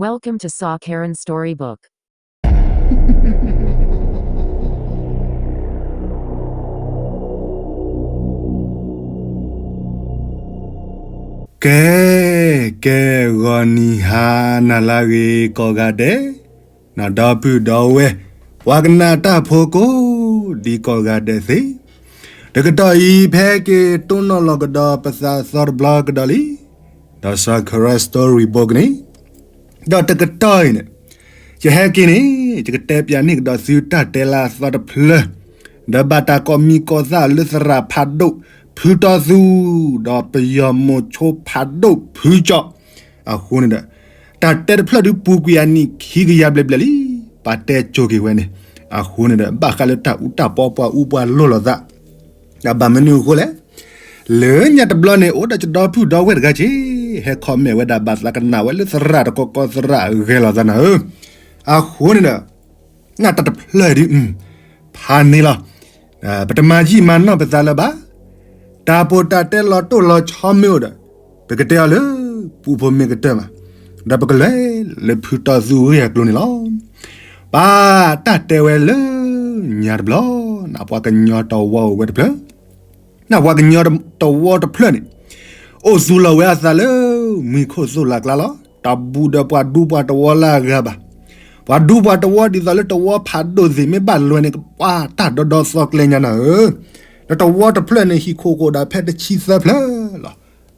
Welcome to Saw Karen Storybook. ကဲ, ကဲ, ဂီၤနံၤဟါနၤလၢအဂ့ၤကိးဂၤဒဲး, နီၢ်ဒီပုၢ်ဒီဝဲၢ်, ပှၤကနၣ်တၢ်ဖိကိးဒံကိးဂၤဒဲးသ့ၣ်, တကတီၢ်အံၤ ဖဲက့ၤတိၢ်နီၣ်လီၤကဒီးပသးသီတဘျီကဒီးလံ, ဒီး Saw Karen Storybook န့ၣ်, ဒီးတကတီၢ်အံၤန့ၣ်, ယဟဲက့ၤန့ၣ် ယကတဲပၠးန့ၢ်ကဒီးသုတၢ်တဲလၢအသီတဖျၢၣ်, ဒီးဘၣ်တၢ်ကိးမံၤကိးသၣ်လၢသရၣ်ဖးဒိၣ်ဖုတီသူ, ဒီးပယီၤမိၤဆိဖးဒိၣ်ဖုကၠီ, အဃိန့ၣ်ဒီး, တၢ်တဲတဖျၢၣ်ဒုးပူၤကွံာ်အနံၣ်ခံကယၤဘျဲၣ်ဘျဲၣ်လံ, ပာ်တဲကိၤက့ၤဝဲန့ၣ်, အဃိန့ၣ်ဒီး ဘၣ်ဃးလၢတၢ်အူတၢ်ပီပှၤအူပှၤလိၢ်လိာ်သး ဒီးဘၣ်မနုၤအဃိလဲၣ်, လၢညါတဘျီန့ၣ် အိၣ်ဒီးယဒီပုၢ်ဒီဝဲၢ်တဂၤက့ၤ, ဟဲ comment ဝဲဒၣ်ဘၣ်သးကနၣ်ဝဲလၢသရၣ်တကီကီသရၣ်ဂဲၤလိာ်သးနၤဧၢ, အဃိန့ၣ်ဒီး, နၢ်တၢ်တဖျၢၣ်ဒုး, ဖးန့ၣ်လီၤ, ပတမၤယံာ်မၤနီၢ်ပသးလၢၤဘၣ်, တၢ်ပီးတၢ်တဲလီၤတိၢ်လီၤဆီမ့ၢ်အိၣ်ဒီး, ပကတဲအီၤလၢ, ပူဖိမ့ၢ်ကတၢၢ်မး, ဒီးပကလဲၤလၢဖုတီသူဂ့ၢ်အကျိၤန့ၣ်လီၤ. ပၢ်တၢ်တဲဝဲလၢ, ညါတဘျီ, နပှၤကညီတဝီအိၣ်ဝဲတဖျၢၣ်, နပှၤကညီတဝီတဖျၢၣ်န့ၣ်, အိၣ်သူလီၤဝဲအသးလၢ, မံခိၣ်သိၣ်လၢ်ကျါလီၤ. တၢ်ဘူၣ်ဒီးပှၤဒူပှၤတဝီလၢအဂၤဘၣ်. ပှၤဒူပှၤတဝီဒ်သိးလၢတဝီဖးဒိၣ်သ့ၣ်မ့ၢ်ဘၣ်လွဲန့ၣ် ကပှၢ်တၢ်ဒီဒီသီကျဲညါနၤဧၢ, ဒီးတဝီတဖျၢၣ်န့ၣ် ဟံၣ်ခိၣ်ကအိၣ်ဒၣ်ဖဲတဆံသၢဖျၢၣ်လီၤ.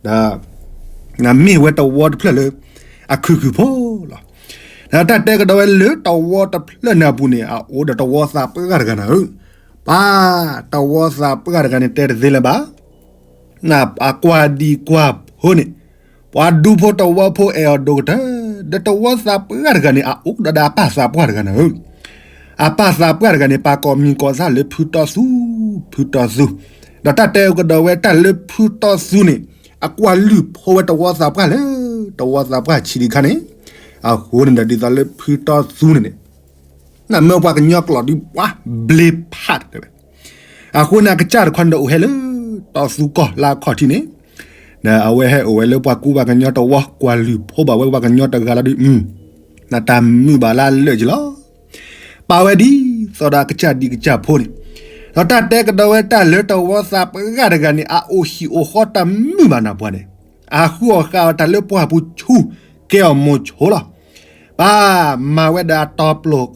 ဒီး မ့ၢ်ဝဲတဝီတဖျၢၣ်လၢ, အခုၣ်ခုၣ်ဖိလီၤ. ဒီးတၢ်တဲကဒီးဝဲလၢတဝီတဖျၢၣ်န့ၣ်အပူၤန့ၣ် အအိၣ်ဒီးတဝီသးပှၢ်တဂၤနၤဧၢ, ပၢ်တဝီသးပှၢ်တဂၤန့ၣ်တဲတသ့လၢၤဘၣ်. နပှၤကွၢ်ဒံကွၢ်ဖိန့ၣ်, ပှၤဒူဖိတဝီဖိအဲၣ်အီၤဒိၣ်ကတၢၢ်, ဒီးတဝီသးပှၢ်တဂၤန့ၣ် အအိၣ်ကဒီးဒီးအပၢ်သးပှၢ်တဂၤနၤဧၢ, အပၢ်သးပှၢ်တဂၤန့ၣ် ပာ်ကိးမံၤကိးသၣ်လၢဖုတီသူ, ဖုတီသူ, ဒီးတၢ်တဲကဒီးဝဲတၢ်လၢဖုတီသူန့ၣ်, အကွၢ်လုၢ်ဖိဝဲတဝီသးပှၢ်လၢ, တဝီသးပှၢ်ဆံးတခါန့ၣ်, အဃိန့ၣ်ဒီးဒ်သိးလၢဖုတီသူန့ၣ်န့ၣ် နမ့ၢ်ပှၤကညီကျိာ်ဒုးပှၤ, ဘျ့ဖးတဲဝဲ, အဃိန့ၣ်အကစၢ်တခီန့ၣ်ဒီးအိၣ်ဟဲလၢ, တီသူကီၢ်လၢအခီၣ်ထံးန့ၣ်, ဒီးအဝဲဟဲအိၣ်ဝဲလၢပှၤကူပှၤကညီတဝီ ကွၢ်လုၢ်ဖိဘၣ်ဝဲပှၤကညီတဂၤလီၤဒုး, နတၢ်မုာ်ဘၣ်လၢအလၢာ်က့ၤလီၤ. ပာ်ဝဲဒ်သိးဒီးအကစၢ်ဒံးကစၢ်ဖိန့ၣ်, ဒီးတၢ်တဲကဒီးဝဲတၢ်လၢတဝီသးပှၢ်တဂၤန့ၣ် အအိၣ်ဟံၣ်အိၣ်ဃီတၢ်မုာ်ဘၣ်နၢ်ပှၤန့ၣ်, အဃုအီၣ်ဃာ်အီၤတၢ်လၢပှၢ်ပူၤဆူ, ကဲအီၤမိၤဆိလီၤ. ပၢ်မၤဝဲဒၣ်တီၤပျိာ်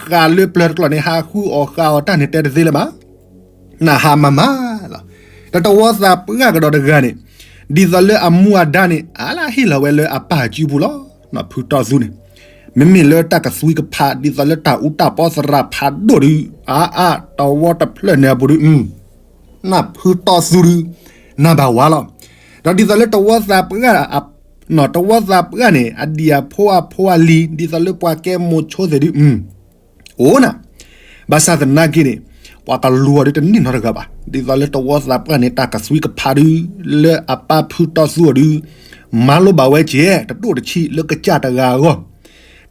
ဃာ်လၢပျၢၤတကျိာ်န့ၣ် ဟးဃုအီၣ်ဃာ်အီၤတၢ်န့ၣ်တဲတသ့လၢၤဘၣ်. နဟးမၤမၤလီၤ. ဒီးတဝီသးပှၢ်ကဒီးတဂၤန့ၣ်, ဒ်သိးလၢအမူအဒါန့ၣ် အါလၢဟ့ၣ်လီၤဝဲလၢအပၢ်စုပူၤလီၤ. ဖုတီသူန့ၣ်, မ့မ့ၢ်လၢတၢ်ကသွံကဖးဒ်သိးလၢတၢ်အူတၢ်ပီသရၣ်ဖးဒိၣ်ဒုး, အါအါ တဝီတဖျၢၣ်န့ၣ်အပူၤဒုး, နၢ်ဖုတီသူဒုး, နၢ်ဘၣ်ဝါလီၤ. ဒီးဒ်သိးလၢတဝီသးပှၢ် တဝီသးပှၢ်န့ၣ် အဒံၣ်အဖိအဖိအလံၤ ဒ်သိးလၢပှၤကဲမိၤဆိသ့ၣ်ဒုး, အိၣ်နၤ, ဘၣ်ဆၣ်သနာ်က့န့ၣ်, ပှၤကလူၤအီၤဒုးတန့ၢ်နီတဂၤဘၣ်. ဒ်သိးလၢတဝီသးပှၢ်န့ၣ် တၢ်ကသွံကဖးဒုး, လၢအပၢ်ဖုတီသူအီၤဒုး, မၤလိဘၣ်ဝဲကဲ, တဒိၣ်တဆံးလၢကစၢ်တဂၤအဂီၢ်.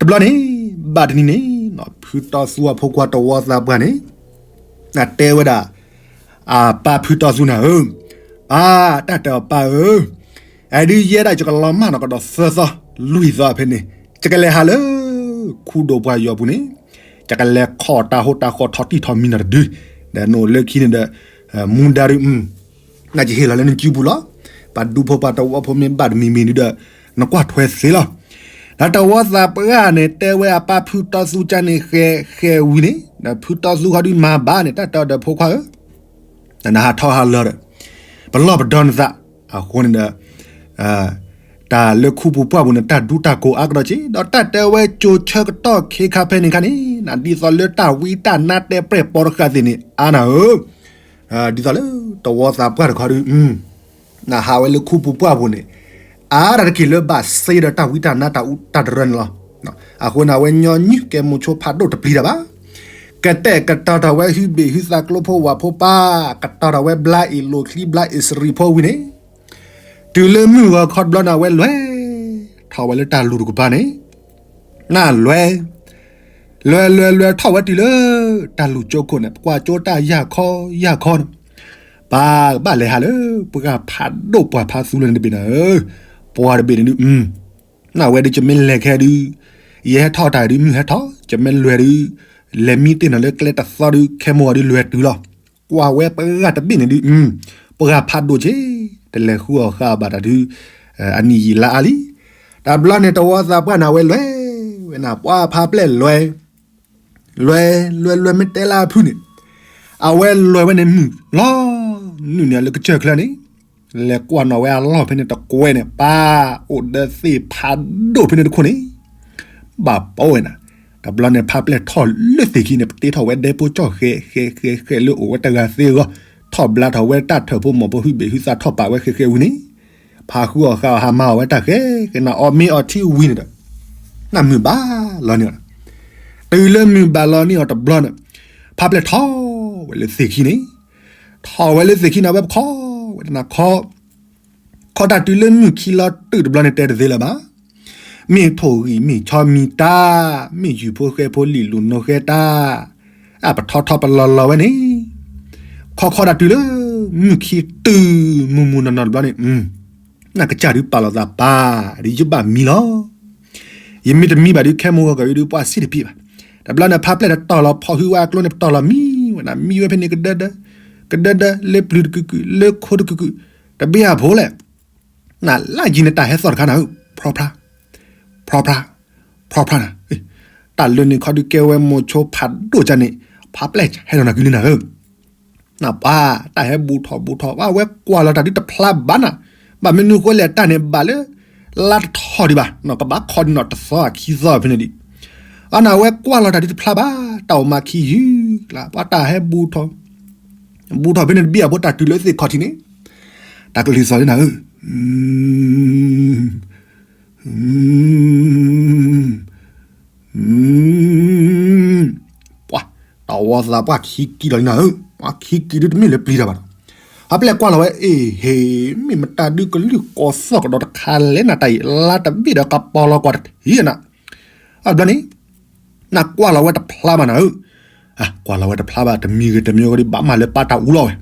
တဘျီန့ၣ်, ဘၣ်တနံၤန့ၣ်, ဖုတီသူအဖိခွါတဝီသးပှၢ်န့ၣ်, အတဲဝဲဒၣ် အပၢ်ဖုတီသူနၤဧၢ, ပၢ်တၢ်တဲအီၤပၢ်ဧၢ, အဒုးယဲဒၣ်ယကလီၤမၢ်နီၢ်ကဒီးသၢသီ, လွံၢ်သီဖဲန့ၣ်, ယကလဲၤဟးလၢ, ခူဒိၣ်ပှၢ်ယီၤပူၤန့ၣ်, ယကလဲၤခီၣ်တၢ်ဟိတၢ်ဃီထီၣ်တံၢ်ထီၣ်မံၤနီၢ်တဒု, ဒီးနအိၣ်လၢခံန့ၣ်ဒီး, မူဒါဒုး, နကဟ့ၣ်လီၤလၢနစုပူၤလီၤ. ပှၤဒူဖိပှၤတဝီဖိမ့ၢ်ဘၣ်တမံၤမံၤဒုးဒီး, နကွၢ်ထွဲသ့လီၤ. ဒီးတဝီသးပှၢ်န့ၣ်တဲဝဲအပၢ်ဖုတီသူကန့ၣ်ဃဲ, ဃဲဝံၤန့ၣ်, ဒီးဖုတီသူဃီဒုးမၤဘၣ်န့ၣ် တၢ်တဲအီၤဒီးဖိခွါဧၢ, နဟးထီၣ်ဟးလၢာ်ဒီး, ပလီၢ်ပဒီနသး, အဃိန့ၣ်ဒီး, တၢ်လၢခူပူၤပှၢ်ပူၤန့ၣ် တၢ်ဒူတၢ်ကိၤအါကဒီးက့ၤ, ဒီးတၢ်တဲဝဲကၠိဆၢကတီၢ်ခ့ခါဖဲန့ၣ်ခါန့ၣ်, ဒ်သိးလၢတၢ်ဝံတၢ်နါတဲပျဲၢ်ပိာ်တဃာ်သ့ၣ်န့ၣ် အါနၤဧၢ, ဒ်သိးလၢတဝီသးပှၢ်တခီဒုး, နဟးဝဲလၢခူပူၤပှၢ်ပူၤန့ၣ်, အါတၢ်တက့ၢ်လၢဘၣ်စ့ဒီးတၢ်ဝံတၢ်နါတၢ်အူတၢ်တရၢန့ၣ်လီၤ. အဃိန့ၣ် အဝဲညီနုၢ်ကဲမိၤဆိဖးဒိၣ်တပျံၤတၢ်ဘၣ်. ကတဲာ်ကတီၤထီၣ်ဝဲဟုဘ့ၣ်ဟုသးကျိဖိဝၣ်ဖိပၢ်, ကတီၤထီၣ်ဝဲဘျါအ့ၣ်လိာ်ချံဘျါအ့ၣ်စရံဖိဝံၤန့ၣ်, တုၤလၢမုၢ်ဂီၤခီတဘျီန့ၣ် အဝဲလဲၤထီၣ်ဝဲလၢတၢ်လူၤတကပၤန့ၣ်, နလဲၤ, လဲၤလဲၤလဲၤထီၣ်ဝဲတုၤလၢ, တၢ်လူၤကၠိခိၣ်န့ၣ် ပကွၢ်ကၠိတၢ်ယၢ်ခီယၢ်ခီန့ၣ်, ပၢ်ကဘၣ်လဲၤဟးလၢပှၢ်ဖးဒိၣ်ပှၢ်ဖးသူလၢန့ၣ်တဘ့ၣ်နၤဧၢ, ပှၢ်တဘ့ၣ်န့ၣ်ဒုး, နဝဲဒုးကမ့ၢ်လဲၤခဲဒုး, ယဟဲထီၣ်တၢ်ဒုးမုၢ်ဟဲထီၣ် ယမ့ၢ်လွဲၤဒုး လဲၤမံတ့ၢ်နီၤလၢကျဲတသီဒုး ခဲမိၢ်ဂီၤဒုးလွဲၤတုၤလီၤ. ကွၢ်ဝဲပှၤဂၤတဘ့ၣ်န့ၣ်ဒုး ပှၤဖးဒိၣ်က့ၤ တလဲၤဃုအီၣ်ဃာ်ဘၣ်တၢ်ဒုး အနံၣ်ယံာ်လါအါလံ. တဘျီန့ၣ်တဝီသးပှၢ်န့ၣ် အဝဲလွဲၤဝဲန့ၣ် ပှၤဖးပျဲၢ်လွဲၤ လွဲၤလွဲၤလွဲၤမ့ၢ်တဲလၢအဖုၣ်န့ၣ် အဝဲလွဲၤဝဲန့ၣ်မုၢ်လီၤ နုာ်န့ၢ်လၢကစၢၢ်ချၢန့ၣ် လဲၤကွၢ်နီၣ်ဝဲအလီၢ်ဖဲန့ၣ်တကွဲန့ၣ် ပၢ်အိၣ်ဒီးသ့ၣ်ဖးဒိၣ်ဖဲန့ၣ်တခိၣ်န့ၣ် ဘၣ်ပီဝဲနၤ. တဘျီန့ၣ်ဖးပျဲၢ်ထီၣ်လၢသ့ၣ်ခံန့ၣ် ပတ့ထီၣ်ဝဲဒဲဖိကၠီၣ်ဃဲဃဲဃဲဃဲလၢအိၣ်ဝဲတဂၤသ့အဂီၢ် ထီၣ်ဘျါထီၣ်ဝဲတၢ်ထၢၣ်ဖိမီၤဖိဟုဘ့ၣ်ဟုသးထီၣ်ပာ်ဝဲဃဲဃဲဝံၤန့ၣ် ဖးဃုအီၣ်ဃာ်အီၤဟးမၤအီၣ်ဝဲတၢ်ဃဲဃဲန့ၣ် အီၣ်မ့ၤအီထံဝံၤန့ၣ်ဒီး နၢ်မုၢ်ဘၣ်လီၤန့ၣ် တုၤလၢမုၢ်ဘၣ်လီၤန့ၢ်အီၤတဘျီန့ၣ် ဖးပျဲၢ်ထီၣ်ဝဲလၢသ့ၣ်ခံန့ၣ် ထီၣ်ဝဲလၢသ့ၣ်ခံန့ၣ် အဝဲပခီဝဲတနၤခီ ခီတၢ်တုၤလၢမုၢ်ခံလီၤတုၤတဘျီန့ၣ် တဲတသ့လၢၤဘၣ်. မ့ၢ်ထိၣ်ဂံၢ်မ့ၢ်ဆီမံၤတၢ် မ့ၢ်ယူၢ်ဖိဃဲဖိလံာ်လူၤနိဃဲတၢ် အပထီထီပလီၤလီၤဝဲန့ၣ် ခီခီတၢ်တုၤလၢ မုၢ်ခံတုၤမုၢ်မုၢ်နီၢ်နီၢ်တဘျီန့ၣ် နကစၢ်ဒုးပာ်လီၤသးပၢ် ဒ်ယဘၣ်မံလီၤ. ယမ့ၢ်တမံဘၣ်ဒုး ခဲမိၢ်ဂီၤကီးဒုး ပှၤစံၣ်တပျံၤဘၣ်. တဘျီန့ၣ် ဖးပျဲၢ်တတီၢ်လီၤဖီၣ်ဟုဝဲအကျိန့ၣ် ပတီၢ်လီၤမံဝဲနၤ မံဝဲဖဲန့ၣ်ကဒၢဒၢ ကဒၢဒၢ လၢပျုၤတကုာ်ကုာ် လၢခိတကုာ်ကုာ် တဘ့ၣ်အဖိလဲၣ် နလၢယံၤနတၢ်ဟဲသီၣ်တခါနၤဧၢ ဖျီဖျါ ဖျီဖျါ ဖျီဖျါနၤ တၢ်လၢန့ၣ်ခီဒုးကဲဝဲမိၤဆိဖးဒိၣ်ကန့ၣ် ဖးပျဲၢ်ဟဲလီၤနၤကုလံနၤဧၢ နပှၤ တၢ်ဟဲဘူးထီၣ်ဘူးထီၣ် ဘၣ်ဝဲကွၢ်လီၤတၢ်ဒုးတဖျါဘၣ်နၤ ဘၣ်မနုၤဃိလဲၣ် တၢ်န့ၣ်ဘၣ်လၢ လါတထီၣ်ဒံးဘၣ် ကဘၣ်ခီဒံးနီၣ်တသီခံသီဖဲန့ၣ်ဒံး အန့ၣ်ဝဲကွၢ်လီၤတၢ်ဒုးတဖျါဘၣ် တၢ်အိၣ်မးခံယုၢ်ကျါ ပှၤတၢ်ဟဲဘူးထီၣ် ဘူးထီၣ်ဖဲန့ၣ်တဘ့ၣ်အဖိတၢ်တုၤလၢသ့ၣ်ခီၣ်ထံးန့ၣ် တၢ်ကလုၢ်သီၣ်လံနၤဧၢ ပှၤ တဝီသးပှၢ်ခံကံလီၤနၤဧၢ ပှၤခံကံဒုးတမ့ၢ်လၢပျံၤတၢ်ဘၣ်ဒီး ဖးပျဲၢ်ကွၢ်လီၤဝဲ အ့ဟ့ မ့ၢ်မတၤဒုးကလုၢ်ကီၢ်သီၣ်ကဒီးတခါလဲၣ်နၤတၢ်အံၤ လါတဘ့ၣ်ဒီးကပီၤလီၤကွၢ်တထံၣ်နၤ အဘျီန့ၣ် နကွၢ်လီၤဝဲတဖျါဘၣ်နၤဧၢ ကွၢ်လီၤဝဲတဖျါဘၣ် တမံၤဂ့ၤတမံၤဂ့ၤဒံး ဘၣ်မၤလၢပၢ်တၢ်အူလီၤဝဲ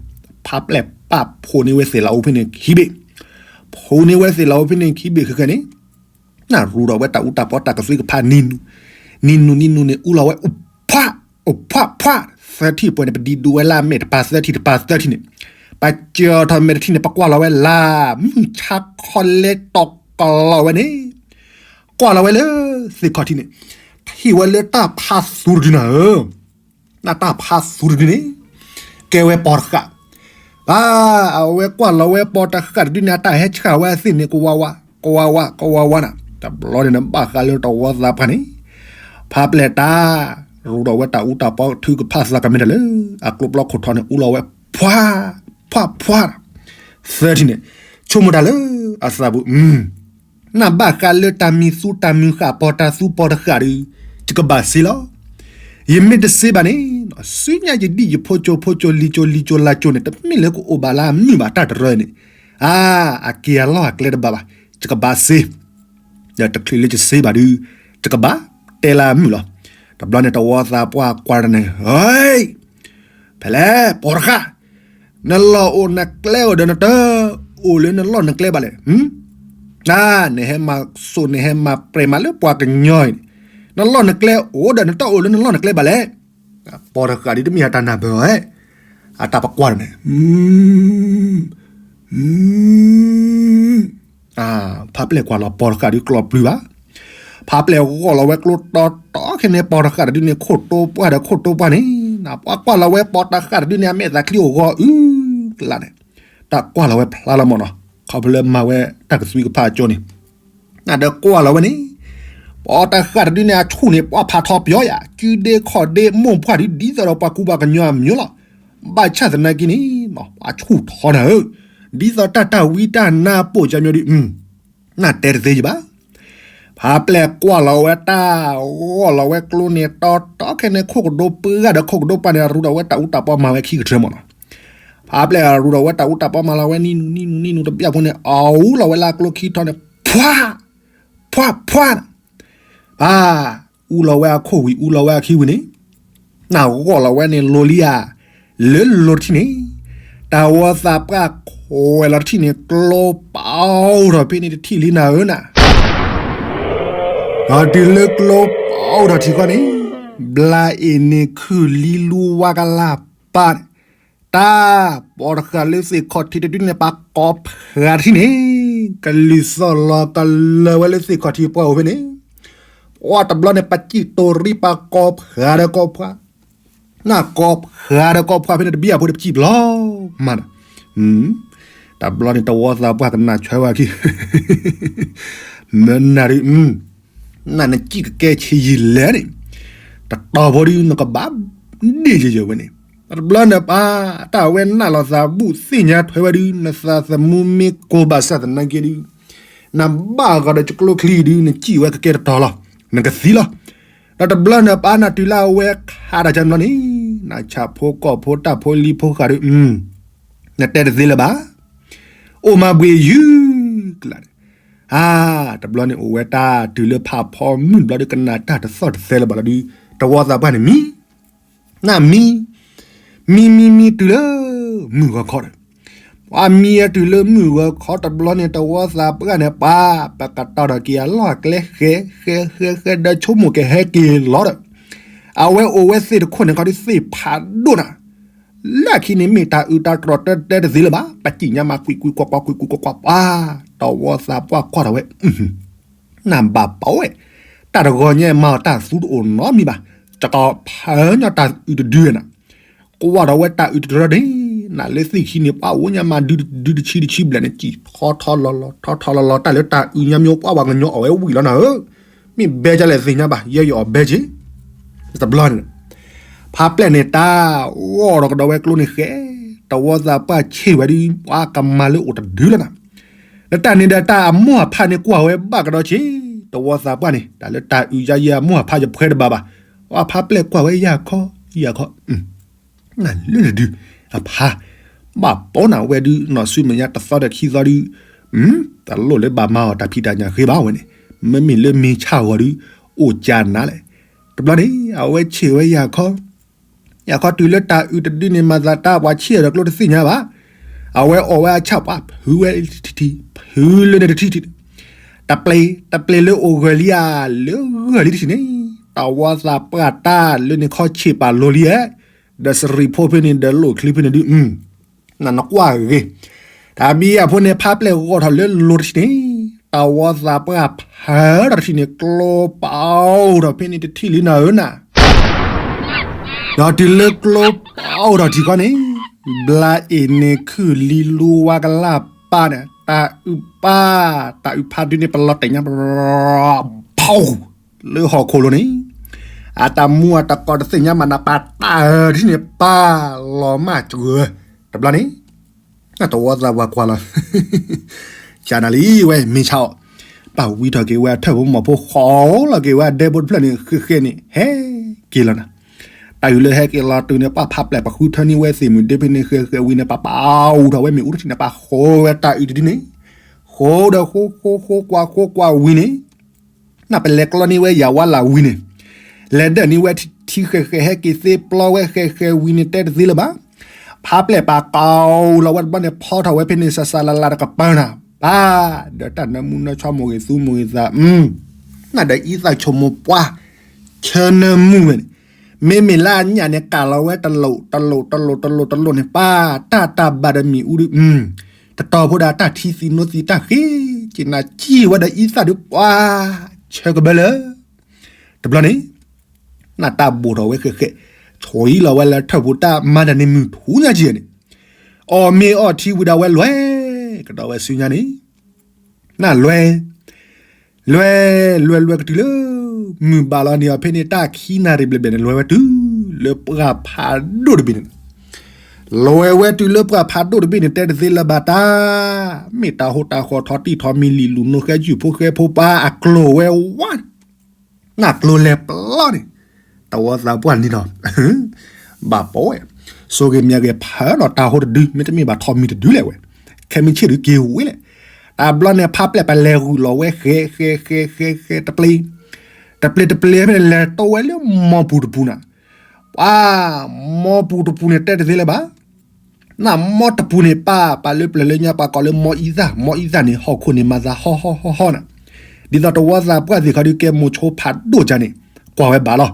ဖးပျဲၢ်ပာ်ဖိးန့ၢ်ဝဲသ့ၣ်လၤအိၣ်ဖဲန့ၣ်ခံဘ့ၣ် ဖိးန့ၢ်ဝဲသ့ၣ်လၤအိၣ်ဖဲန့ၣ်ခံဘ့ၣ်ဃဲဃဲန့ၣ် နရူးဒီးဝဲတၢ်အူတၢ်ပီတၢ်ကသွံကဖးနံၤနူၤ နံၤနူၤနံၤနူၤန့ၣ် အူလီၤဝဲအိၣ်ဖှၣ် အိၣ်ဖှၣ်ဖှၣ် သၢထံၣ်ပှဲၤန့ၣ် ပဒံးဒူဝဲလၢအမဲာ်တပၤသၢထံၣ်တပၤသၢထံၣ်န့ၣ် ပကၢၤထီၣ်မဲာ်တထံၣ်န့ၣ် ပကွၢ်လီၤဝဲလၢ မုၢ်ဆါခီလဲတီၤကလီၤဝဲန့ၣ် ကွၢ်လီၤဝဲလၢ သ့ၣ်ခီၣ်ထံးန့ၣ် ထံၣ်ဝဲလၢတၢ်ဖးသူတဒုနၤဧၢ နတၢ်ဖးသူတဒုန့ၣ် ကဲဝဲပီၤတဃာ် ဘၣ် အဝဲကွၢ်လီၤဝဲပီၤတဃာ်တဒုန့ၣ် အတၢ်ဟဲဆှၢဝဲအသ့ၣ်န့ၣ် ကဝါဝါ ကဝါဝါ ကဝါဝါနၤ တဘျီန့ၣ် ဘၣ်ဃးလၢတဝီသးပှၢ်န့ၣ် ဖးပျဲၢ်တၢ် ရူးဒီးဝဲတၢ်အူတၢ်ပီထုကဖၣ်သးကမဲာ်တၢ်လၢ အကျိပျီခိၣ်ထီန့ၣ် အူလီၤဝဲ ဖှၣ် ဖှၣ် ဖှၣ် သၢထံၣ်န့ၣ် ဆိကမိၣ်တၢ်လၢ အသးပူၤ နဘၣ်ဃးလၢတၢ်မံၤသူတၢ်မုၢ်ဃာ်ပီၤတၢ်သူပီၤတဃာ်ဒီး ယကဘၣ်စ့လီၤ. ယမ့ၢ်တစ့ဘၣ်န့ၣ် ဆူညါယဒံၣ်ယဖိကၠိဖိကၠိလံၤကၠိလံၤကၠိလါကၠိန့ၣ် တမ့ၢ်လၢကအိၣ်ဘၣ်လၢအမုာ်ဘၣ်တၢ်တရၢန့ၣ် အါ အက့ၤအလီၢ်အကျဲတဘၣ်ဘၣ် ယကဘၣ်စ့ ဒီးတချုးလၢယစ့ဘၣ်ဒီး ယကဘၣ်တဲလၢအမုာ်လီၤ. တဘျီန့ၣ်တဝီသးပှၢ်ကွၢ်တၢ်န့ၣ် ဟဲ ဖဲလဲၣ် ပီၤတဃာ် နလီၢ်အိၣ်နကျဲအိၣ်ဒီး နတအိၣ်လၢနလီၢ်နကျဲဘၣ်လဲၣ်. နဟဲမၤစိာ် နဟဲမၤပြဲးမးလၢပှၤကညီအံၤန့ၣ် နလီၢ်နကျဲအိၣ်ဒီး နတအိၣ်လၢနလီၢ်နကျဲဘၣ်လဲၣ်. ပီၤတဃာ်ဒ်တမ့ၢ်အတၢ်နၢ်ပၢၢ်အီၤဧဲ အတၢ်ပကွၢ်န့ၣ် ဖးပျဲၢ်ကွၢ်လီၤပီၤတဃာ်ဒ်ကျီၢ်ပျုၤဘၣ်. ဖးပျဲၢ်ဂီၢ်လီၤဝဲကျိတီတီခဲန့ၣ် ပီၤတဃာ်တဒုန့ၣ် ခိၣ်တိပှၢ်ဒီးခိၣ်တိပှၢ်န့ၣ် နပှၤကွၢ်လီၤဝဲပီၤတဃာ်တဒုန့ၣ် အမဲာ်သးချံအိၣ်ဂီၤအုကလးန့ၣ် တၢ်ကွၢ်လီၤဝဲဖျါလီၤမးနီၤ ခီဖျိလၢမၤဝဲတၢ်ကသွံကဖၣ်အကၠိန့ၣ် နဒီးကွၢ်လီၤဝဲန့ၣ် ပီၤတဃာ်တဒုန့ၣ် အဆူၣ်န့ၣ် ပှၤဖးထီပယီၤယၤ ကုဒ့ခီၣ်ဒ့မိၢ်ပှၢ်ဒု ဒ်သိးဒီးပှၤကူပှၤကညီအမံၤလီၤ. ဘၣ်ဆၣ်သနာ်က့န့ၣ် ပှၤဆူၣ်ထီနၤဧၢ ဒ်သိးတၢ်တၢ်ဝံတၢ်နါပိာ်ကညီဒု နတဲတသ့ယဘၣ်. ဖးပျဲၢ်ကွၢ်လီၤဝဲတၢ်ဂီၢ်လီၤဝဲကျိန့ၣ် တီတီခဲန့ၣ် ခိၣ်ကဒိပှၢ်ဒီးခိၣ်ကဒိပှၢ်န့ၣ် ရူးဒီးဝဲတၢ်အူတၢ်ပီမၤဝဲခံကထၢမးနီၤ. ဖးပျဲၢ်ရူးဒီးဝဲတၢ်အူတၢ်ပီမၤလီၤဝဲ နံၤနူၤနံၤနူၤတဘျီဖိန့ၣ် အအူလီၤဝဲလၢအကျိခံထီန့ၣ် ဖှၣ် ဖှၣ် ဖှၣ် ပၢ် အူလီၤဝဲအခိၣ်ဝံၤ အူလီၤဝဲအခံဝံၤန့ၣ် နဂီၢ်လီၤဝဲန့ၣ် လိၤလံဧါ လၢလိၤတထံၣ်န့ၣ် တၢ်ဝီသးပှၢ်ခွဲးလီၤတထံၣ်န့ၣ် ကျိပာ်ထီၣ်ဖဲန့ၣ်တထံၣ်လံနၤဧၢနၤ. ဒီးတုၤလၢကျိပအိၣ်ထီၣ်ထံဃီန့ၣ်, ဘျါအ့ၣ်န့ၣ်ခုၣ်လံလူဝါကလၢ်ပၢ်န့ၣ်, တၢ်ပီတဃာ်လၢသ့ၣ်ခီၣ်ထံးတဒုန့ၣ် ပှၤကိးဖှါတထံၣ်န့ၣ်, ကလုၢ်သီၣ်လီၤကလၢၤဝဲလၢသ့ၣ်ခီၣ်ထံးပှၢ်အိၣ်ဖဲန့ၣ်, ပှၤတဘျီန့ၣ် ပစံၣ်တိၤရံပှၤကိးဖှါဒီးကိးဖှါ နကိးဖှါဒီးကိးဖှါဖဲန့ၣ် တဘံၣ်အဖိတပစံၣ်ဘျီမးဒီး, တဘျီန့ၣ် တဝီသးပှၢ်ကနၣ်ဆွဲဝဲခံ, မ့ၢ်နၤဒုး, နၤနစံၣ်ကကဲဆံးယံာ်လဲၣ်န့ၣ်, တတီၤဖိဒုးနကဘၣ်ဒ့ၣ်ယယဝဲန့ၣ်, တဘျီန့ၣ်ပၢ် တၢ်ဝဲနၢ်လီၤသးဘူၣ်သ့ၣ်ညါထွဲဝဲဒုး နသးသမူမ့ၢ်ကိၢ်ဘၣ်ဆၣ်သနာ်က့ဒုး နဘၣ်ဂီၤဒီးယကျိချံဒုး နစံၣ်ဝဲကကဲတတီၤလီၤ, နကသံလီၤ. ဒီးတဘျီန့ၣ်ပၢ် နတုၤလၢအဝဲခးတၢ်ကၢဘျီန့ၣ်, နဆၣ်ဖိကီၢ်ဖိတၢ်ဖိလံၤဖိဃာ်ဒုး, နတဲတသ့လၢၤဘၣ်, အိၣ်မၤဘှံးယုၢ်ကျါန့ၣ်, အါ, တဘျီန့ၣ်အိၣ်ဝဲတၢ်တုၤလၢဖးဖီမုၢ်ဘျီဒုး ကနၣ်တၢ်တသီၣ်တသဲလၢၤဘၣ်လီၤဒုး တဝီသးပှၢ်န့ၣ်မံ နမံ, မံမံမံတုၤလၢမုၢ်ဂီၤခီဒီး, ပှၤမံအတုၤလၢမုၢ်ဂီၤခီတဘျီန့ၣ် တဝီသးပှၢ်န့ၣ်ပၢ် ပကတီၢ်ထီၣ်က့ၤအလီၢ်အကျဲ ဃဲဃဲဃဲဃဲ ဒီးဆိကမိၣ်ကဟဲက့ၤလီၤဒီး, အဝဲအိၣ်ဝဲသ့ၣ်တခိၣ်န့ၣ်ခီဒုးသ့ၣ်ဖးဒိၣ်နၤ, လၢခံန့ၣ်မ့ၢ်တၢ်အုးတၢ်တြီၤတဲတဲတသ့လၢၤဘၣ်, ပစံၣ်ညါမး ကွံာ်ကွံာ်ကွၢ်ကွၢ် ကွံာ်ကွံာ်ကွၢ်ကွၢ်ပၢ်, တဝီသးပှၢ်ကွၢ်ထီၣ်ဝဲ နဘၣ်ပီဝဲ, တၢ်တဂီၤညါမၤအီၤတၢ်သူတအိၣ်နီတမံၤဘၣ်, တကီၢ်ဖးညီတၢ်အုးတဒုနၤ, ကွၢ်ထီၣ်ဝဲတၢ်အုးတဒုန့ၣ်, နလၢသ့ၣ်ခံန့ၣ် ပှၤအိၣ်ညါမးဒုတဒုတဆံတဆံဘျဲၣ်န့ၣ် စံၣ်ထီထီလီၤလီၤ ထီထီလီၤလီၤ တၢ်လၢတၢ်အုးညါမ့ၢ်အိၣ်ပှၤ ပှၤကညီအီၣ်ဝဲဝံၤလီၤနၤဧၢ, မ့ၢ်ဘဲကလဲၣ်သ့ၣ်ညါဘၣ် ယဲယအီၣ်ဘဲက့ၤ တဘျီန့ၣ်, ဖးပျဲၢ်န့ၣ် တၢ်ဂီၢ်ထီၣ်ကဒီးဝဲကျိန့ၣ်ဃဲ, တဝီသးပှၢ်ဆ့ၣ်ဝဲဒုး ပှၤကမၤလၢအိၣ်တဒုလီၤနၤ, လၢတၢ်န့ၣ်ဒီးတၢ်အမိၢ်အဖါန့ၣ်ကွၢ်ဝဲဘၣ်ကဒီးဆ့, တဝီသးပှၢ်န့ၣ် တၢ်လၢတၢ်အုးယါယဲအမိၢ်အဖါယဖှဲတဘၣ်ဘၣ်, အဖးပျဲၢ်ကွၢ်ဝဲယၤခီ, ယၤခီ နလၢနဒုး, အဖး, ဘၣ်ပီနၤဝဲဒုး နီၢ်ဆူမဲာ်ညါတသီဒီးခံသီဒုး, တလိၣ်လၢဘၣ်မၤအီၤတၢ်ဖံးတၢ်ညၣ်ဃ့ဘၣ်ဝဲန့ၣ်, မ့မ့ၢ်လၢမ့ၢ်ဆၣ်ဂီၤဒုး, အိၣ်ကၢနၤလဲၣ်, တဘျီန့ၣ် အဝဲဆ့ၣ်ဝဲယၤခီ, ယၤခီတုၤလၢတၢ်အုးတဒုန့ၣ် မၤသးတၢ်ပှၤဆ့ၣ်ဒီးကျိတသ့ၣ်ညါဘၣ်, အဝဲအီၣ်ဝဲအဆၣ်ပှၤ ဖုဝဲထံထံ ဖုလၢန့ၣ်တထံထံ တပျ့ၤ တပျ့ၤလၢအိၣ်ဂၢၢ်လံဧါ လၢဂၢၢ်လံတထံၣ်န့ၣ်, တဝီသးပှၢ်တၢ်လၢန့ၣ်ခီဆ့ၣ်ပာ်လိၤလံဧါ, ဒီးစရံးဖိဖဲန့ၣ် ဒီးလိၣ်ချံဖဲန့ၣ်ဒုး, နနကွၢ်ဂ့ၤ, တၢ်ဘံအဖိန့ၣ် ဖးပျဲၢ်ဂီၢ်ထီၣ်လၢလိၤတထံၣ်န့ၣ်, တဝီသးပှၢ်ဖးထီၣ်တထံၣ်န့ၣ် ကျိပအိၣ်ထီၣ်ဖဲန့ၣ်တထံၣ်လံနၤဧၢနၤ ဒီးတုၤလၢကျိပအိၣ်ထီၣ်ထံဃီန့ၣ်, ဘျါအ့ၣ်န့ၣ်ခုၣ်လံလူဝါကလၢ်ပၢ်န့ၣ် တၢ်အုးပၢ်, တၢ်အုးဖးဒုန့ၣ် ပလီၤတဲာ်ညါ ဖီ လၢဟီၣ်ခိၣ်လိၤန့ၣ်, အတၢ်မူအတၢ်ကီတသ့ၣ်ညါမးနၤ ပၢ်တၢ်အုးထံန့ၣ် ပၢ်လီၤမၢ်စှၤ, တဘျီန့ၣ် တဝီသးပှၢ်ကွၢ်လီၤ ကနၤလံဝဲမ့ၢ်ဆါအီၤ, ပၢ်ဝံထီၣ်က့ၤဝဲအထၢၣ်ဖိမီၤဖိ ဃီလီၤက့ၤဝဲအဒဲဖိတဖျၢၣ်န့ၣ် ဃဲဃဲန့ၣ် ဟဲက့ၤလီၤနၤ, တၢ်အုးလၢဟဲက့ၤလီၤတုၤန့ၣ် ပၢ်ဖးပျဲၢ်ပဃုထၢန့ၢ်ဝဲသ့ၣ်မုၢ်ဒ့ဖဲန့ၣ် ဃဲဃဲဝံၤန့ၣ် ပၢ်ပာ်အူထီၣ်ဝဲမ့ၣ်အူတထံၣ်န့ၣ် ပၢ်ဃိဝဲတၢ်အုးတဒုန့ၣ်, ဃိဒီးဃိဃိဃိကွၢ်ဃိကွၢ်ဝံၤန့ၣ် နပလဲၤကျီန့ၢ်ဝဲယၤဝါလၢ်ဝံၤန့ၣ်, လဲၤဒၢၣ်န့ၢ်ဝဲထံဃဲဃဲ ဟဲက့ၤသ့ပျီဝဲဃဲဃဲဝံၤန့ၣ် တဲတသ့လၢၤဘၣ်, ဖးပျဲၢ်ပာ်ကီလီၤဝဲတဘျီန့ၣ် ဖီထီၣ်ဝဲဖဲန့ၣ် စၢ်စၢ်လၢ်လၢ်တကပၤနၤ, ပၢ်, ဒီးတၢ်နၢမူနၢဆှီမိၢ်ဂ့ၤသူမိၢ်ဂ့ၤသး, နဒီးအံသၣ်ဆိကမိၣ်ပှၢ်, ဆၢနၢမူဝဲန့ၣ်, မ့မ့ၢ်လၢအညၣ်န့ၣ် ကၢ်လီၤဝဲတလိၣ်တလိၣ်တလိၣ်တလိၣ်တလိၣ်န့ၣ် ပၢ်, တၢ်တၢ်ဘၣ်ဒီးမ့ၣ်အူဒုး တတီၤဖိဒီးတၢ်ထံသံနိသံတၢ်ဃ့, က့ၤနၤကံၢ်ဝဲဒီးအံသၣ်ဒုးပှၢ်, ဆၢကဘၢလၢ, တဘျီန့ၣ်, နတၢ်ဘိၣ်ထီၣ်ဝဲဃဲးဃဲး, ဆွံလီၤဝဲလၢထၢၣ်ဖိတၢ်မၤတၢ်န့ၣ်မုၢ်ထူညါက့ၤန့ၣ်, အီၣ်မ့ၤအီထံဝံၤဒီးဝဲလွဲၢ်, ကဒီးဝဲဆူညါန့ၣ်, နလွဲၢ် လွဲၢ် လွဲၢ် လွဲၢ်ကတုၤလၢ မုၢ်ဘၣ်လီၤန့ၣ်အီၤဖဲန့ၣ် တၢ်ခံနၣ်ရံၣ်ဘျဲၣ်ဘျဲၣ်န့ၣ် လွဲၢ်ဝဲတုၤ လၢပှၢ်ဖးဒိၣ်တဘ့ၣ်န့ၣ်, လွဲၢ်ဝဲတုၤလၢပှၢ်ဖးဒိၣ်တဘ့ၣ်န့ၣ် တဲတသ့လၢၤဘၣ်တၢ်, မ့ၢ်တၢ်ဟိတၢ်ဃီထီတံၢ်ထီမံၤလံာ်လူၤနိဃဲ ယူၢ်ဖိဃဲဖိပှၢ်အကျိၤဝဲဝါ နကျိၤလဲၤပျီန့ၣ်, တဝီသးပှၢ်န့ၣ်နီၤ, ဘၣ်ပဝဲ, စိဂ့ၤမံၤဂ့ၤဖးဒီးတၢ်ဟိတဒု မ့တမ့ၢ်ဘၣ်ထီမံၤတဒုလဲၣ်ဝဲ, ခဲမုၢ်ဆ့ၣ်ဒုက့ၤဝံၤလဲၣ်, တဘျီန့ၣ် ဖးပျဲၢ်ပလဲၤဂုာ်လီၤဝဲဃဲ ဃဲ ဃဲ ဃဲ ဃဲ တပျ့ၤ, တပျ့ၤ တပျ့ၤဖဲန့ၣ် လဲၤတိဝဲလၢမီပူၤတပူၤနၤ, ပှၤ, မီပူၤတပူၤန့ၣ် တဲတသ့လၢၤဘၣ် နမီတပူၤန့ၣ် ပၢ်ပာ်လၢပျၢၤလၢညါ ပှၤကိးလၢမီအံသၣ်, မီအံသၣ်န့ၣ် ဟီၣ်ခိၣ်န့ၣ်မၤသးဟီၣ်ဟီၣ်ဟီၣ်ဟီၣ်နၤ, ဒ်သိးတဝီသးပှၢ်သ့ၣ်ခီဒုးကဲမိၤဆိဖးဒိၣ်ကန့ၣ် ကွၢ်ဝဲဘၣ်လီၤ.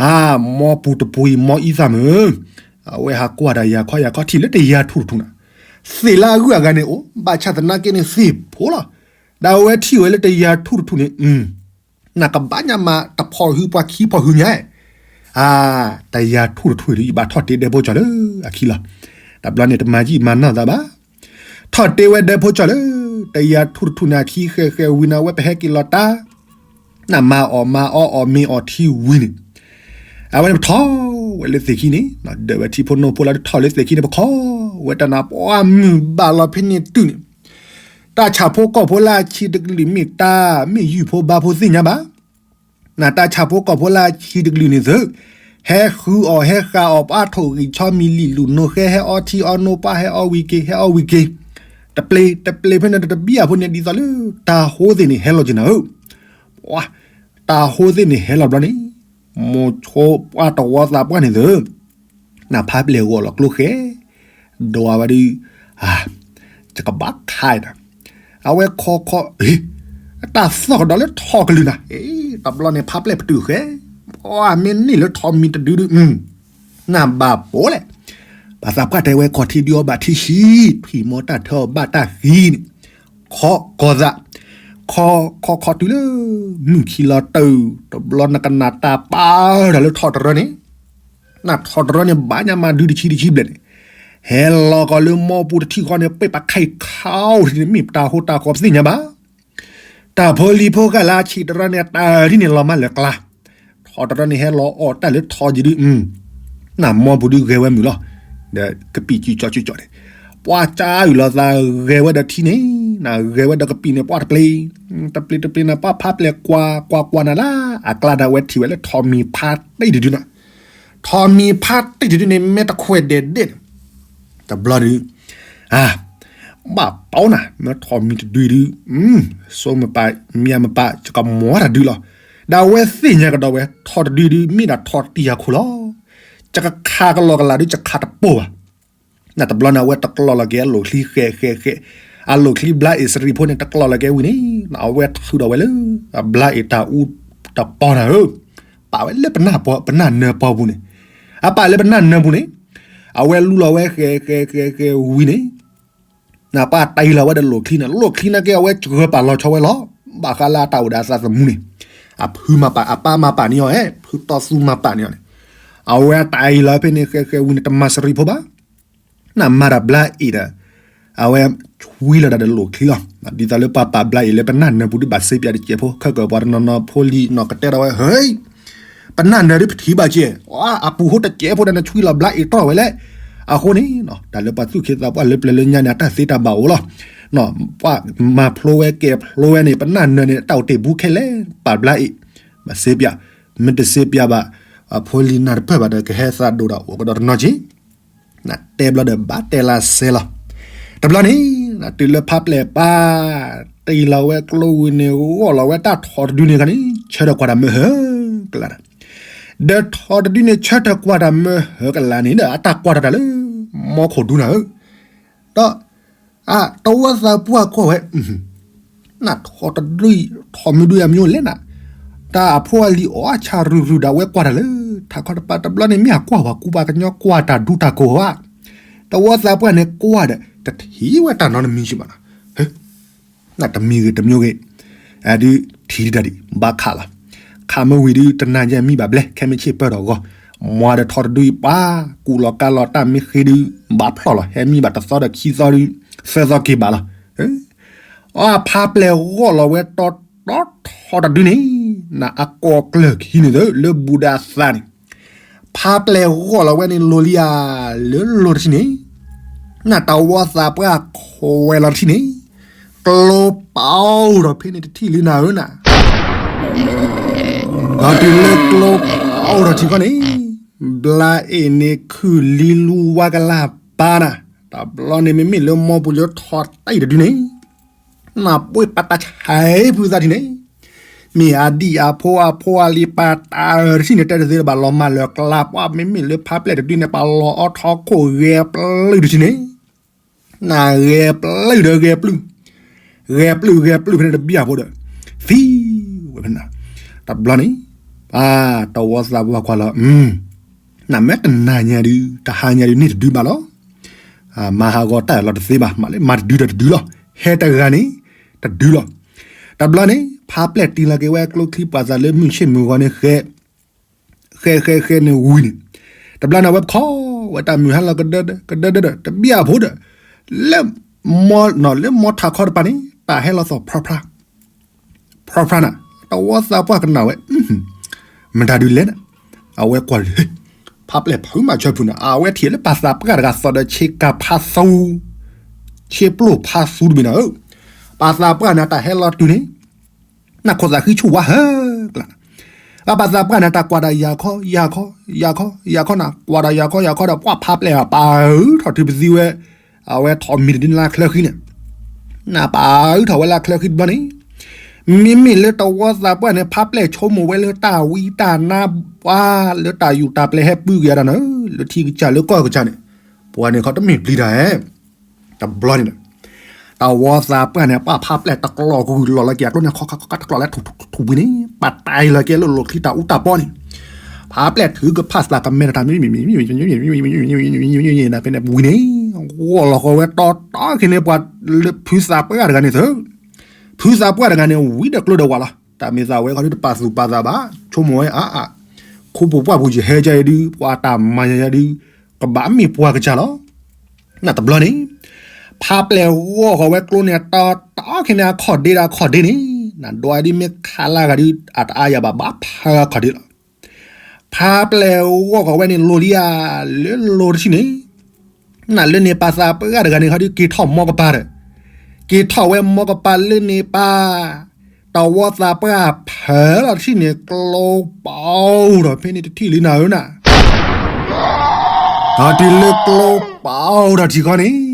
အါ, မ်ပူၤတပူၤအံၤ မ်အံသၣ်မုာ်, အဝဲဟးကွၢ်ဒီးယၤခီယၤခီထံၣ်လၢတယၤထူၣ်တထူၣ်န့ၣ်, သ့ၣ်လၢအဂုၤအဂၤန့ၣ်အိၣ်, ဘၣ်ဆၣ်သနာ်က့န့ၣ်သ့ၣ်ဖိလီၤ. ဒီးအဝဲထံၣ်ဝဲလၢတယၤထူၣ်တထူၣ်န့ၣ်, နကဘၣ်ညါမးတဖီၣ်ဟုပှၤခံဖီၣ်ဟုညါ, အါ, တယၤထူၣ်တထူၣ်အံၤဒီး ယဘၣ်ထီၣ်တ့ဒဲဖိကၠီလၢအခံလီၤ. တဘျီန့ၣ်တမၤယံာ်မၤနီၢ်သးဘၣ် ထီၣ်တ့ဝဲဒဲဖိကၠီလၢ တယၤထူၣ်တထူၣ်န့ၣ်အခံ ဃဲးဃဲးဝံၤန့ၣ် အဝဲပဟဲက့ၤလီၤတၢ်, နမၤအီၣ်မၤအီအီၣ်မ့ၤအီၣ်ထံဝံၤန့ၣ်, အဝဲန့ၣ်ပထီၣ်ဝဲလၢသ့ၣ်ခံန့ၣ်, ဒၢးဝဲထံဖိနိဖိလီၤ တထီၣ်လၢသ့ၣ်ခံန့ၣ် ပခီဝဲတၢ်နၤ ပှၤမုၢ်ဘၣ်လီၤဖဲန့ၣ်တုၤန့ၣ်, တၢ်ဆၣ်ဖိကီၢ်ဖိလၢအဆံးတကလုာ်မ့ၢ်တၢ် မ့ၢ်ယုၢ်ဖိဘါဖိသ့ၣ်ညါဘၣ် နတၢ်ဆၣ်ဖိကီၢ်ဖိလၢအဆံးတကလုာ်န့ၣ်သု, ဟဲဃုအီၣ်ဟဲဃာ်အီၣ် ပှၤထိၣ်ဂံၢ်ဆီမံၤလံာ်လူၢ်နိဃဲ ဟဲအီထံအီနိ ပှၤဟဲအီဝံၤက့ၤ ဟဲအီဝံၤက့ၤ, တပျ့ၤတပျ့ၤဖဲန့ၣ်တဘံၣ်အဖိန့ၣ် ဒ်သိးလၢတၢ်ဟိသ့ၣ်န့ၣ်ဟဲလီၤက့ၤနၤဧၢ, ပှၤ, တၢ်ဟိသ့ၣ်န့ၣ်ဟဲလီၤဘျီန့ၣ်, မိၤဆိပှၤတဝီသးပှၢ်န့ၣ်သု နဖါပျဲၢ်ဂီၢ်လီၤကျိဃဲ, ဒွးဝဲဒုး, အ, ယကဘၣ်ခါအံၤ, အဝဲခီခီ, တၢ်သီၣ်ကဒီးလၢထီၣ်ကလုၢ်နၤ, တဘျီန့ၣ်ဖါပျဲၢ်ပတုာ်ဃဲ, ပှၤမ့ၢ်န့ၢ်လၢထီၣ်မံၤတဒုဒု, နဘၣ်ပိာ်လဲၣ်, ပှၤသးပှၢ်တဲဝဲခီထံဒုအီၣ်ဘၣ်ထံဆံး, ထွံၣ်မီတၢ်ထၢအီၣ်ဘၣ်တၢ်ဃံန့ၣ်, ခီကီၤသး, ခီခီခီတုၤလၢ မုၢ်ခံလီၤတၢ်, တဘျီနကနၣ်တၢ်ပာ်ဒီးလၢထီၣ်တရၢန့ၣ် နထီၣ်တရၢန့ၣ် ဘၣ်ညါမးဒုတဆံတဆံဘျဲၣ်န့ၣ်, ဟဲလီၤကီးလၢမီပူၤတထံၣ်ဃီန့ၣ် ပှ့ၤပခါအံၤခါအိၣ်ထံန့ၣ် မ့ၢ်ပတၢ်ဟိတၢ်ကီပသ့ၣ်ညါဘၣ်. တၢ်ဖိလံၤဖိဃာ်လၢအဆံးတရၢန့ၣ် တၢ်ထံၣ်န့ၣ်လီၤမၢ်လၢကျါ, ထီၣ်တရၢန့ၣ်ဟဲလီၤအီၣ်တၢ်လၢထီၣ်ယံၤဒု, နမီပူၤဒုဂဲၤဝဲမုာ်လီၤ, ဒီးကပံာ်စုကၠီစုကၠီန့ၣ်, ပှၤကၢ်အုၣ်လီၤသးဂဲၤဝဲဒီးထံန့ၣ်, နဂဲၤဝဲဒီးကပံာ်န့ၣ် ပှၤတပျ့ၤ, တပျ့ၤတပျ့ၤန့ၣ် ပှၤဖါပျဲၢ်ကွၢ်ကွၢ်ကွၢ်နၤလၢ အကျါဒၣ်ဝဲထံၣ်ဝဲလၢထီၣ်မံၤဖါတံၢ်တဒုနၤ ထီၣ်မံၤဖါတံၢ်တဒုန့ၣ် မ့ၢ်တခွဲးဒဲးဒဲးန့ၣ်, တဘျီဒု, အ, ဘၣ်ပီနၤ မ့ၢ်ထီၣ်မံၤတဒုဒု, စိမပာ်, မံမပာ် ယကမီတၢ်ဒုလီၤ. ဒီးအဝဲသ့ၣ်ညါကဒီးဝဲ ထီၣ်တဒုဒု မ့ၢ်ဒၣ်ထီၣ်တံၢ်ယၤခိၣ်လီၤ. ယကခးကလီကလးဒု ယခးတပိၢ်ဘၣ်. နတဘျီန့ၣ် အဝဲတကျီလီၤက့ၤအလိၣ်ချံဃဲးဃဲးဃဲး, အလိၣ်ချံဘျါအ့ၣ်စရံဖိန့ၣ် တကျီလီၤက့ၤဝံၤန့ၣ်, အဝဲထုးဒီးဝဲလၢ အဘျါအ့ၣ်တၢ်အူတပီနၤဧၢ, ပာ်ဝဲလၢပနၢ်ပီ, ပနၢ်နၢၤပီပူၤန့ၣ်, အပာ်လၢပနၢ်နၢၤပူၤန့ၣ်, အဝဲလူလီၤဝဲဃဲးဃဲးဃဲးဃဲးဝံၤန့ၣ်, နပၢ်တ့လီၤဝဲဒီးလိၣ်ချံန့ၣ်, လိၣ်ချံနာ်က့ အဝဲစှၤပာ်လီၤဆီဝဲလီၤ. ဘၣ်ဃးလၢအတၢ်အိၣ်ဒီးအသးသမူန့ၣ်, အဖုမၤပာ်, အပၢ်မၤပာ်န့ၢ်အီၤ, ဖုတီသူမၤပာ်န့ၢ်အီၤန့ၣ်, အဝဲတ့လီၤဖဲန့ၣ်ဃဲးဃဲးဝံၤန့ၣ် တမၤစရံဖိဘၣ်. နမၤတၢ်ဘျါအ့ၣ်ဒီး, အဝဲဆွံလီၤဒၣ်ဒီးလိၣ်ချံလီၤ. ဒ်သိးလၢပှၤပာ်ဘျါအ့ၣ်လၢပနၢ်နၢၤပူၤဒုးဘၣ်စ့ပၠးတစဲးဖိ, ခဲကၢၣ်ပှၤတနီၤနီၤဖိလံၤနီၤကတဲဒီးဝဲ, ဟဲ, ပနၢ်နၢၤဒုးပထံၣ်ဘၣ်ကဲ, အပူၤဟိတစဲးဖိဒီးနဆွံလီၤဘျါအ့ၣ်တီၢ်ဝဲလဲၣ်. အဃိန့ၣ်, တၢ်လၢပှၤသူၣ်က့သးပှၢ်လၢပျၢၤလၢညါန့ၣ် အတၢ်သ့တၢ်ဘၣ်အိၣ်လီၤ. ပှၤမၤဖျိဝဲကဲဖျိဝဲန့ၣ် ပနၢ်နၢၤန့ၣ် တၢ်အိၣ်တ့ၢ်ဘူးခဲလၢာ် ပာ်ဘျါအ့ၣ်, မၤစ့ပၠး, မ့ၢ်တစ့ပၠးဘၣ်, အဖိလံၤနၢ်တပၢၢ်ဘၣ်ဒီး ကဟဲသးဒိၣ်ဒီးအိၣ်ကဒီးတနီၤက့ နတဲဘျီဒီးဘၣ်တဲလၢစဲလီၤ. တဘျီန့ၣ်, တုၤလၢဖါပျဲၢ်ပၢ်, တ့လီၤဝဲကျိဝံၤန့ၣ် ဂီၢ်လီၤဝဲတၢ်ထီၣ်တဒုန့ၣ်ခါန့ၣ် ဆၢထၢၣ်ကွၢ်တၢ်မၢဟၢကလးနၤ, ဒီးထီၣ်တဒုန့ၣ် ဆၢထၢၣ်ကွၢ်တၢ်မၢဟၢကလးန့ၣ်ဒီး အတၢ်ကွၢ်တၢ်တၢ်လၢ မီခိၣ်ဒူနၤဧၢ, ဒီး အတဝီသးပှၢ်ကွၢ်ဝဲ နထီၣ်တဒု, ထီၣ်မံၤဒုအမံၤလဲၣ်နၤ, တၢ်အဖိအလံၤအီၣ်ဆၣ်ရုၢ်ရုၢ်ဒီး အဝဲကွၢ်တၢ်လၢ ထးခီတပၤတဘျီန့ၣ် မ့ၢ်အကွၢ်ဝဲကူပှၤကညီကွၢ်တၢ်ဒူတၢ်ကိးဧါ, တဝီသးပှၢ်န့ၣ်ကွၢ်ဒီး တထံၣ်ဝဲတၢ်နီတမံၤစ့ၢ်ဘၣ်နၤ, နတမံၤဂ့ၤတမံၤဂ့ၤ, ဒုးထံၣ်ဒံးတၢ်ဒံး ဘၣ်ခးလီၤ, ခးမ့ၢ်ဝံၤဒုး တနၤယဲၢ်မံဘၣ်ဘျဲၣ် ခဲမ့ၢ်ဆ့ၣ်ပၢၢ်ဒီးဂီၢ်, မွၤဒီးထီၣ်တဒုအံၤပှၤ ကူၣ်လီၤကါလီၤတၢ်မ့ၢ်ဃ့ဒုး ဘၣ်ဖျီၣ်လီၤ ဟဲမံဘၣ်တသီဒီးခံသီဒုး သၢသီက့ၤဘၣ်လီၤ. အဖါပျဲၢ်ဂီၢ်လီၤဝဲတီတီထီၣ်တဒုန့ၣ်, နအကိာ်ကျၢၢ်ခံန့ၣ်သၢလၢဘူးဒးသးန့ၣ်, ဖါပျဲၢ်ဂီၢ်လီၤဝဲန့ၣ် လိၤလံဧါ, လၢလိၤတထံၣ်န့ၣ်, နတဝီသးပှၢ်ခွဲးလီၤတထံၣ်န့ၣ်, ကျိပအိၣ်ထီၣ်ဖဲန့ၣ်တထံၣ်လံနၤဧၢနၤ, ဒီးတုၤလၢကျိပအိၣ်ထီၣ်ထံၣ်ခီန့ၣ်, ဘျါအ့ၣ်န့ၣ်ခုၣ်လံလူဝါကလၢ်ပၢ်နၤ, တဘျီန့ၣ်မ့မ့ၢ်လၢမီပူၤလၢထီၣ်တၢ်အံၤတဒုန့ၣ်, နပှ့ၤပာ်တၢ်ဆဲးဖုသးထံၣ်န့ၣ်, မ့ၢ်အဒံၣ်အဖိအဖိအလံၤပာ်တၢ်တထံၣ်န့ၣ် တဲတသ့လၢၤဘၣ်လီၤမၢ်လၢၤကျါပှၢ် မ့မ့ၢ်လၢဖါပျဲၢ်တဒုန့ၣ် ပှၤလီၤအီထီခိၣ်ဂဲၤပျုၢ်တထံၣ်န့ၣ်, နဂဲၤပျုၢ်ဒီးဂဲၤပျုၢ်, ဂဲၤပျုၢ်ဂဲၤပျုၢ်ဖဲန့ၣ်တဘံၣ်အဖိဒီး, တဘျီန့ၣ် ပှၤတဝီသးပှၢ်ကွၢ်လီၤ, နမ့ၢ်တနၤညါဒုး တဟါညါဒုးန့ၣ်တဒုဘၣ်လီၤ. မၤဟးဂီၤတၢ်လီၤတသ့ဘၣ်, မၤလၢမၤတဒုဒီးတဒုလီၤ, ဟဲတဂၤန့ၣ် တဒုလီၤ. တဘျီန့ၣ် ဖါပျဲၢ်တံၤလီၤက့ၤဝဲကျိချံပှၤသးလၢမုၢ်ဆ့ၣ်မုၢ်ဂီၤန့ၣ် ဃဲ ဃဲဃဲဃဲန့ၣ်ဝံၤန့ၣ်, တဘျီန့ၣ် အဝဲခီဝဲတၢ်မုၢ်ဟါလီၤကဒၢကဒၢဒီး တဘံၣ်အဖိဒီး လၢ လၢမီထးခီတပၤန့ၣ် တၢ်ဟဲလီၤသီၣ်ဖျါဖျါ ဖျါဖျါနၤ, တဝီသးပှၢ်ကနၣ်ဝဲ မတၤဒုးလဲၣ်နၤ, အဝဲကွၢ်လၢ ဖါပျဲၢ်ဖုမၤဆၢဖုနၤ အဝဲထံၣ်လၢပှၤသးပှၢ်တဂၤသီၣ်ဒီးဆ့ကၤဖးသူ ဆ့ပျိၢ်ဖးသူတဘ့ၣ်နၤဧၢ, ပှၤသးပှၢ်န့ၣ် တၢ်ဟဲလီၤတုၤန့ၣ် နခိၣ်သးဃံဆူၣ်ဝါဟၢကျါ, ပှၤသးပှၢ်န့ၣ် တၢ်ကွၢ်ဒၣ်ယၤခီ ယၤခီ ယၤခီ ယၤခီနၤ, ကွၢ်ဒၣ်ယၤခီ ယၤခီဒီး ပှၤဖါပျဲၢ်အပာ်အုးထီၣ်ထုပသံဝဲ, အဝဲထီၣ်မံၤတဒုန့ၣ်လၢချၢဃံန့ၣ်, နပာ်အုးထီၣ်ဝဲလၢချၢဃံတဘျီန့ၣ်, မ့မ့ၢ်လၢတဝီသးပှၢ်န့ၣ် ဖါပျဲၢ်ဆိကမိၣ်ဝဲလၢတၢ်ဝံတၢ်နါပှၤ လၢတၢ်ယူးတၢ်ပျဲၤဟဲပုၢ်က့ၤအီၤဒီးနၤ, လၢထံကစၢ်လၢကီၢ်ကစၢ်န့ၣ်, ပှၤန့ၣ်ခီတမ့ၢ်ပျံၤတၢ်ဧါ တဘျီန့ၣ်ဒီး တဝီသးပှၢ်န့ၣ် ပှၤဖါပျဲၢ်တကျိးကဂုာ်လီၤလၢက့ၤအကျိန့ၣ် ခီခီခီတကျိးလၢထူပူၤန့ၣ် ပှၤတၢ်အံၤလီၤက့ၤလၢလီၢ်ခံတၢ်အူတၢ်ပီန့ၣ်, ဖါပျဲၢ်ထုကဖၣ်သးကမဲတၢ်မံၤမံၤ ဖဲန့ၣ်ဝံၤန့ၣ်, ဂီၢ်လီၤဃီဝဲတီတီခံန့ၣ် ပှၤလၢဖုသးပှၢ်တဂၤန့ၣ်သၢ, ဖုသးပှၢ်တဂၤန့ၣ် ဝံဒီးကျိဒီးဝးလီၤ, တၢ်မ့ၢ်သးဝဲခီဒုတပာ်သူၣ်ပာ်သးဘၣ်, ဆိကမိၣ်ဝဲအါအါ, ခိပူၤပှၢ်ပူၤယဟဲကါအံၤဒု ပှၤတၢ်မၤယၤယၤဒု ကဘၣ်မ့ၢ်ပှၤကစၢ်လီၤ. နတဘျီန့ၣ် ဖါပျဲၢ်ဂီၢ်ဃီၤဝဲကျိန့ၣ် တီတီခံန့ၣ် အခီၣ်ဒ့ဒီးအခီၣ်ဒ့န့ၣ်, နဒွးဒ်မ့ၢ်ခါလၢဂၤဒု အတအါယၤဘၣ် ဘၣ်ဖးအခီၣ်ဒ့လီၤ. ဖါပျဲၢ်ဂီၢ်ဃီၤဝဲန့ၣ် လိၤလံဧါ, လၢလိၤတထံၣ်န့ၣ်, နလၢန့ၣ်ပှၤသးပှၢ်တဂၤန့ၣ် ခီဒုက့ၤထီၣ်မိၢ်ကပၤဒီး, က့ၤထီၣ်ဝဲမိၢ်ကပၤလၢန့ၣ်ပှၤ တဝီသးပှၢ်ဖၢလီၤတထံၣ်န့ၣ် ကျိပာ်အိၣ်ဒီးဖဲန့ၣ်တထံၣ်လံနၤဧၢနၤ, ဒီးတုၤလၢကျိပာ်အိၣ်ဒီးထံၣ်ခီန့ၣ်,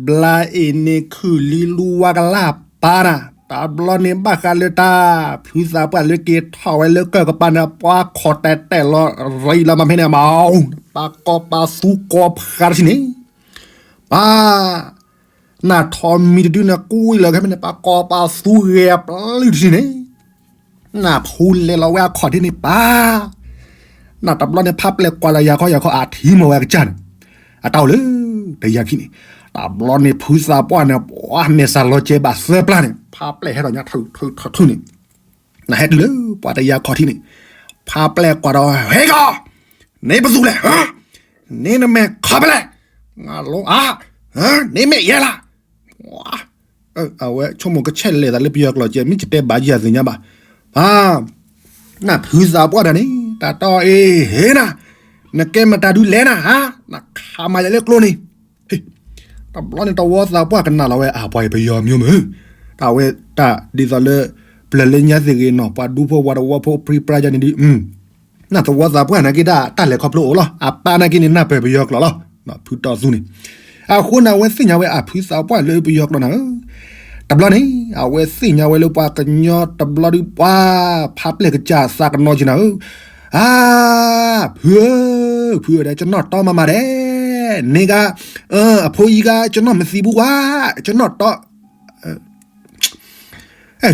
ဘျါအ့ၣ်န့ၣ်ခုၣ်လံလူဝါကလၢ်ပာ်နၤ, တဘျီန့ၣ်ဘၣ်ဃးလၢတၢ် ဖုသးပှၢ်လၢက့ၤထီၣ်ဝဲလၢကၢၢ်ကပၤန့ၣ် ပှၤခီၣ်တဲာ်တဲာ်လီၤရံလီၤမးဖဲန့ၣ်မး, ပှၤကီၢ်ပှၤသူကီၢ်ဖးတထံၣ်န့ၣ်, ပှၤ နထီၣ်မံၤတဒုန့ၣ် ကွံာ်လီၤခဲဖဲန့ၣ် ပှၤကီၢ်ပှၤသူဂဲၤပျုၢ်တထံၣ်န့ၣ်, နဖူလဲၤလီၤဝဲအခီၣ်ဒ့န့ၣ်ပၢ်, နတဘျီန့ၣ်ဖါပျဲၢ်ကွၢ်လီၤယၤခီယၤခီအထံမီၢ်ဝဲအကစၢ်န့ၣ်, အတၢ်အိၣ်လၢ တယၤခံန့ၣ်, တဘျီန့ၣ်ဖုသးပှၢ်န့ၣ် ပှၤမဲာ်ဆှးလီၤကဲဘၣ်သၢပျၢ်န့ၣ် ဖါပျဲၢ်ဟဲထီၣ်ညါထုးထုးထုးထုးန့ၣ်, နဟဲတုၤလၢပှၤတယၤခီၣ်ထံးန့ၣ်, ဖါပျဲၢ်ကွၢ်ဒီး ဟဲကီၢ်, န့ၣ်ပသူၣ်လဲၣ်, န့ၣ်နမဲာ်ခီဖဲလဲၣ်, နလိအါ, န့ၣ်မ့ၢ်ယဲလၢ်, အဝဲဆိကမိၣ်ကဆဲးလဲၤသးလၢပယီၤကျိာ်ကဲ မ့ၢ်ကတဲဘၣ်ယၤသ့ၣ်ညါဘၣ်, ဖါ နဖုသးပှၢ်တဂၤန့ၣ် တၢ်တီအ့ၣ်ဟ့နၤ, နကဲမတၤဒုလဲၣ်နၤဧါ, နခးမၤယၤလၢကျိန့ၣ်, တဘျီန့ၣ်တဝီသးပှၢ်ကနၣ်လီၤဝဲ အပှၤပယီၤမျိုးမုၢ်, တၢ်ဝဲတၢ်ဒ်သိးလၢ ပျၢၤလၢညါသ့ၣ်ဂ့ၤနီၢ် ပှၤဒူဖိပှၤတဝီဖိပြံပြါယါန့ၣ်ဒု နတဝီသးပှၢ်န့ၣ်က့ၤဒၣ် တၢ်လဲၤခီဖျိအိၣ်လီၤ. အပၢ်နာ်က့ၤန့ၣ် နၢ်ပၢၢ်ပယီၤကျိာ်လီၤ. ဖုတီသူန့ၣ်, အဃိန့ၣ် အဝဲသ့ၣ်ညါဝဲအဖုသးပှၢ်လၢပယီၤကျိာ်နၤဧၢ, တဘျီန့ၣ် အဝဲသ့ၣ်ညါဝဲလၢပှၤကညီတဘျီဒု ပှၤဖးပျဲၢ်ကစၢ်သးကနီၤက့ၤနၤဧၢ, အါ, ဖုဧၢ, ဖုဧၢဒီး ကနီၣ်တီမၤမၤဒဲး, န့ၣ်ဂၤ, အဖိအံၤဂၤ ကနီၣ်မသံဘူးကွၢ်, ကနီၣ်တီ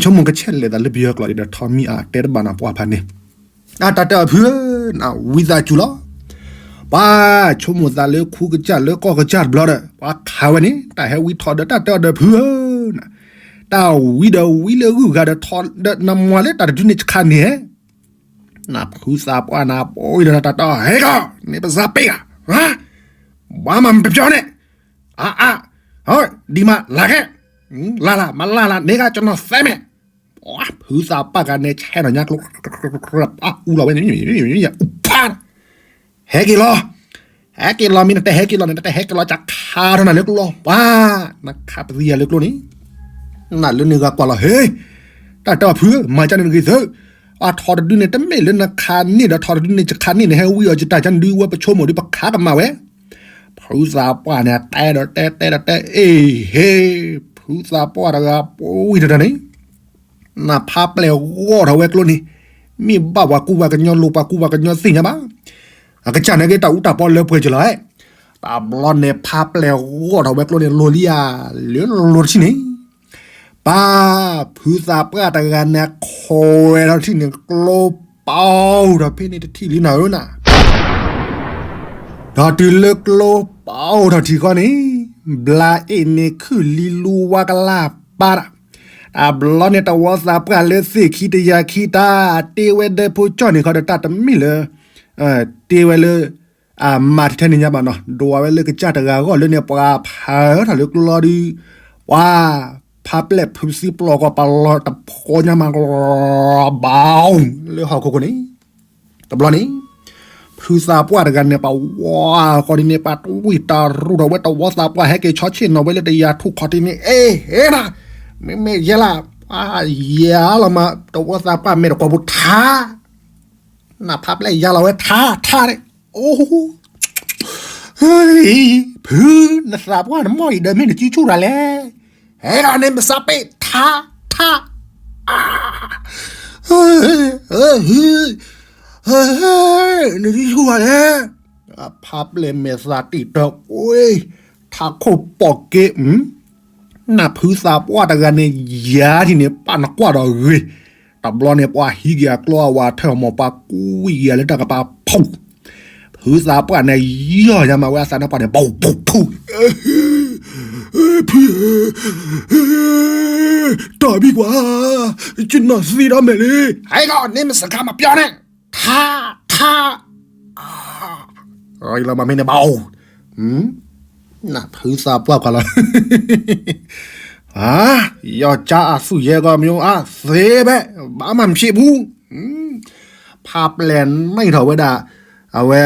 ဆိကမိၣ်ကဆဲးလဲၤသးလၢပယီၤကျိာ်ဒီး ထီမံၤအတဲတဘၣ်နၤပှၤဖးန့ၣ်, အတၢ်တဲအီၤဖုဧၢ, နဝံသးစူၤလီၤ. ပှၤဆိကမိၣ်သးလၢခူကစၢ်လၢကီၢ်ကစၢ်တဘျီဒီး ပှၤခးဝဲန့ၣ် တၢ်ဟဲဝံထီၣ်ဒီးတၢ်တဲအီၤဒီးဖုဧၢ, တၢ်ဝံဒီးဝံလၢဂုၢ်ဂၤဒီးထီဒီး နမၤလၢတၢ်တဒုန့ၣ်တခါန့ၣ် နဖုသးပှၢ်နၤ ပိၢ်ဒီးနတၢ်တီ ဟဲကီၢ် န့ၣ်ပစးပ့ၢ်ဂၤ, ဘၣ်မၤပပျီန့ၣ်, အါအါ, ဒ်မးလၢ်ကဲ, လၢ်လၢ် မၤလၢ်လၢ် န့ၣ်ဂၤကနီၤသဲမဲာ်, ဖုသးပှၢ်ဂၤန့ၣ် ဆဲးနီၢ်ညါကျိ အူလီၤဝဲ, ဖး ဟဲက့ၤလီၤ, ဟဲက့ၤလီၤမ့ၢ်နတဟဲက့ၤလီၤန့ၣ် နတဟဲက့ၤလီၤ ကခးထီၣ်နၤလၢကျိလီၤ ပှၤ, နခးပသံယၤလၢကျိန့ၣ်, နလၢန့ၣ်ဂၤကွၢ်လီၤ ဟ့, တၢ်တဲအီၤဖုဧၢ မၤကၢန့ၣ်တဂ့ၤသု, အထီၣ်တဒုန့ၣ် တမ့ၢ်လၢနခးန့ၢ်ဒီးထီၣ်တဒုန့ၣ် ယခးန့ၢ်န့ၣ် ဟဲဝံအီၤယတၢ်ကၢန့ၣ်ဒု ဝဲပဆိကမိၣ်ဒု ပခးကမၣ်ဝဲ, ဖုသးပှၢ်န့ၣ် တဲဒီးတဲ တဲဒီးတဲ အ့ၣ် ဟ့, ဖုသးပှၢ်တဂၤ ပဝံတတၢ်န့ၣ် နဖးပျဲၢ်ဂီၢ်ထီၣ်ဝဲကျိန့ၣ်, မ့ၢ်ဘၣ်ပှၤကူပှၤကညီလိၤ ပှၤကူပှၤကညီသ့ၣ်ညါဘၣ်, အကစၢ်န့ၣ်က့ၤတၢ်အူတၢ်ပီလၢပှဲၤကလီၤ, တဘျီန့ၣ်ဖးပျဲၢ်ဂီၢ်ထီၣ်ဝဲကျိန့ၣ် လိၤလံဧါ, လၢလိၤတထံၣ်န့ၣ်, ပှၤဖုသးပှၢ်တဂၤန့ၣ် ခီ ပှဲၤထီၣ်ထံၣ်န့ၣ် ကျိပီထီၣ်ဖဲန့ၣ်တထံၣ်လံနၤဧၢနၤ. ဒီးတုၤလၢကျိပီထီၣ်ထံဃီန့ၣ် ဘျါအ့ၣ်န့ၣ်ခုၣ်လံလူဝါကလၢ်ပၢ်တၢ်, တဘျီန့ၣ် တဝီသးပှၢ်လၢသ့ၣ်ခံတယၤခံတၢ် တ့ဝဲဒၢဖိကၠီၣ်န့ၣ်ခီဒီး တၢ်တမ့ၢ်လၢ တ့ဝဲလၢ အမၤထဲထဲန့ၣ်ညါဘၣ်နီၤ, ဒွးဝဲလၢကစၢ်တဂၤအဂီၢ်လၢန့ၣ် ပှၤဖးထီၣ်လၢကျိလီၤဒုး, ပှၤဖးပျဲၢ်ဖုသံပျီၢ်ကီး ပလီၤတဖိညါမး ဘၣ် လၢဟီၣ်ခိၣ်ခိၣ်န့ၣ်, တဘျီန့ၣ် ဖုသးပှၢ်တဂၤန့ၣ် ပှၤဝါဃီဒ်န့ၣ် ပှၤတဝံၣ်တၢ်ရူၢ်ထီၣ်ဝဲ တဝီသးပှၢ်ဟဲက့ၤဆီဆ့ၣ်နီၤဝဲလၢတယၤထူၣ်ခီၣ်ထံးန့ၣ် အ့ ဟဲနၤ, မ့မ့ၢ်ယဲလၢ ပှၤယၤလီၤမး တဝီသးပှၢ်မဲာ်တကွီၢ်ဖိထါ နဖးပျဲၢ်ယါလီၤဝဲထါ ထါန့ၣ်, အိ, ဖု, နသးပှၢ်နမီၢ်အံၤဒီးမ့ၢ်နစုဆူၣ်တၢ်လဲၣ်, ဟဲဒီးန့ၣ်မစးပ့းထါ ထါ, နစုဆူၣ်တၢ်လဲၣ်, ဖးပျဲၢ်မဲာ်သးတံၢ်တၢ်ကွံ, ထးခိၣ်ပိာ်က့, နဖုသးပှၢ်တဂၤန့ၣ် ယၤထံၣ်န့ၣ် ပာ်နကွၢ်ဒီးဂ့ၤ, တဘျီန့ၣ် ပှၤဟံးက့ၤအကျီအဝၤထၢၣ်မီၤ ပှၤကွံက့ၤလၢတၢ်ကပၤဖူး, ဖုသးပှၢ်န့ၣ် ယီၢ်ညါမးဝဲအသးနၢ်ပှၢ်န့ၣ် ပူၤဖူးဖူး, ဖု, တီၢ်ဘံကွၢ်, ယနီၢ်သံဒီးမဲာ်လံ, ဟဲဒီးန့ၣ်မစကါမပျီန့ၣ်, ထါ, ထါ လီၤမၤမ့ၢ်န့ၣ်ဘၣ်အိၣ်, နဖုသးပှၢ်ကွၢ်လီၤ, ယီၢ်ကါအသူၣ်ယဲကီးမၠိအသ့ဘဲ, ဘၣ်မၤမ့ၢ်ဆ့ပူၤ, ဖးပျဲၢ်န့ၣ်ထီၣ်ဝဲဒၣ်, အဝဲ,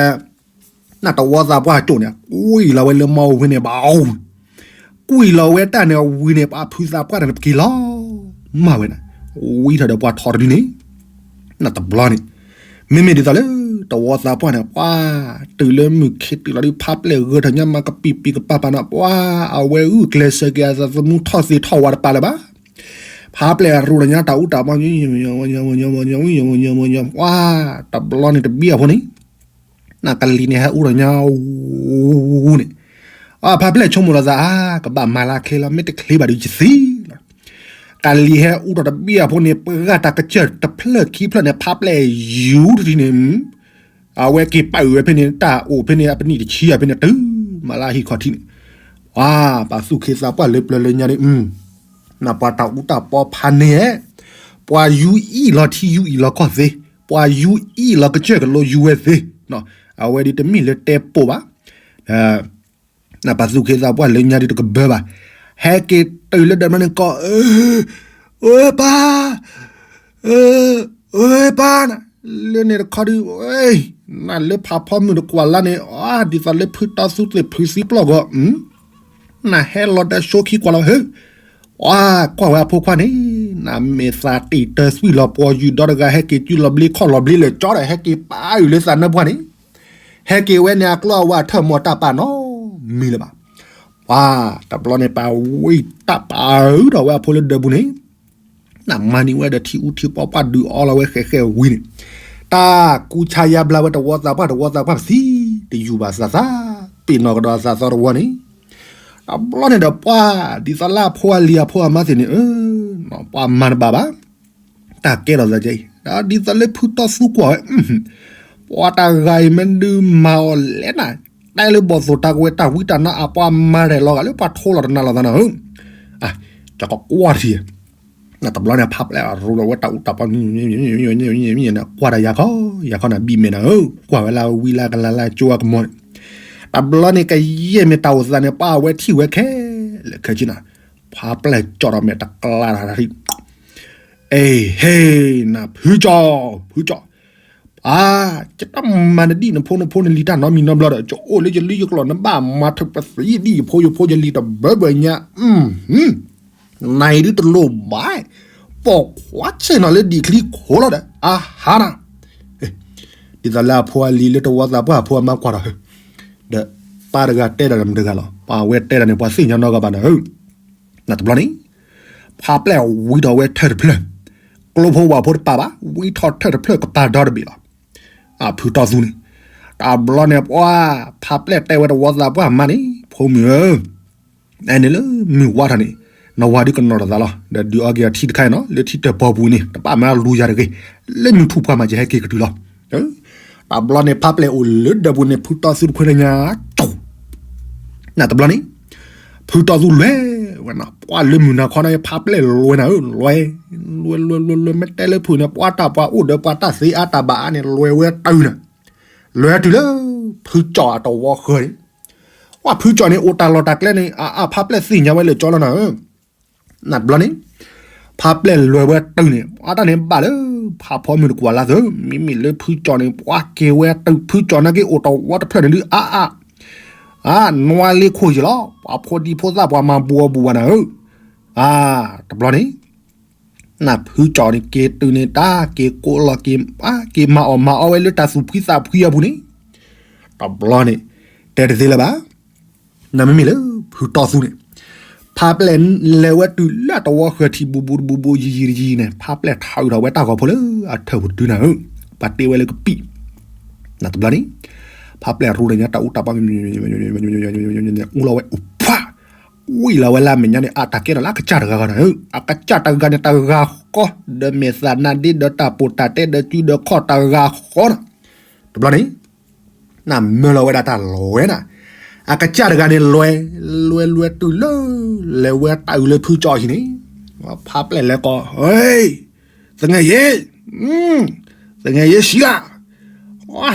နတဝီသးပှၢ်ကၠိၣ်န့ၣ် ကွံာ်လီၤဝဲလၢမီၢ်ဝံၤန့ၣ်ဘၣ်အိၣ်, ကွံာ်လီၤဝဲတၢ်န့ၣ်ဝံၤန့ၣ် ပှၤဖုသးပှၢ်တဂၤန့ၣ် ပက့ၤလီၤ, မၤဝဲန့ၣ်, ဝံၤထီၣ်ဒီးပှၤထီၣ်တဒုန့ၣ် နတဘျီန့ၣ်, မ့မ့ၢ်ဒ်သိးလၢ တဝီသးပှၢ်န့ၣ် ပှၤတုၤလၢမုၢ်ခ့တုၤလီၤဒုး ဖးပျဲၢ်ဂၢၢ်ထီၣ်ညါမး ကပံာ်ပံာ်ကပၤပၤန့ၣ် ပှၤအဝဲဂုာ်ကျဲးစၢးက့ၤအသးသမူထီၣ်သ့ထီၣ်ဝးတပၤလၢၤဘၣ်, ဖးပျဲၢ်ရူၢ်ထီၣ်ညါတၢ်အူတၢ်ပီ, ပှၤတဘျီန့ၣ်တဘံၣ်အဖိန့ၣ် နကလံၤန့ၣ်ဟဲအူထီၣ်ညါအူန့ၣ်, အဖးပျဲၢ်ဆိကမိၣ်လီၤသး အါ ကဘၣ်မၤလၢချ့လီၤ မ့ၢ်တချ့ဘၣ်ဒီးယသံလီၤ, ကလံၤဟဲအူထီၣ်တဘံၣ်အဖိန့ၣ် ပှၤတၢ်ကစၢၢ်တဖျၢၣ်ခံဖျၢၣ်န့ၣ် ဖးပျဲၢ်ယူၤတထံၣ်န့ၣ်, အဝဲက့ၤပာ်အုၣ်ဝဲဖဲန့ၣ် တၢ်အိၣ်ဖဲန့ၣ် အပနံၣ်တဆံအဖဲန့ၣ် တုၤမၤလၢဟံၣ်ခီၣ်ထံးန့ၣ်, ပှၤသူၣ်ခ့သးပှၢ်လၢပျၢၤလၢညါန့ၣ် နပှၤတၢ်အူတၢ်ပီဖးန့ၢ်, ပှၤယူၤအံၣ်လီၤထံယူၤအံၣ်လီၤကီၢ်သ့, ပှၤယူၤအံၣ်လီၤကစၢၢ်ကလိယူၤဝဲသ့, အဝဲဒ်တမ့ၢ်လၢတဲပိာ်ဘၣ်, နပှၤသူၣ်ခ့သးပှၢ်လၢညါဒ်တကဘၢဘၣ်, ဟဲက့ၤတုၤလၢဒီးမနုၤန့ၣ်ကီး, အၢ ပၢ်, အၢ ပၢ်နၤ, လၢန့ၣ်တခီဒုး, နလၢဖးဖီမုၢ်တကွၢ်လါန့ၣ် ဒ်သိးလၢဖုတီသူသ့ၣ်ဖုသံပျီၢ်ဂီၤ နဟဲလီၤဒီးဆိခံကွၢ်လီၤဧၢ, ပှၤကွၢ်ဝဲအဖိခွါန့ၣ်, နမဲာ်သးတ့ၢ်တၢသွံၣ်လီၤပှီၤယုၢ်ဒီတဂၤ ဟဲက့ၤစုလီၤဘျ့ခီၣ်လီၤဘျ့လၢာ်ကၠီဒီး ဟဲက့ၤပာ်အုၣ်လၢသးနၢပှၢ်န့ၣ်, ဟဲက့ၤဝဲန့ၣ်အကျီအဝဲအထၢၣ်မီၢ်တၢ်ပာ်နီတမံၤလၢၤဘၣ်, ပှၤတဘျီန့ၣ် ပာ်ဝံၣ်တၢ်ပာ်အုၣ်ထီၣ်ဝဲအဖိလၢဒၢးပူၤန့ၣ် နမၤန့ၢ်ဝဲဒီးထံအူထံပီပှၢ်ဒုးအီလီၤဝဲဃဲးဃဲးဝံၤန့ၣ်, တၢ်ကူဆါယါဘျါဝဲတဝီသးပှၢ် တဝီသးပှၢ်ပသံတယူၢ်ဘၣ်သးသး, ပ့ၤနီၣ်ကဒီးအသးသီတဝီန့ၣ်, တဘျီန့ၣ်ဒီးပှၤ ဒ်သိးလၢအဖိအလံၤအဖိအမါသ့ၣ်န့ၣ်, ပှၤမၤတဘၣ်ဘၣ်, တၢ်ကဲထီၣ်သးကဲအံၤ ဒ်သိးလၢဖုတီသူကွၢ်ဝဲ, ပှၤတဂၤအံၤမ့ၢ်ဒုးမၤအီၤလဲၣ်နၤ, တဲလၢဘီၣ်သိၣ်တၢ်ကဝဲတၢ်ဝံတၢ်နါအပှၤမၤရဲၣ်လီၤဂာ်လၢပှၤထိလီၤတနၤလီၤသးနၤဧၢ, ကကွၢ်ထံၣ် နတဘျီန့ၣ် ဖးပျဲၢ်အရူၢ်လီၤဝဲတၢ်အူတၢ်ပီ ကွၢ်တၢ်ယၤခီ ယၤခီနၤဘံၣ်မဲာ်နၤဧၢ, ကွၢ်ဝဲလၢဝံလၢကလၤလၢကၠိအကမီၤန့ၣ်, တဘျီန့ၣ်ကယဲၢ်မ့ၢ်တၢ်အိၣ်သးန့ၣ် ပှၤဝဲထံၣ်ဝဲခဲလၢာ်ခဲဆ့နၤ, ဖးပျဲၢ်ကၠီၣ်ဒီးမဲာ်တကျါတၢ်ထံၣ်, အ့ ဟ့ နၤဖုကၠီၣ် ဖုကၠီၣ် ပှၤ ယတမၤနဒံၣ်နဖိနဖိနလံၤတၢ်နီတမံၤနီတဘျီဒီး ယအိၣ်လၢယလံၤယကျိာ် နဘၣ်မၤထၢၣ်ပသံဒံၣ်ယဖိယဖိယလံၤတဘၢဘၢညါ, နၤအံၤဒုးတလိၣ်ဘၣ်, ပိာ်ခွါဆ့ၣ်နီၤလၢဒံၣ်ချံခိၣ်လီၤဒီး အဟါနၤ, ဒ်သိးလၢအဖိအလံၤလၢတဝီသးပှၢ်အဖိအမါကွၢ်ဒီး, ဒီးပၢ်တဂၤတဲတၢ်ဒီးမတဂၤလီၤ, ပှၤဝဲတဲတၢ်န့ၣ် ပှၤသ့ၣ်ညါနီတဂၤဘၣ်နၤဧၢ, နတဘျီန့ၣ် ဖးပျဲၢ်ဝံထီၣ်ဝဲထၢၣ်တဖျၢၣ်, ကျိဖိဝၣ်ဖိတပာ်ဘၣ်, ဝံထီၣ်ထၢၣ်တဖျၢၣ်ကပၤဒီတဘ့ၣ်လီၤ. အဖုတီသူန့ၣ်, တဘျီန့ၣ်ပှၤ ဖးပျဲၢ်တဲဝဲတဝီသးပှၢ်မါန့ၣ် ဖိမုၣ်ဧၢ, အဲန့ၣ်လၢမုၢ်ဝါထီၣ်န့ၣ်, နဝၤဒုးကနီၤတသးလီၤ. ဒီးဒုးအီက့ၤအထံတခါအံၤနီၤ လၢထံတၢၣ်ပီၤပူၤန့ၣ် တဘၣ်မၤလူၤယၤတဂ့ၤ, လၢမုၢ်ထူၣ်ပှၢ်မၤကဟဲက့ၤကတုၤလီၤ. တဘျီန့ၣ် ဖးပျဲၢ်အိၣ်လၢဒၢးပူၤန့ၣ် ဖုတီသူတခွဲလၢညါ ကၠိ နတဘျီန့ၣ် ဖုတီသူလဲၤဝဲနီၤ ပှၤလၢမုၢ်နၤခီန့ၣ် ဖးပျဲၢ်လဲၤနၤဧၢ လဲၤ လဲၤလဲၤလဲၤလဲၤ မ့ၢ်တဲလၢဖုန့ၣ် ပှၤတၢ်ပှၤအိၣ်ဒီးပှၤတၢ်သ့အါတၢ်ဘၣ်အါန့ၣ် လဲၤဝဲတုၤနၤ, လဲၤတုၤလၢ ဖုကၠီအတဝီဃၢၤန့ၣ်, ပှၤဖုကၠီန့ၣ် အိၣ်တၢ်လီၢ်တၢ်ကျဲန့ၣ် အအါ ဖးပျဲၢ်သ့ၣ်ညါဝဲလၢာ်ကၠီလီၤနၤဧၢ နတဘျီန့ၣ် ဖးပျဲၢ်လဲၤဝဲတုၤန့ၣ် အတၢ်န့ၣ်ဘၣ်လၢ ဖးဖီမုၢ်တကွၢ်လၢ်သၢ မ့မ့ၢ်လၢဖုကၠီန့ၣ် ပှၤက့ၤဝဲတုၤ ဖုကၠီနာ်က့အိၣ်တဝီတဖျၢၣ်န့ၣ်ဒုးအါအါ အါ နွါလ့ခိၣ်ယံၤလီၤ ပှၤဖိဒံဖိသၣ်ပှၤမၤဘူးအီၤဘူးဘၣ်နၤဧၢ, အါ တဘျီန့ၣ် နဖုကၠီန့ၣ် က့ၤတုၤန့ၣ် တၢ်က့ၤကိးလီၤက့ၤ က့ၤမၤအီၣ်မၤအီဝဲလၢတၢ်သူၣ်ဖှံသးဖှံအပူၤန့ၣ်, တဘျီန့ၣ် တဲတသ့လၢၤဘၣ် နမ့မ့ၢ်လၢ ဖုတီသူန့ၣ် ဖးပျဲၢ်လဲၤဝဲတုၤလၢအတဝီဃၢၤထံးဘူးဘူးတဘူးဘူးယံၤယံၤတယံၤန့ၣ် ဖးပျဲၢ်ထးအုးထီၣ်ဝဲတၢ်ဂီၤဖိလၢအထၢၣ်ပူၤတတုၤနၤဧၢ, ပှၤတ့ဝဲလၢကပံာ်, နတဘျီန့ၣ် ဖးပျဲၢ်ရူတညါတၢ်အူတၢ်ပီ အူလီၤဝဲအိၣ်ဖှါ, ဝံၤလီၤဝဲလၢအမဲာ်ညါန့ၣ် အတၢ်ကဲထီၣ်လၢအကစၢ်တဂၤဂီၢ်နၤဧၢ, အကစၢ်တဂၤန့ၣ် တဂၤဃီ ဒီးမဲာ်သးနါဒ့ဒီးတၢ်ပိာ်တၢ်တဲဒီးစုဒီးခီၣ်တဂၤဃီနီၤ, တဘျီန့ၣ် နမၢလီၤဝဲဒၣ်တၢ်လီၤဝဲနၤ, အကစၢ်တဂၤန့ၣ်လဲၤ, လဲၤလဲၤတုၤလၢ, လဲၤဝဲတၢ်အုးလၢဖုကၠီအဟံၣ်န့ၣ်, ဖးပျဲၢ်လဲၤကိး, သငယ်ချင်း, သငယ်ချင်းရှိလား,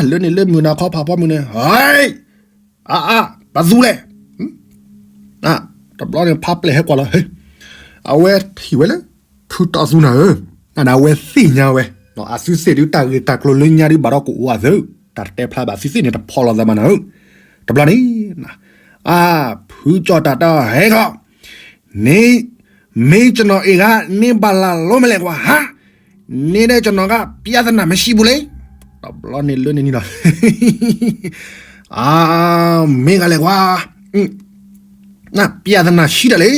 လၢန့ၣ်လၢမုၢ်နၤခီဖးဖီမုၢ်န့ၣ်, အါအါ, ပသူလဲၣ်, တဘျီန့ၣ်ဖးပျဲၢ်ဟဲကွၢ်လီၤ, အဝဲထံၣ်ဝဲလၢ ဖုတီသူနၤဧၢ, အဝဲသ့ၣ်ညါဝဲ, အသုသ့ၣ်ဒုးတၢ်ဂ့ၢ်တၢ်ကျိၤလၢညါဒုးဘၣ်ဒီးကအိၣ်အသၢ, တၢ်တတဲဖျါဘၣ်သုသ့ၣ်န့ၣ်တဖီၣ်လိာ်သးမးနၤဧၢ, တဘျီန့ၣ်, အါ, ဖုကၠီတၢ်တဟဲခီ, န မင်းကျွန်တော်အိမ်က နင်းဘလာလို့မလဲကွာ, ဟာ, နင်းတဲ့ကျွန်တော်က ပြဿနာမရှိဘူးလေ, တဘျီန့ၣ်လၢန့ၣ်နီၤ, အါ, မင်းကလဲၤကွာ, နပြဿနာရှိတယ်လေ,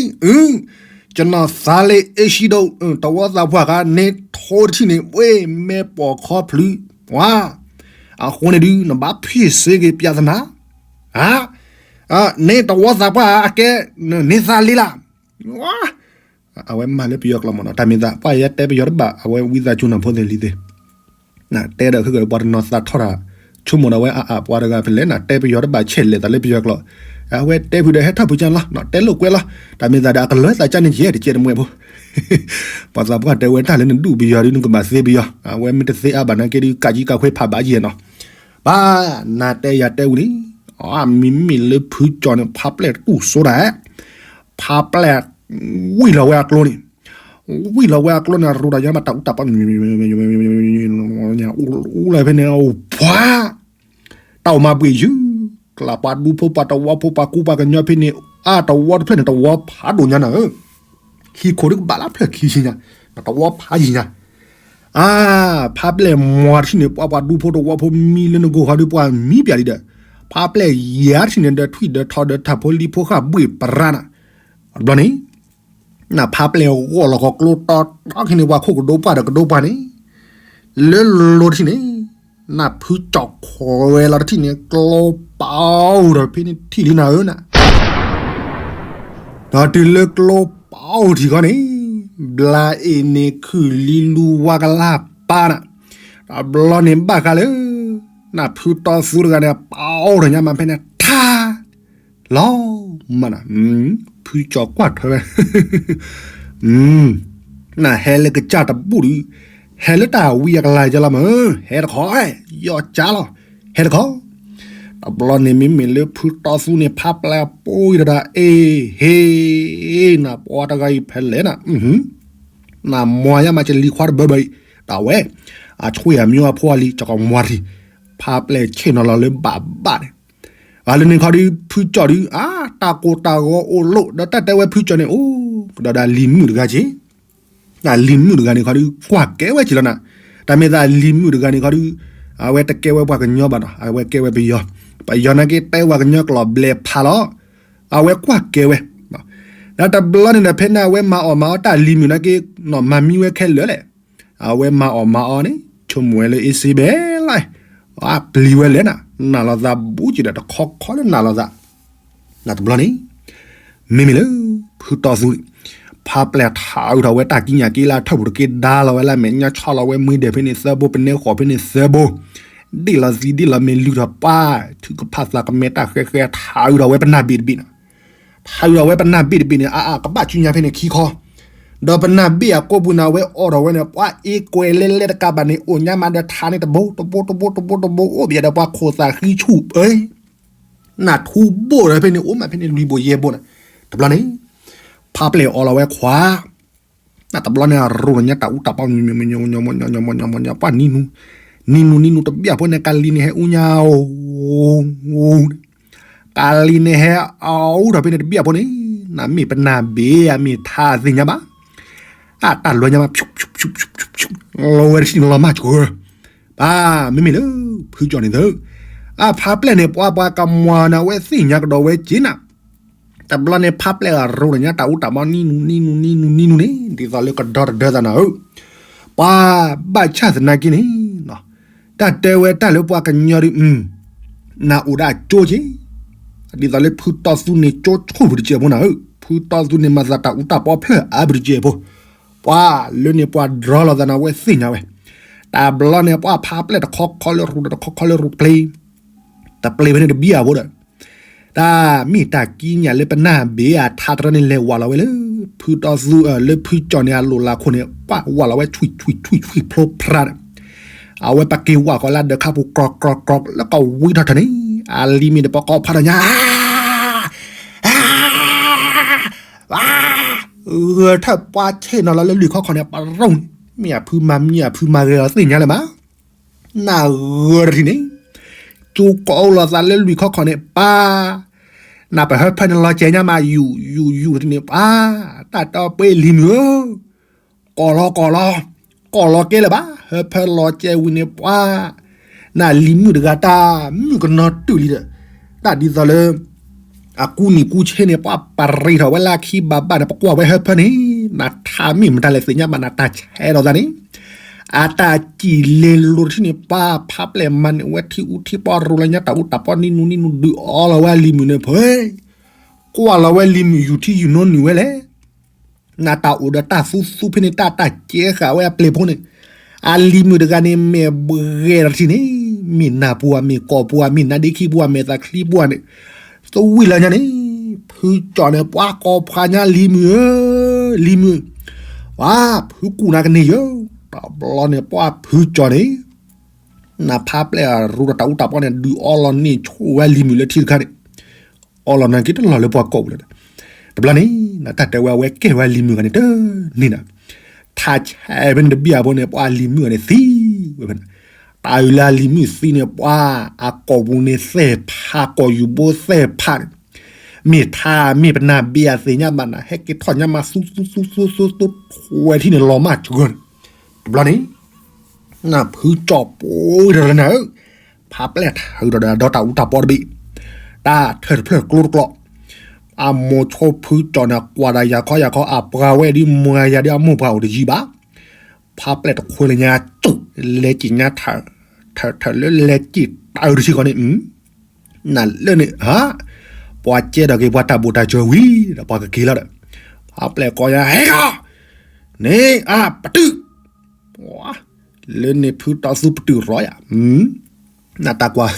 ကျွန်တော်သားလေး အိမ်ရှိတော့, တဝီသးပှၢ်က နင်းထိုးတထံၣ်န့ၣ် ဝဲမဲပိာ်ခီဖျိ, ဝါ, အဃိန့ၣ်ဒုး နဘၣ်ဖ့ၣ်စ့က့ၤပြဿနာ, နင်းတဝီသးပှၢ်အကဲ, နင်းသားလေးလား, အဝဲမၤလၢပယီၤကျိာ်မ့ၢ်နီၤ, တၢ်မ့ၢ်သး ပှၤယဲတဲပယီၤတဘၣ် အဝဲဝံသးစူၤနၤဖိသ့ၣ်လံၤသ့ၣ်, နတဲဒီးခုကပှၤတနီၤသးထီၣ်တၢ်, ဆိကမိၣ်ဒီးဝဲအါအါပှၤတဂၤဖဲလဲၣ် နတဲပယီၤတဘၣ်ဆဲးလဲၤသးလၢပယီၤကျိာ်, အဝဲတဲဖုးဒီးဟဲထီၣ်ဖုးကၢလီၤ, တဲလိာ်ကွဲလီၤ, တၢ်မ့ၢ်သးဒီးအကလၢသးကၢ်န့ၣ်ယဲၢ်တကဲတမှဲဖိ ပှၤသးပှၢ်တဲဝဲတၢ်လၢနဒူၣ်ပယီၤဒုး နကဘၣ်သ့ပယီၤ, အဝဲမ့ၢ်တသ့အါဘၣ်နာ်က့ဒုး ကးကံကးခွဲးဖးဘၣ်ယဲၢ်နီၤ, ဘၣ်, နတဲယၤတဲဝံၤလံ, မ့မ့ၢ်လၢဖုကၠီန့ၣ် ဖးပျဲၢ်တူၢ်စိတၢ်, ဖးပျဲၢ်, ဝံၣ်လီၤဝဲအကျိန့ၣ်, ဝံၣ်လီၤဝဲအကျိန့ၣ် ရူတၢ်ယါမးတၢ်အူတၢ်ပီ, အူလၢဖဲန့ၣ် အိၣ်ဖှါ, တၢ်အိၣ်မၤဘှံးယုၢ်, ကျးပှၤဒူဖိပှၤတဝီဖိပှၤကူပှၤကညီဖဲန့ၣ်, အါတဝီတဖျၢၣ်န့ၣ် တဝီဖးဒိၣ်ညါနၤဧၢ, ခံခိၣ်ဒုးကဘၣ်လၢဖျၢၣ်ခံဆံညါ, တဝီဖးယံၤညါ, အါ, ဖးပျဲၢ်မွၤတထံၣ်န့ၣ် ပှၤပှၤဒူဖိတဝီဖိမံလၢနဂိၢ်ဟီဒုးပှၤမံပျးလံဒီး, ဖးပျဲၢ်ယၤတထံၣ်န့ၣ် ဒီးထွံၣ်ဒီးထီဒီးထၢၣ်ဖိလံၤဖိဃၣ်ဘှ့ၣ်ပရၢနၤ, တဘျီန့ၣ် နဖးပျဲၢ်ဂီၢ်လီၤကီၢ်ကျိတီတီခံန့ၣ် ပှၤခိၣ်ကဒိပှၢ်ဒီးကဒိပှၢ်န့ၣ်, လၢလိၤတထံၣ်န့ၣ်, နဖုကၠီခွဲးလီၤတထံၣ်န့ၣ် ကျိပာ်အိၣ်ဒီးဖဲန့ၣ်ထံၣ်လံနၤဧၢနၤ, ဒီးတုၤလၢကျိပာ်အိၣ်ထံၣ်ခီန့ၣ်, ဘျါအ့ၣ်န့ၣ်ခုၣ်လံလူဝါကလၢ်ပာ်နၤ, တဘျီန့ၣ်ဘၣ်ဃးလၢ နဖုတီသူတဂၤန့ၣ် ပာ်အိၣ်ဒီးညါမးဖဲန့ၣ်ထါ လီၤမးနၤ, ဖုကၠီကွၢ်ထွဲဝဲ, နဟဲလၢကစၢ်တဘူၣ်ဒုး, ဟဲလၢတၢ်ဝံအကလၤကလီၤမး, ဟဲတခီ, ယီၢ်ကၢ်လီၤ, ဟဲတခီ, တဘျီန့ၣ်မ့မ့ၢ်လၢဖုတီသူန့ၣ် ဖးပျဲၢ်ပိာ်အံၤဒီးတၢ် အ့ၣ်, ဟ့ၣ်, နပှၤတဂၤအံၤဖဲလဲၣ်နၤ, နမွၤယါမးကလံၤခွါတဘၢဘၢအံၤ, တၢ်ဝဲ, အဆွေအမျိုးအဖိအလံၤ ကကမွၤတထံၣ်, ဖးပျဲၢ်ဆ့ၣ်နီၤလီၤလၢဘၣ်ဘၣ်န့ၣ် အလၢန့ၣ်ခီဒုး ဖုကၠီဒုး အါ တၢ်ကိၢ်တၢ်ဂီၤအိၣ်လိၣ် ဒီးတၢ်တဲဝဲဖုကၠီန့ၣ် အိၣ် ကဒီးဒၣ်လံၤမုၣ်တဂၤက့ၤ, လံၤမုၣ်တဂၤန့ၣ်ခီဒုး ကွၢ်ကဲဝဲက့ၤလီၤနၤ, တၢ်မ့ၢ်သးလံၤမုၣ်တဂၤန့ၣ်ခီဒုး အဝဲတကဲဝဲပှၤကညီဘၣ်နီၤ အဝဲကဲဝဲပယီၤ, ပယီၤနာ်က့တဲပှၤကညီကျိာ်ဘျဲၣ်ဖးလီၤ, အဝဲကွၢ်ကဲဝဲ, ဒီးတဘျီန့ၣ်ဒီး ဖဲန့ၣ်အဝဲမၤအီၣ်မၤအီတၢ်လံၤမုၣ်နာ်က့ နီၢ်မၤမံဝဲခဲလၢာ်လဲၣ် အဝဲမၤအီၣ်မၤအီန့ၣ် ဆိကမိၣ်ဝဲလၢအ့စ့ဘဲလီၤ, အပျံၤဝဲလဲၣ်နၤ, နာ်လိာ်သးဘူးက့ၤဒီးတခီခီလၢနာ်လိာ်သး, နတဘျီန့ၣ်, မ့မ့ၢ်လၢ ဖုတီသူန့ၣ်, ဖါပျဲၢ်ထးအုးထီၣ်ဝဲတၢ်ကံးညာ်က့လၢအထၢၣ်ပူၤတက့ ဒါလီၤဝဲလၢအမဲာ်ညါ ဆီလီၤဝဲမှံဒဲးဖဲန့ၣ်သၢဘိ ပနဲဃီၤဖဲန့ၣ်သၢဘိ, ဒ့ၣ်လီၤသံဒ့ၣ်လီၤမ့ၢ်လုၢ်ထီၣ်ပၢ် ထုကဖၣ်သးကမဲတၢ်ဃဲဃဲ ထးအုးထီၣ်ဝဲပနၢ်ဘ့ၣ်တဘ့ၣ်န့ၣ်, ထးအုးထီၣ်ဝဲပနၢ်ဘ့ၣ်တဘ့ၣ်န့ၣ် အါအါကဘၣ်ဆူညါဖဲန့ၣ်ခံခီ, ဒီးပနၢ်ဘ့ၣ်အကိးပူၤန့ၣ် အဝဲအိးထီၣ်ဝဲန့ၣ် ပှၤအ့ကွဲးလဲလဲတကးဘၣ်န့ၣ် အိၣ်ညါမးဒီးထးန့ၣ်တဘိတဘိတဘိတဘိတဘိ အိၣ်ဘၣ်ဒီးပှၤခိၣ်သးဃံဆူၣ်ပၢ နၢ်ထူဘိၣ်ဒီးဖဲန့ၣ် အိၣ်မးဖဲန့ၣ်လွံၢ်ဘိယဲၢ်ဘိန့ၣ်, တဘျီန့ၣ် ဖါပျဲၢ်အီလီၤဝဲခွါ, နတဘျီန့ၣ် အရိၤလီၤညါတၢ်အူတၢ်ပီ မညီမညီမညီမညီမညီမညီ ပှၤနံၤနူၤ, နံၤနူၤနံၤနူၤတဘျီဖိန့ၣ် ကလံၤန့ၣ်ဟဲအူညါအိၣ်, ကလံၤန့ၣ်ဟဲအူထီၣ်ဖဲန့ၣ်တဘျီဖိန့ၣ်, နမ့ၢ်ပနၢ်ဘ့ၣ်ဧါ မ့ၢ်ထးသ့ၣ်ညါဘၣ်, အတၢ်လီၤညါမး လီၤဝဲတထံၣ်န့ၣ်လီၤမၢ်ကၢၤ ပၢ် မ့မ့ၢ်လၢ ဖုကၠီၣ်န့ၣ်သၢ, အဖါပျဲၢ်န့ၣ် ပှၤပှၤကမၤနၤဝဲသ့ၣ်ညါကဒီးဝဲက့ၤနၤ, တဘျီန့ၣ် ဖါပျဲၢ်အရိၤလီၤညါတၢ်အူတၢ်ပီ နံၤနူၤနံၤနူၤနံၤနူၤနံၤနူၤန့ၣ် ဒ်သိးလၢကဒီတဒၢသးနၤဧၢ, ပှၤဘၣ်ဆၣ်သနာ်က့န့ၣ် တၢ်တဲဝဲတၢ်လၢပှၤကညီဒ် နအိၣ်ဒၣ်ကၠိက့ၤ, ဒ်သိးလၢဖုတီသူန့ၣ်ကၠိဆိၣ်ပူၤတကဲးဖိနၤဧၢ, ဖုတီသူန့ၣ်မၤသးတၢ်အူတၢ်ပီဖျၢၣ်အါပူၤတကဲးဖိ, ပှၤလၢန့ၣ်ပှၤဒြီလီၤသးနၤဝဲသ့ၣ်ညါဝဲ, တဘျီန့ၣ် ပှၤဖါပျဲၢ်တခီခီလၢရူဒီးတခီခီလၢရူပျ့ၤ, တပျ့ၤဖဲန့ၣ်တဘံၣ်အဘိဒီး တၢ်မ့ၢ်တၢ်ကံးညာ်လၢပနၢ်ဘ့ၣ်အထးတရၢန့ၣ် လဲၤဝးလီၤဝဲလၢ ဖုတီသူ လၢဖုကၠီၣ်န့ၣ် အလိၣ်လၢခိၣ်န့ၣ် ပှၤဝးလီၤဝဲဆွံဆွံဆွံဆွံဖျိဖျါဒီး အဝဲပက့ၤဝးဃီၤလၢဒၢးခါပူၤ ကြီကြီကြီ လၢကဝံထီၣ်ထီၣ်န့ၣ် အလံၤမ့ၢ်တပကီဖးထီၣ်ညါ ဂဲၤထၢၣ်ပှၤဆ့ၣ်နီၤလီၤလၢလွံၢ်ခီခီန့ၣ် ပရိၣ်န့ၣ် မ့ၢ်အဖုမၤမံအဖုမၤဂဲၤအီၤ သ့ၣ်ညါလၢၤမး နဂၢၢ်တထံၣ်န့ၣ် ကၠိကိးလီၤသးလၢလွံၢ်ခီခီန့ၣ် ပၢ် နပဟၢဖၢန့ၣ်လီၤစဲၤညါမး ယူၤယူၤယူၤတထံၣ်န့ၣ် ပၢ် တၢ်တီပှဲၤလံၤမုၣ်ဧၢ ကိးလီၤကိးလီၤ ကိးလီၤကဲလၢၤဘၣ် ဟၢဖၢလီၤစဲၤဝံၤန့ၣ် ပှၢ် နလံၤမုၣ်တဂၤတၢ်မုၣ်ကနီၤတုၤလံဒီး တၢ်ဒ်သိးလၢ အကူနံၣ်ကူဆ့န့ၣ် ပှၤပရံးထီၣ်ဝဲလၢခံဘၣ်ဘၣ်န့ၣ် ပကွၢ်ဝဲဟၢဖၢန့ၣ် နထါမ့ၢ်မတၤလဲၣ်သ့ၣ်ညါဘၣ် နတၢ်ဆဲးထီၣ်သးန့ၣ် အတၢ်စံၣ်လဲၤလိၤတထံၣ်န့ၣ် ပှၤဖးပျဲၢ်မၤန့ၢ်ဝဲထံအူထံပှၢ် ရိၤလၢညါတၢ်အူတၢ်ပီ နံၤနူၤနံၤနူၤ ဒုးအီလီၤဝဲလံၤမုၣ်န့ၣ်ဖဲ ကွၢ်လီၤဝဲလံၤမုၣ်ယူၤထံယူၤနိနုာ်ဝဲလဲၣ် နတၢ်အိၣ်ဒီးတၢ်သူသူဖဲန့ၣ် တၢ်တၢ်ကဲဃာ်ဝဲအပျဲၢ်ဖိန့ၣ် အလံၤမုၣ်တဂၤန့ၣ် မဲာ်ဘှဲၣ်ထီၣ်တထံၣ်န့ၣ် မ့ၢ်နၢ်ပူၤဧါ မ့ၢ်ကိာ်ပူၤဧါ မ့ၢ်နါဒ့ခံပူၤဧါ မ့ၢ်သးချံပူၤဧါန့ၣ် သဝံၣ်လၢညါန့ၣ် ဖုကၠီၣ်န့ၣ် ပှၤကိးဖးညါလံၤမုၣ်ဧၢ လံၤမုၣ် ပှၤဖုကူၣ်နၤကန့ၢ်ယၢ တဘျီန့ၣ် ပှၤဖုကၠီၣ်န့ၣ် နဖးပျဲၢ်အရူဒီးတၢ်အူတၢ်ပီန့ၣ် ဒုးအီလီၤန့ၢ်ဆိဝဲလံၤမုၣ်လၢထံတခါန့ၣ် အီလီၤနၤက့တလီၢ်လၢပှၤကိာ်ပူၤလၢၤဒီး တဘျီန့ၣ် နတၢ်တဲဝဲအဝဲကဲဝဲလံၤမုၣ်ဂၤန့ၣ်တန့ၢ်နၤ ထးဆဲးဖဲန့ၣ်တဘံၣ်အဘိန့ၣ် ပှၤလံၤမုၣ်ဂၤန့ၣ်သံဝဲဖဲန့ၣ် တၢ်အုးလၢအလံၤမုၣ်သံန့ၣ် ပှၤအကိာ်ပူၤန့ၣ်သဲၣ်ဖး ကိာ်ယူၤဘိသဲၣ်ဖးန့ၣ် မ့ၢ်ထါမ့ၢ်ပနၢ်ဘ့ၣ်အသ့ၣ်ညါဘၣ်နၤ ဟဲက့ၤထီၣ်ညါမး သူသူသူသူသူ ထွဲထံၣ်န့ၣ်လီၤမၢ်စှၢၤန့ၣ် တဘျီန့ၣ် နဖုကၠီၣ်ပှဲၤထီၣ်လၢနၤဧၢ, ဖးပျဲၢ်ထးဒီးဒီးတၢ်အူတၢ်ပီတဘ့ၣ်, တၢ်ထၢၣ်တဖျၢၣ်ကျိတကျိ, အမိၤဆိဖုကၠီၣ်န့ၣ် ကွၢ်ဒၣ်ယၤခီယၤခီ အပှၤဝဲဒ်မၤယၤဒ်အမိၢ်ပှၢ်အိၣ်တယံၤဘၣ်, ဖးပျဲၢ်တခွဲလၢညါတူၣ် လဲၤက့ၤညါထၢၣ် ထၢၣ်ထၢၣ်လၢလဲၤက့ၤတၢ်အုးတဆံဃီန့ၣ် နလၢန့ၣ် ဟါ, ပှၤကဲထီၣ်က့ၤပှၤတၢ်ဘိၣ်တၢ်စၢၤဝံၤဒီးပှၤကက့ၤလီၤဒီး, ဖးပျဲၢ်ကိးညါ ဟဲကီ, န့ၣ်အါပတုာ်, လၢန့ၣ်ဖုတီသူပတုာ်ရီယၤ, နတၢ်ကွၢ်,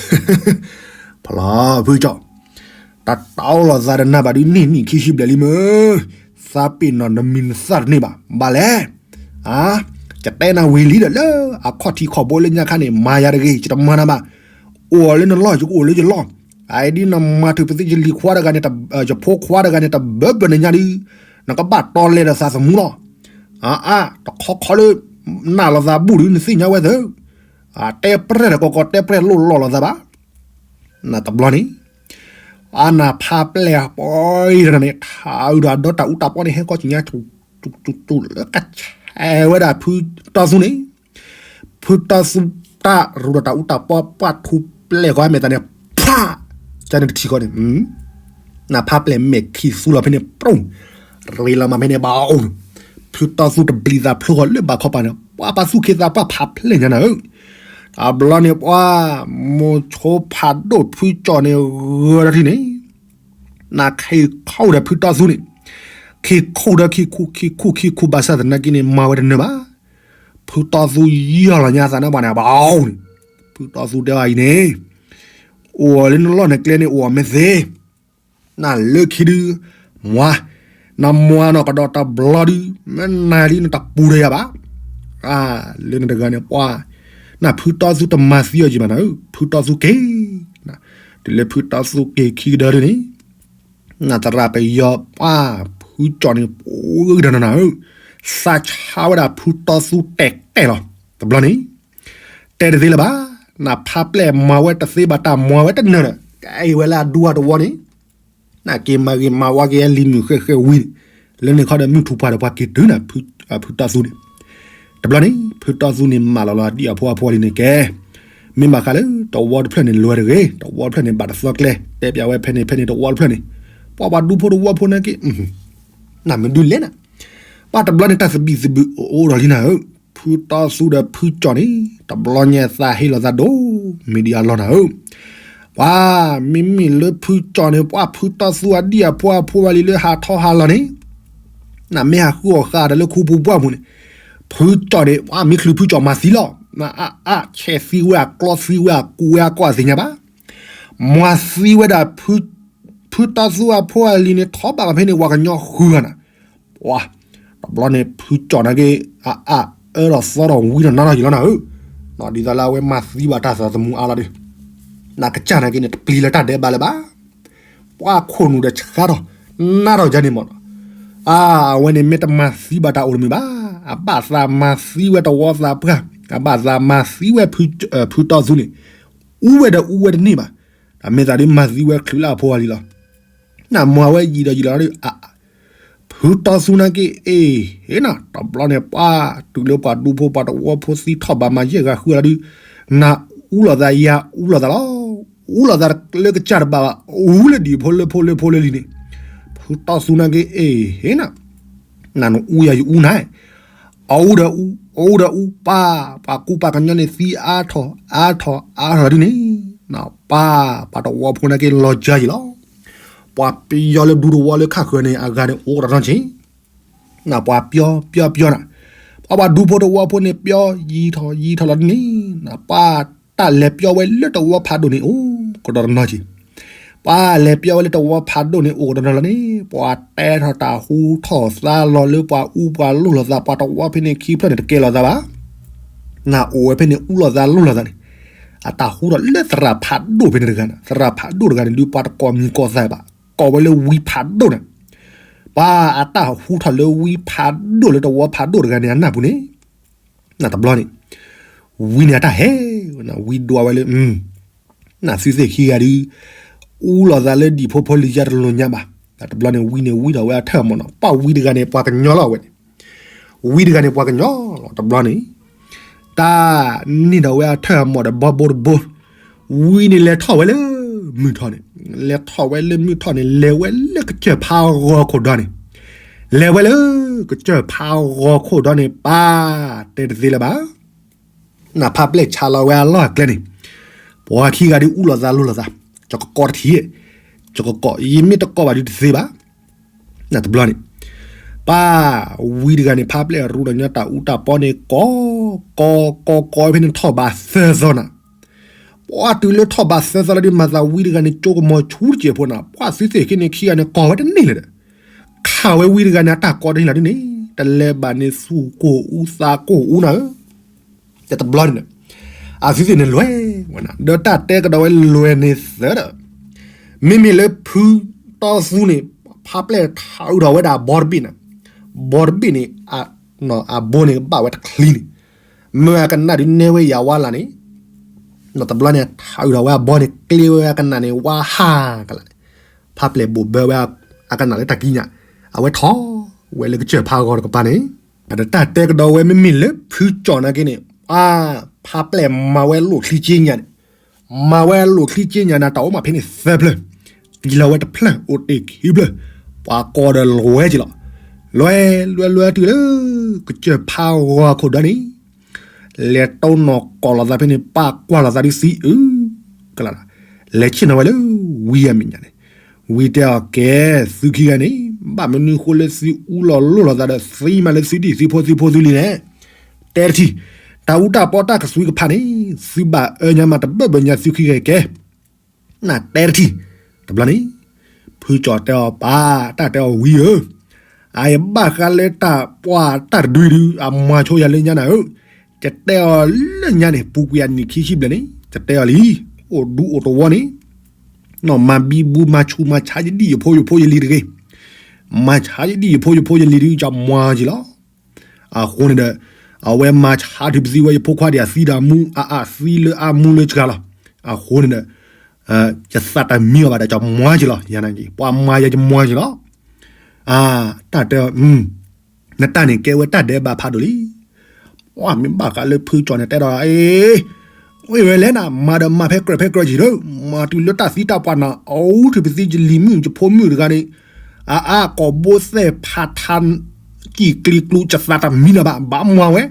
ဖလီၤဖုကၠီၣ်, တၢ်တီလိာ်သးဒီးနၤဘၣ်ဒုးန့ၢ်နံၣ်ခံဆံဘျဲၣ်လံမ့ၢ်, သးပ့ၤနီၣ်နမံၤနသၣ်တန့ၢ်ဘၣ်, ဘၣ်လဲၣ် ကတဲနၤဝံၤလံဒီးလၢအခီၣ်ထံးခီၣ်ဘိလၢညါခါန့ၣ် မၤယၤတဂ့ၤ ယတမၤနၤဘၣ်, အိၣ်လၢနလီၢ်ယကအိၣ်လၢယလီၢ်, အအံၤဒ်နမၤထုးပသ့ယလံၤခွါတဂၤန့ၣ်, ယဖိခွါတဂၤန့ၣ် တဘၢဘၢနညါဒုး, နကဘၣ်တီလဲၤဒီးသးသမူလီၤ, အါအါ တခီခီလၢ နၢ်လိာ်သးဘူၣ်ဒုးနသ့ၣ်ညါဝဲသၢ, တဲပြဲၢ်ဒီးကီကီတဲပြဲၢ်လိၣ်လီၢ်လိာ်သးဘၣ် နတဘျီန့ၣ်, အနၢ်ဖးပျဲၢ်ပှဲၤန့ၣ် ထးအုးဒီးဒီတၢ်အူတၢ်ပီန့ၣ် ဟဲကီၢ်ကညါ တူတူတူလၢကဆဲးဝဲဒၣ်ဖုတီသူန့ၣ်, ဖုတီသူတၢ်ရူဒီးတၢ်အူတၢ်ပီပှၢ်ထူပျဲၢ်ဃီမဲာ်သးန့ၣ် ဖး, ကန့ၣ်တထံၣ်ဃီန့ၣ် နဖးပျဲၢ်မဲာ်ခံသူလီၤဖဲန့ၣ် ပြူၢ်, ရ့လီၤမးဖဲန့ၣ်ဘၣ်အိၣ်, ဖုတီသူတဘျံးသးဖျိဃီလၢဘၣ်ခီပၤန့ၣ် ပှၤပာ်သူၣ်ခ့သးပှၢ်ဖးဖျဲၣ်ညါနၤဧၢ, တဘျီန့ၣ်ပှၤ, မိၤဆိဖးဒိၣ်ဖုကၠီၣ်န့ၣ်ဂၢၤဒီးထံၣ်န့ၣ်, နခ့ခီဒီးဖုတီသူန့ၣ်, ခံခူၣ်ဒီးခံခူၣ် ခံခူၣ်ခံခူၣ် ဘၣ်ဆၣ်သနာ်က့န့ၣ် မၤဝဲတနၢၤဘၣ်. ဖုတီသူယီၢ်လီၤညါအသးန့ၣ်ဘၣ်န့ၣ် ဘၣ်န့ၣ်, ဖုတီသူတဲအီၤအံၤန့ၣ်, အိၣ်လၢနလီၢ်နကျဲန့ၣ် အိၣ်အီၤမ့ၢ်သ့, နလၢခံဒုး, မွၤ, နမွၤနီၢ်ကဒီးတဘျီဒုး မ့ၢ်နၤဒုးနတပူၤဒီးယၤဘၣ်. လၢနတဂၤန့ၣ်ပှၤ, နဖုတီသူတမၤသံအီၤယံၤဘၣ်နၤ, ဖုတီသူက့ၤ, တုၤလၢဖုတီသူက့ၤခံကဒီးဒုးန့ၣ် နသရၣ်ပယီၤပှၤ ဖုကၠီၣ်န့ၣ် ပှၤဂ့ၤဒီးနၤဧၢ, သးဆါဝဲဒၣ်ဖုတီသူတဲာ်တဲာ်လီၤ. တဘျီန့ၣ် တဲတသ့လၢၤဘၣ်, နဖးပျဲၢ်မၤဝဲတသ့ဘၣ်တၢ်မွၤဝဲတနၢၤဒီး ကဲအံၤဝဲလၢအဒူအတဝီန့ၣ်, နက့ၤမၤဂ့ၤမၤဝါက့ၤလံၤမုၣ်ဃဲဃဲဝံၤန့ၣ်, လၢန့ၣ်ခီဒီးမုၢ်ထူၣ်ပှၢ်ဒီးပှၤက့ၤတုၤနၤ, ဖုတီသူန့ၣ်, တဘျီန့ၣ် ဖုတီသူန့ၣ်မၤလီၤလီၤအဒံၣ်အဖိအဖိလံန့ၣ်ကဲ မ့ၢ်ဘၣ်ဃးလၢတဝီတဖျၢၣ်န့ၣ်လဲၤတဂ့ၤ, တဝီတဖျၢၣ်န့ၣ် ဘၣ်တသီကျဲ တဲပၠးဝဲဖဲန့ၣ်ဖဲန့ၣ်တဝီတဖျၢၣ်န့ၣ်, ပှၤပှၤဒူဖိတဝီဖိန့ၣ်က့ၤ, နမ့ၢ်ဒုးလဲၣ်နၤ, ဘၣ်တဘျီန့ၣ် တၢ်သဘံၣ်သဘုၣ်အိၣ်ဒီးလံနၤဧၢ, ဖုတီသူဒီးဖုကၠီၣ်န့ၣ် တဘျီညါသးဟ့လိာ်သးဒိၣ် မ့ၢ်ဒ်အလီၢ်နၤဧၢ, ပှၤမ့မ့ၢ်လၢဖုကၠီၣ်န့ၣ် ပှၤဖုတီသူအဒံၣ်အဖိအဖိဝဲလံလၢဟးထီၣ်ဟးလီၤန့ၣ် နမ့ၢ်ဟးဃုအီၣ်ဃာ်ဒီးလၢခူပူၤပှၢ်ပူၤန့ၣ်, ဖုကၠီၣ်န့ၣ် ပှၤမ့ၢ်ချုးဖုကၠီၣ်မၤသံလီၤ, အအ ဆဲးသံဝဲအကျီသံဝဲအကူဝဲအကီၢ်အသ့ၣ်ညါဘၣ်, မၤသံဝဲဒၣ် ဖုတီသူအဖိအလံၤန့ၣ် ထီၣ်ဘၣ်ပၤဖဲန့ၣ် ပှၤကညီဃုဂၤနၤ, ပှၤ, တဘျီန့ၣ် ဖုကၠီၣ်နာ်က့ အအ အၢထီၣ်သီထီၣ်ဝံထီၣ်နါထီၣ်ယံၤလီၤနၤဧၢ, ဒ်သိးလၢအဝဲမၤသံဘၣ်တၢ်သးသမူအါလီၤဒီး နကစၢ်နာ်က့န့ၣ် တပျံၤလၢတၢ်ဒဲးဘးလၢၤဘၣ်, ပှၤခိၣ်နူာ်ဒီးဆှါထီၣ် နါထီၣ်ယါန့ၣ်မ့ၢ်နီၤ, အဝဲန့ၣ်မ့ၢ်တမၤသံဘၣ်တၢ်အိၣ်တမုာ်ဘၣ်, အဘၣ်သးမၤသံဝဲတဝီသးပှၢ်, အဘၣ်သးမၤသံဝဲ ဖုတီသူန့ၣ်, အူဝဲဒီးအူဝဲတန့ၢ်ဘၣ်, တၢ်မ့ၢ်သးဒ်မၤသံဝဲချုးလၢအဖိအလံၤလီၤ, နမၤဝဲယံာ်ဒီးယံာ်လီၤဒီး ဖုတီသူနာ်က့ အ့ၣ် ဟ့ၣ်နၤ တဘျီန့ၣ် ပှၤတုၤလၢပှၤဒူဖိပှၤတဝီဖိသံထီၣ်ဘးမၤယဲၢ်ဂၤဃုဂၤလီၤဒုး, နအူလိာ်သးယၤအူလိာ်သးလီၤ, အူလိာ်သးလၢကစၢ်တဘၣ်ဘၣ်, အူလၢဒံၣ်ဖိလၢဖိလၢဖိလၢလံၤန့ၣ်, ဖုတီသူနာ်က့ အ့ၣ် ဟ့ၣ်နၤ, နနအူယၤယအူနၤ, အအူဒီးအူ, အအူဒီးအူ ပၢ်, ပှၤကူပှၤကညီန့ၣ်သံအါထီၣ်အါထီၣ်အါထီၣ်ဒ်န့ၣ်, ပၢ်, ပှၤတဝီဖိနာ်က့လီၤကၢယံၤလီၤ, ပှၤပယီၤလၢဒူတဝီလၢခါဃၢၤန့ၣ် အဂၤန့ၣ်အိၣ်ကတီၢ်နီၢ်က့ၤ နပှၤပျီပျီပျီနၤ, ပှၤပှၤဒူဖိတဝီဖိန့ၣ် ပျီယံၤထီၣ်ယံၤထီၣ်လီၤဒ်န့ၣ်, နပၢ်တၢ်လဲၤပျီဝဲလၢတဝီဖးဒိၣ်န့ၣ် အိၣ်ကတီၢ်တနီၤက့ၤ, ပှၤလဲၤပျီဝဲလၢတဝီဖးဒိၣ်န့ၣ် အိၣ်ကတီၢ်တနီၤလီၤန့ၣ် ပှၤတဲထီၣ်တၢ်ဟူထီၣ်သါလီၤလၢပှၤအူပှၤလိၣ်လိာ်သး ပှၤတဝီဖဲန့ၣ်ခံဖျၢၣ်န့ၣ် တကဲလီၤသးဘၣ်, နအိၣ်ဝဲဖဲန့ၣ် အူလိာ်သးလိၣ်လိာ်သးန့ၣ်, အတၢ်ဟူထီၣ်လၢသရၣ်ဖးဒိၣ်ဖဲန့ၣ်တဂၤန့ၣ်, သရၣ်ဖးဒိၣ်တဂၤန့ၣ် ဒုးပှၤတကိးမံၤကိးသးဘၣ်, ကိးဝဲလၢဝံဖးဒိၣ်န့ၣ်, ပှၤအတၢ်ဟူထီၣ်လၢဝံဖးဒိၣ်လၢတဝီဖးဒိၣ်တဂၤန့ၣ် အနၢ်ပူၤန့ၣ်, နတဘျီန့ၣ်, ဝံန့ၣ်အတၢ်ဟဲ, ဝံဒွးဝဲလၢ, နသုသ့ၣ်ခံဂၤဒုး, အူလိာ်သးလၢဒံၣ်ဖိဖိလံၤယါတလိာ်ညါဘၣ်, တဘျီန့ၣ် ဝံန့ၣ်ဝံထီၣ်ဝဲအထၢၣ်အမီၢ်နီၤ, ပှၤဝံတဂၤန့ၣ် ပှၤကညီလီၤဝဲန့ၣ်, ဝံတဂၤန့ၣ်ပှၤကညီလီၤ တဘျီန့ၣ်, တၢ်န့ၢ်ဒီးဝဲအထၢၣ်အမီၢ်ဒီးဘီဘိတဘိ, ဝံန့ၣ်လဲၤထီၣ်ဝဲလၢမုၢ်ထီၣ်န့ၣ်, လဲၤထီၣ်ဝဲလၢမုၢ်ထီၣ်န့ၣ် လဲၤဝဲလၢကစၢၢ်ဖးဂီၤခိၣ်ဒီန့ၣ်, လဲၤဝဲလၢကစၢၢ်ဖးဂီၤခိၣ်ဒီန့ၣ် ပၢ်တဲတသ့လၢၤဘၣ်, နဖးပျဲၢ်ဆါလီၤဝဲအလီၢ်အကျဲန့ၣ်, ပှၤခံဂၤဒုးအူလိာ်သးလိၣ်လိာ်သး, ကကိးတထံၣ်, ကကိး ယမ့ၢ်တကိးဘၣ်ဒုးတသ့ဘၣ် နတဘျီန့ၣ်, ပၢ်ဝံတဂၤန့ၣ် ဖးပျဲၢ်ရူဒီးညီတၢ်အူတၢ်ပီန့ၣ် ကိး, ကိး ကိး ကိးဖဲန့ၣ်ထီၣ်ဘးသၢသီနၤ, ပှၤတုၤလၢထီၣ်ဘးသၢသီလၢဒုး မၤသးဝံတဂၤန့ၣ် ကၠိကမီၤဆူတစဲးဖိနၤ, ပှၤသုသ့ၣ်ခံန့ၣ်ခံဂၤန့ၣ် ကိးဝဲတန့ၢ်လၢၤဒီး, ခးဝဲဝံတဂၤန့ၣ် အတၢ်ကိးတန့ၢ်လၢၤဒ်န့ၣ်, တလဲၤဘၣ်န့ၣ်သူၣ်ကိၢ်အူသးကိၢ်အူနၤဧၢ တဘျီန့ၣ်, အသုသ့ၣ်န့ၣ်လွဲၢ်ဝဲနၤ, ဒီးတၢ်တဲကဒီးဝဲလွဲၢ်န့ၣ်သၢဒီး, မ့မ့ၢ်လၢဖုတီသူန့ၣ်, ဖးပျဲၢ်ထးအုးထီၣ်ဝဲဒၣ်ဘီတဘ့ၣ်န့ၣ်, ဘီတဘ့ၣ်န့ၣ်, အဘိန့ၣ်ကဘၣ်ဝဲတချံန့ၣ်, မ့ၢ်အကနၣ်ဒုးနဲဝဲယၤဝါလၢ်န့ၣ်, တဘျီန့ၣ် ထးအုးထီၣ်ဝဲအဘီန့ၣ် ကျ့ဝဲအကနၣ်န့ၣ် ဝါဟးကလးန့ၣ်, ဖးပျဲၢ်ဘိၣ်ဘၢဝဲအကနၣ်လၢတၢ်ကံးညာ်, အဝဲထီၣ်ဝဲလၢကစၢၢ်ဖးဂီၤတကပၤန့ၣ်, ဒီးတၢ်တဲကဒီးဝဲမ့မ့ၢ်လၢဖုကၠီၣ်နာ်က့န့ၣ်, အါ, ဖးပျဲၢ်မၤဝဲလိၣ်ချံက့ညာ်န့ၣ်, မၤဝဲလိၣ်ချံက့ညာ်န့ၣ် တၢ်အိၣ်မးဖဲန့ၣ်သၢဖျၢၣ်, တံၢ်လီၤဝဲတဖျၢၣ်အိၣ်တ့ၢ်ခံဖျၢၣ်, ပှၤကိးဒီးလွဲၢ်က့လီၤ, လွဲၢ်လွဲၢ်လွဲၢ်တုၤလၢ, ကစၢၢ်ဖးဂီၤခိၣ်ဒီန့ၣ် လဲၤတိနီၢ်ကီၢ်လိာ်သးဖဲန့ၣ် ပာ်ကွၢ်လိာ်သးဒုးသံအုး, ကလး, လဲၤဆ့ၣ်နီၤဝဲလၢဝံအမဲာ်ညါန့ၣ်, ဝံတဲအီၤကဲ, သုခံဂၤန့ၣ် ဘၣ်မနုၤဃိလၢသုအူလီၤလိၢ်လီၤသးဒီးသံမးလၢသုဒံၣ်သုဖိသုဖိသုလံၤန့ၣ်, တဲတထံၣ်, တၢ်အူတၢ်ပီတၢ်ကသွံကဖးန့ၣ်, သုဘၣ်အၢညါမးတဘၢၣ်ဘၢၣ်ညါသုခံဂၤကဲ နတဲတထံၣ်, တဘျီန့ၣ်, ဖုကၠီတဲအီၤပၢ်, တၢ်တဲအီၤဝံဧၢ, အအံၤဘၣ်ဃးလၢတၢ်ပှၢ်တၢ်တဒုဒု အမၤဆိယၤလၢညါနၤဧၢ, ယတဲအီၤလၢညါန့ၣ် ပူၤကွံာ်အနံၣ်ခံဆံဘျဲၣ်န့ၣ် ယတဲအီၤလံ, အိၣ်ဒူအိၣ်တဝီန့ၣ်, နီၢ်မၤဘံဘူမၤဆူးမၤဆါယဒံၣ်ယဖိယဖိယလံၤတဂ့ၤ, မၤဆါယဒံၣ်ယဖိယဖိယလံၤဒု ယမၤက့ၤလီၤ. အဃိန့ၣ်ဒီး, အဝဲမၤဆါထုးပသံဝဲယဖိခွါဒံးအသံဒီးအမူအအသံလၢအမူလၢစှၤလီၤ. အဃိန့ၣ်ဒီး, ယသးတမံအီၤဘၣ်ဒီး ယမၤက့ၤလီၤ, ယၤနာ်က့ၤ ပှၤမၤယၤယမၤက့ၤလီၤ. တၢ်တဲ, နတၢ်န့ၣ်ကဲဝဲတၢ်ဒဲးဘးဖးဒိၣ်လံ. ပှၤမ့ၢ်ဘၣ်ဃးလၢဖုကၠီန့ၣ်တဲဒီး, အ့ၣ်, ဝဲလဲၣ်နၤ မၤဒီးမၤဖဲကြၢးဖဲကြၢးက့ၤဒီး, မၤတုၤလၢတၢ်သံတၢ်ပှၢ်နၤ အူထုးပသံယလံၤမုၣ်ယဖိမုၣ်တဂၤန့ၣ်, အအါကိာ်ဘိသဲၣ်ဖးထါ ကံၣ်ကျံကျူ ယသးတမံနၤဘၣ် ဘၣ်မၤဝဲ,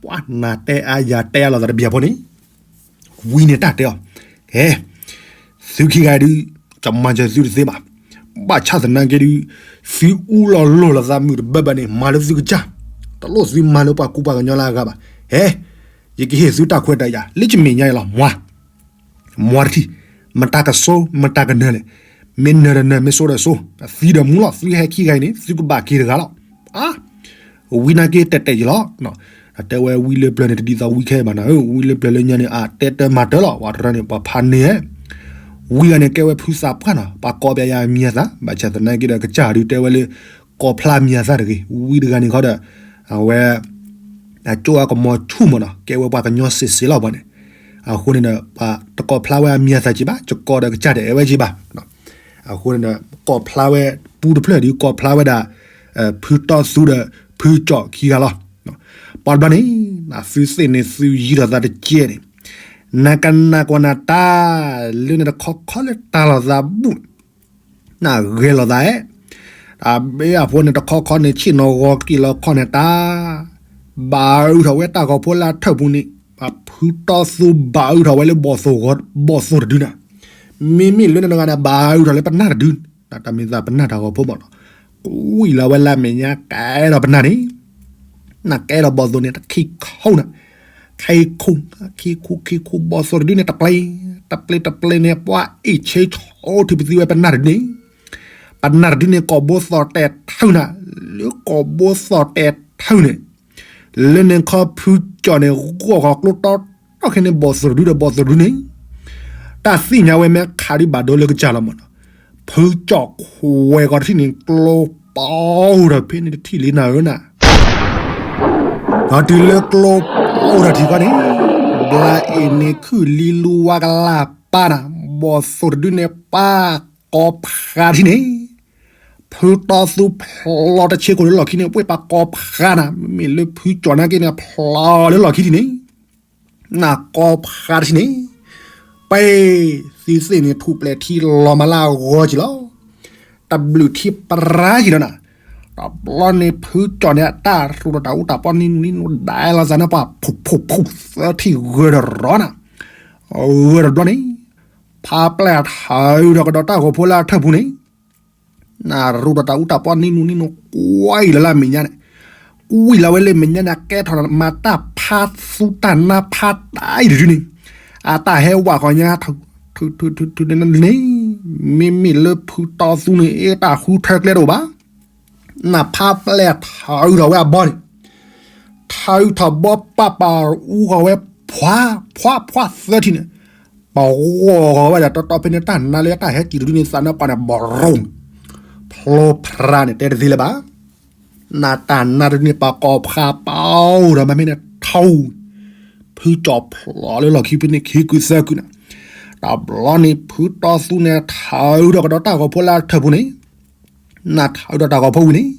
ပှၤနၤတဲအါယၤတဲအါလိာ်သးတဘၣ်ဖိန့ၣ် ဝံၤန့ၣ်တၢ်တဲအီၤ, ဟဲ, သုခံဂၤဒု, ကမၤစၢၤသုတသ့ဘၣ်. ဘၣ်ဆၣ်သနာ်က့ဒု, သုအူလီၤလိၢ်လီၤသးမုာ်တဘၢဘၢန့ၣ် မၤလၢသုကစၢ်, တလိၣ်သုမၤလၢပှၤကူပှၤကညီလၢအဂၤဘၣ်. ဟဲ, ယကဟ့ၣ်သုတၢ်ခွဲးတၢ်ယာ် လၢယမဲာ်ညါအံၤလီၤ မၤ မၤတထံၣ်, မတၤကစိမတၤကနၢၤလဲၣ်, မ့ၢ်နၢၤဒီးနၢၤ မ့ၢ်စိဒီးစိ, သံဒီးမူလီၤ, သုဟဲခံဂၤအံၤန့ၣ် သုကဘၣ်က့ၤတဂၤလီၤ. ဝံၤနာ်က့တဲာ်တဲာ်ယလီၤ. တဲဝဲဝံလၢပျၢၤန့ၣ် တဒ်သိးဝံခဲဘၣ်နၤဧၢ, ဝံလၢပျၢၤလၢညါန့ၣ် အတဲတၢ်မၤတၢ်လီၤ, ပှၤတရၢန့ၣ် ပှၤဖးန့ၢ်, ဝံဂၤန့ၣ် ကဲဝဲဖုသးပှၢ်နီၤ, ပှၤကိးပယၤယၤမံၤအသး, ဘၣ်ဆၣ်သနာ်က့ဒီး ကစၢ်ဒုတဲဝဲလၢ ကိးဖျါမံၤအသးတဂ့ၤ, ဝံတဂၤန့ၣ်ခီဒီး, အဝဲ အကၠိအကမီၤဆူၣ်မးနီၤ, ကဲဝဲပှၤကညီစ့စ့လီၤပှၤန့ၣ်, အဃိန့ၣ်ဒီး ပှၤတကိးဖျါဝဲအမံၤအသးက့ဘၣ်, ယကိးဒီးကစၢ်ဒဲးအဲၣ်ဝဲက့ဘၣ်, အဃိန့ၣ်ဒီး ကိးဖျါဝဲ ပူတဖျၢၣ်ဒီး ကိးဖျါဝဲဒၣ် ဖုတီသူဒီး ဖုကၠီခံဂၤလီၤ. ပှၤတဘျီန့ၣ် သုသ့ၣ်န့ၣ်သုယံၤထီၣ်သးတကဲန့ၣ်, နကနၣ်ကွၢ်နတၢ် လၢန့ၣ်တခီခီလၢတၢ်လီၤသးဘူၣ် နဂဲၤလိာ်သးဧါ, တၢ်ဘ့ၣ်အဖိန့ၣ်တခီခီန့ၣ် ဆ့ၣ်နီၤဂီၤက့ၤလီၤခီၣ်န့ၣ်တၢ်, ဘၣ်အုးထီၣ်ဝဲတၢ်ဂီၤဖိလၢအထၢၣ်ပူၤန့ၣ်, ဖုတီသူဘၣ်အုးထီၣ်ဝဲလၢဘီၣ်သိၣ်တဒုန့ၣ်, မ့မ့ၢ်လၢန့ၣ်တဂၤန့ၣ် ဘၣ်အုးထီၣ်လၢပနၢ်တဒု, တၢ်မ့ၢ်သးပနၢ်တၢ်ဂီၤဖိဘၣ်နီၤ, ကွံာ်လီၤဝဲလၢမဲာ်ညါကဲဒီးပနၢ်န့ၣ် နကဲဒီးဘီၣ်သိၣ်န့ၣ် တခံခိၣ်နၤ, ခံခိၣ်, ခံခိၣ် ခံခိၣ် ဘီၣ်သိၣ်တဒုန့ၣ် တပျ့ၤ, တပျ့ၤ တပျ့ၤန့ၣ် ပှၤအ့ၣ်ဆ့ဆိထုးပသံဝဲပနၢ်တဒုန့ၣ်, ပနၢ်တဒုန့ၣ် ကိာ်ဘိသီၣ်တဲာ်ထၢနၤ, လၢကိာ်ဘိသီၣ်တဲာ်ထၢန့ၣ်, လၢန့ၣ်ခီဖုကၠီၣ်န့ၣ် ဂီၢ်ဃီၤကျိတီတီခဲန့ၣ် ဘီၣ်သိၣ်တဒုဒီးဘီၣ်သိၣ်တဒုန့ၣ်, တၢ်သ့ၣ်ညါဝဲမ့ၢ်ခးဒုဘၣ်ဒိလၢကစၢ်လီၤမးနီၤ, ဖုကၠီၣ်ခွဲးဂီၤတထံၣ်န့ၣ် ကျိပီအိၣ်ဒီးဖဲန့ၣ်တထံၣ်လံနၤဧၢနၤ, ဒီးတုၤလၢကျိပီအိၣ်ဒီးထံၣ်ခီန့ၣ်, ဘျါအ့ၣ်န့ၣ်ခုၣ်လံလူဝါကလၢ်ပၢ်နၤ, ဘီၣ်သိၣ်တဒုန့ၣ်ပၢ်ကိးဖးထံၣ်န့ၣ်, ဖုတီသူဖျီတဆ့ကိၣ်လၢလီၢ်ခံန့ၣ် ပှ့ၢ်ပၢ်ကိးဖးနၤ, မ့မ့ၢ်လၢဖုကၠီၣ်နာ်က့န့ၣ် ဖျီလၢလီၢ်ခံထံၣ်န့ၣ် နကိးဖးတထံၣ်န့ၣ်, ပှ့ၢ် သုသ့ၣ်န့ၣ်ထူၣ်ပျဲၢ်ထံလီၤမၤလၢအဂီၢ်က့ၤလီၤ, တဘျုးထံပရၢက့ၤဒီးနၤ, တဘျီန့ၣ်ဖုကၠီၣ်န့ၣ် အတၢ်ရူးဒီးတၢ်အူတၢ်ပီနံၣ်နံၣ်နံၣ် ဒဲလီၤသးန့ၣ် ပှၤဖူးဖူးဖူးသၢထံၣ်ဂၢၢ်ဒီးရီနၤ, ဂၢၢ်ဒီးတဘျီန့ၣ်, ဖးပျဲၢ်ထၢဒီးကဒီးတၢ်ဂီၤဖိလၢအထၢၣ်ပူၤန့ၣ် နရူးဒီးတၢ်အူတၢ်ပီနံၣ်နူနံၣ်နူ ကွံာ်လီၤလၢအမဲာ်ညါန့ၣ်, ကွံာ်လီၤဝဲလၢမဲာ်ညါန့ၣ် ကဲထီၣ်မၤတၢ်ဖးသူတၢ်နါဖးတၢ်အံၤတဒုန့ၣ်, အတၢ်ဟဲဝးဃီၤညါ ထုးထုးထုးန့ၣ်, မ့မ့ၢ်လၢဖုတီသူန့ၣ် အ့ၣ်တၢ်ဃုထၢကျဲတအိၣ်ဘၣ်, နဖးပျဲၢ်ထၢထီၣ်ဝဲအဘီန့ၣ် ထၢထီၣ်ဘီပာ်ပာ်အူဃီၤဝဲ ဖှါ ဖှါ ဖှါသၢထံၣ်န့ၣ်, ပဂီၤဃီၤဝဲဒၣ်တီတီဖဲန့ၣ် တၢ်နါလၢတၢ်ဟဲက့ၤတဒုန့ၣ် သးနါပှၢ်န့ၣ် ဘီရိၣ်န့ၣ်, ဖျိဖျါန့ၣ် တဲတသ့လၢၤဘၣ်, နတၢ်နါတဒုန့ၣ် ပှၤကိးဖးပီဒီးမၤမ့ၢ်န့ၣ်ထီ, ဖုကၠီၣ်ဖျိလၢလီၢ်ခံဖဲန့ၣ် ခံကုသၢကုန့ၣ်, တဘျီန့ၣ် ဖုတီသူန့ၣ် ထၢထီၣ်ကဒီးတၢ်ဂီၤဖိလၢအထၢၣ်ပူၤန့ၣ် နထၢထီၣ်တၢ်ဂီၤဖိဝံၤန့ၣ်,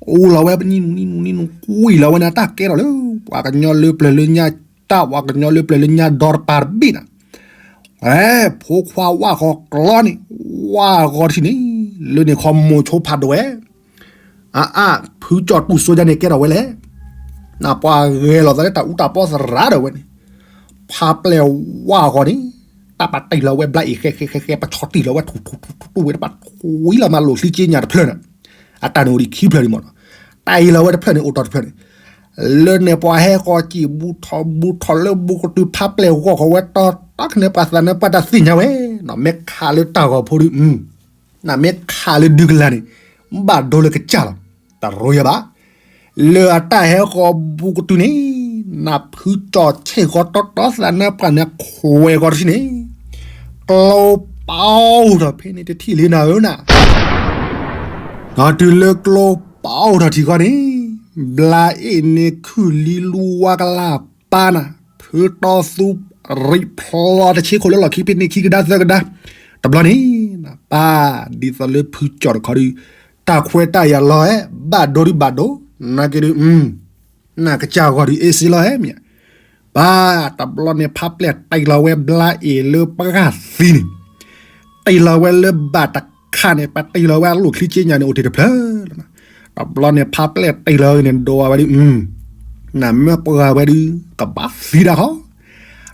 အိၣ်လီၤဝဲပနံၣ်နူနံၣ်နူနံၣ်နူ ကွံာ်လီၤဝဲန့ၣ် တၢ်ကဲထီၣ်လၢ ပှၤကညီလၢပျၢၤလၢညါတၢ် ပှၤကညီလၢပျၢၤလၢညါဒီတပၤတဘ့ၣ်န့ၣ်, ဝဲ ဖိခွါဝၢ်ဃီၤကျီန့ၣ်, ဝၢ်ဃီၤထံၣ်န့ၣ်, လၢန့ၣ်ခီမိၤဆိဖးဒိၣ်ဝဲ အါအါ ဖုကၠီၣ်တူၢ်စိဒ်န့ၣ်ကဲထီၣ်ဝဲလဲၣ်, နပှၤဂဲၤလီၤသးလၢတၢ်အူတၢ်ပီသရၣ်ဒီးဝဲန့ၣ်, ဖးပျဲၢ်ဝၢ်ဃီၤန့ၣ်, တၢ်ပာ်တ့ၢ်လီၤဝဲဘျါအံၤဃဲဃဲဃဲဃဲ ပဆီတ့ၢ်လီၤဝဲထူထူထူထူထူဝဲ တပာ်ထူဝံၤလီၤမးလိာ်ချံက့ညၣ်တဖျၢၣ်န့ၣ်, အတၢ်န့ၣ်အိၣ်ဒံးခံဖျၢၣ်ဒံးမ့ၢ်နီၤ. တၢ်အံၤလီၤဝဲတဖျၢၣ်န့ၣ် အိၣ်တီၢ်တဖျၢၣ်န့ၣ် လၢန့ၣ်ပှၤဟဲဃီၤစံၣ်ဘူးထီၣ်ဘူးထီၣ်လၢဘူးကတုၤ ဖးပျဲၢ်ဂီၢ်ဃီၤဝဲတီတီကန့ၣ် ပှၤသးနါပှၢ်တၢ်သ့ၣ်ညါဝဲနီၤ. မ့ၢ်ခးလၢတၢ်ဂီၤဖိဒု နမ့ၢ်ခးလၢဒုကလၤန့ၣ် ဘၣ်ဒိလၢကစၢ်လီၤ. တရိယၤဘၣ်. လၢအတၢ်ဟဲဃီၤဘူးကတုၤန့ၣ် နဖုကၠီၣ်ဆ့ၣ်ဃီၤတီတီသးနါပှၢ်န့ၣ် ခွဲးဃီၤတထံၣ်န့ၣ် ကျိပီထီၣ်ဖဲန့ၣ်တထံၣ်လံနၤဧၢနၤ. ဒီးတုၤလၢကျိပီထီၣ်ထံၣ်ဃီန့ၣ် ဘျါအ့ၣ်န့ၣ်ခုၣ်လံလူဝါကလၢ်ပၢ်နၤ ဖုတီသူ ရံးဖျီတဆ့ခိၣ်လၢလီၢ်ခံဖဲန့ၣ်ခံကဒါသၢကဒါ. တဘျီန့ၣ် ပၢ်ဒ်သိးလၢဖုကၠီၣ်တခီဒု တၢ်ခွဲးတၢ်ယာ်လီၤဧဲ ဘၣ်ဒိဒုဘၣ်ဒိ နာ်က့ဒု နကစၢ်ဂီၤဒုအ့စ့လီၤဧဲမ့ၢ်ဧါ. ပၢ်တဘျီန့ၣ် ဖးပျဲၢ်တ့ၢ်လီၤဝဲဘျါအ့ၣ်လၢပှၢ်သံန့ၣ် တ့ၢ်လီၤဝဲလၢဘၣ်တခါန့ၣ် ပှၤတ့ၢ်လီၤဝဲအလိၣ်ချံက့ညါန့ၣ် အိၣ်တ့ၢ်တဖျၢၣ်လီၤ. တဘျီန့ၣ် ဖးပျဲၢ်တ့ၢ်လီၤန့ၣ် ဒိးဝဲဒု နမ့ၢ်ပှၢ်ဝဲဒု ကဘၣ်သံဒၣ်ဃီ.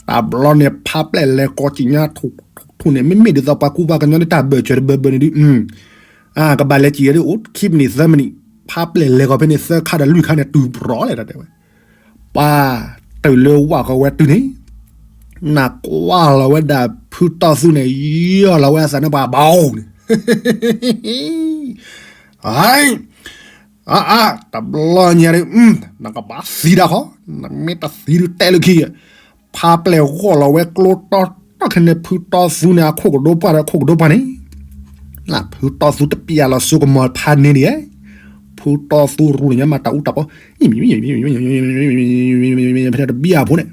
တဘျီန့ၣ် ဖးပျဲၢ်လဲၤကိးက့ညါထူၣ်ထူၣ်န့ၣ် မ့မ့ၢ်ဒ်သိးပှၤကူပှၤကညီန့ၣ် တၢ်ဘၢၣ်စၢၤတဘၢဘၢန့ၣ်ဒု ကဘၣ်လဲၤစံၣ်ဝဲဒု အိၣ်ခံမံးနံးသၢမံးနံး ဖးပျဲၢ်လဲၤဃီၤဖဲန့ၣ် သၢခါဒီးလွံၢ်ခါန့ၣ် တုၤပြီၤလဲၣ်တၢ်တဲဝဲ ပှၤတုၤလၢဝၣ်ဃီၤဝဲတုၤန့ၣ် နကွၢ်လီၤဝဲဒၣ်ဖုတီသူန့ၣ် ယီၢ်လီၤဝဲအသးန့ၣ်ပှၤဘီန့ၣ် အါ တဘျီညါဒု နကဘၣ်သံဒၣ်ဃီ, နမ့ၢ်တသံဒုတဲလၢခံ, ဖးပျဲၢ်ဂီၢ်လီၤဝဲကျိတီတီခဲန့ၣ် ဖုတီသူန့ၣ် အခိၣ်ကဒိပှၢ်ဒီးအခိၣ်ကဒိပှၢ်န့ၣ်, ဖုတီသူတပျၢ်လီၤစိကမီၤဖးန့ၢ်ဒံးဧါ, ဖုတီသူရူၢ်န့ၣ်ညါမၤတၢ်အူတၢ်ပီ, ဖဲန့ၣ်တဘံၣ်အဖိန့ၣ်,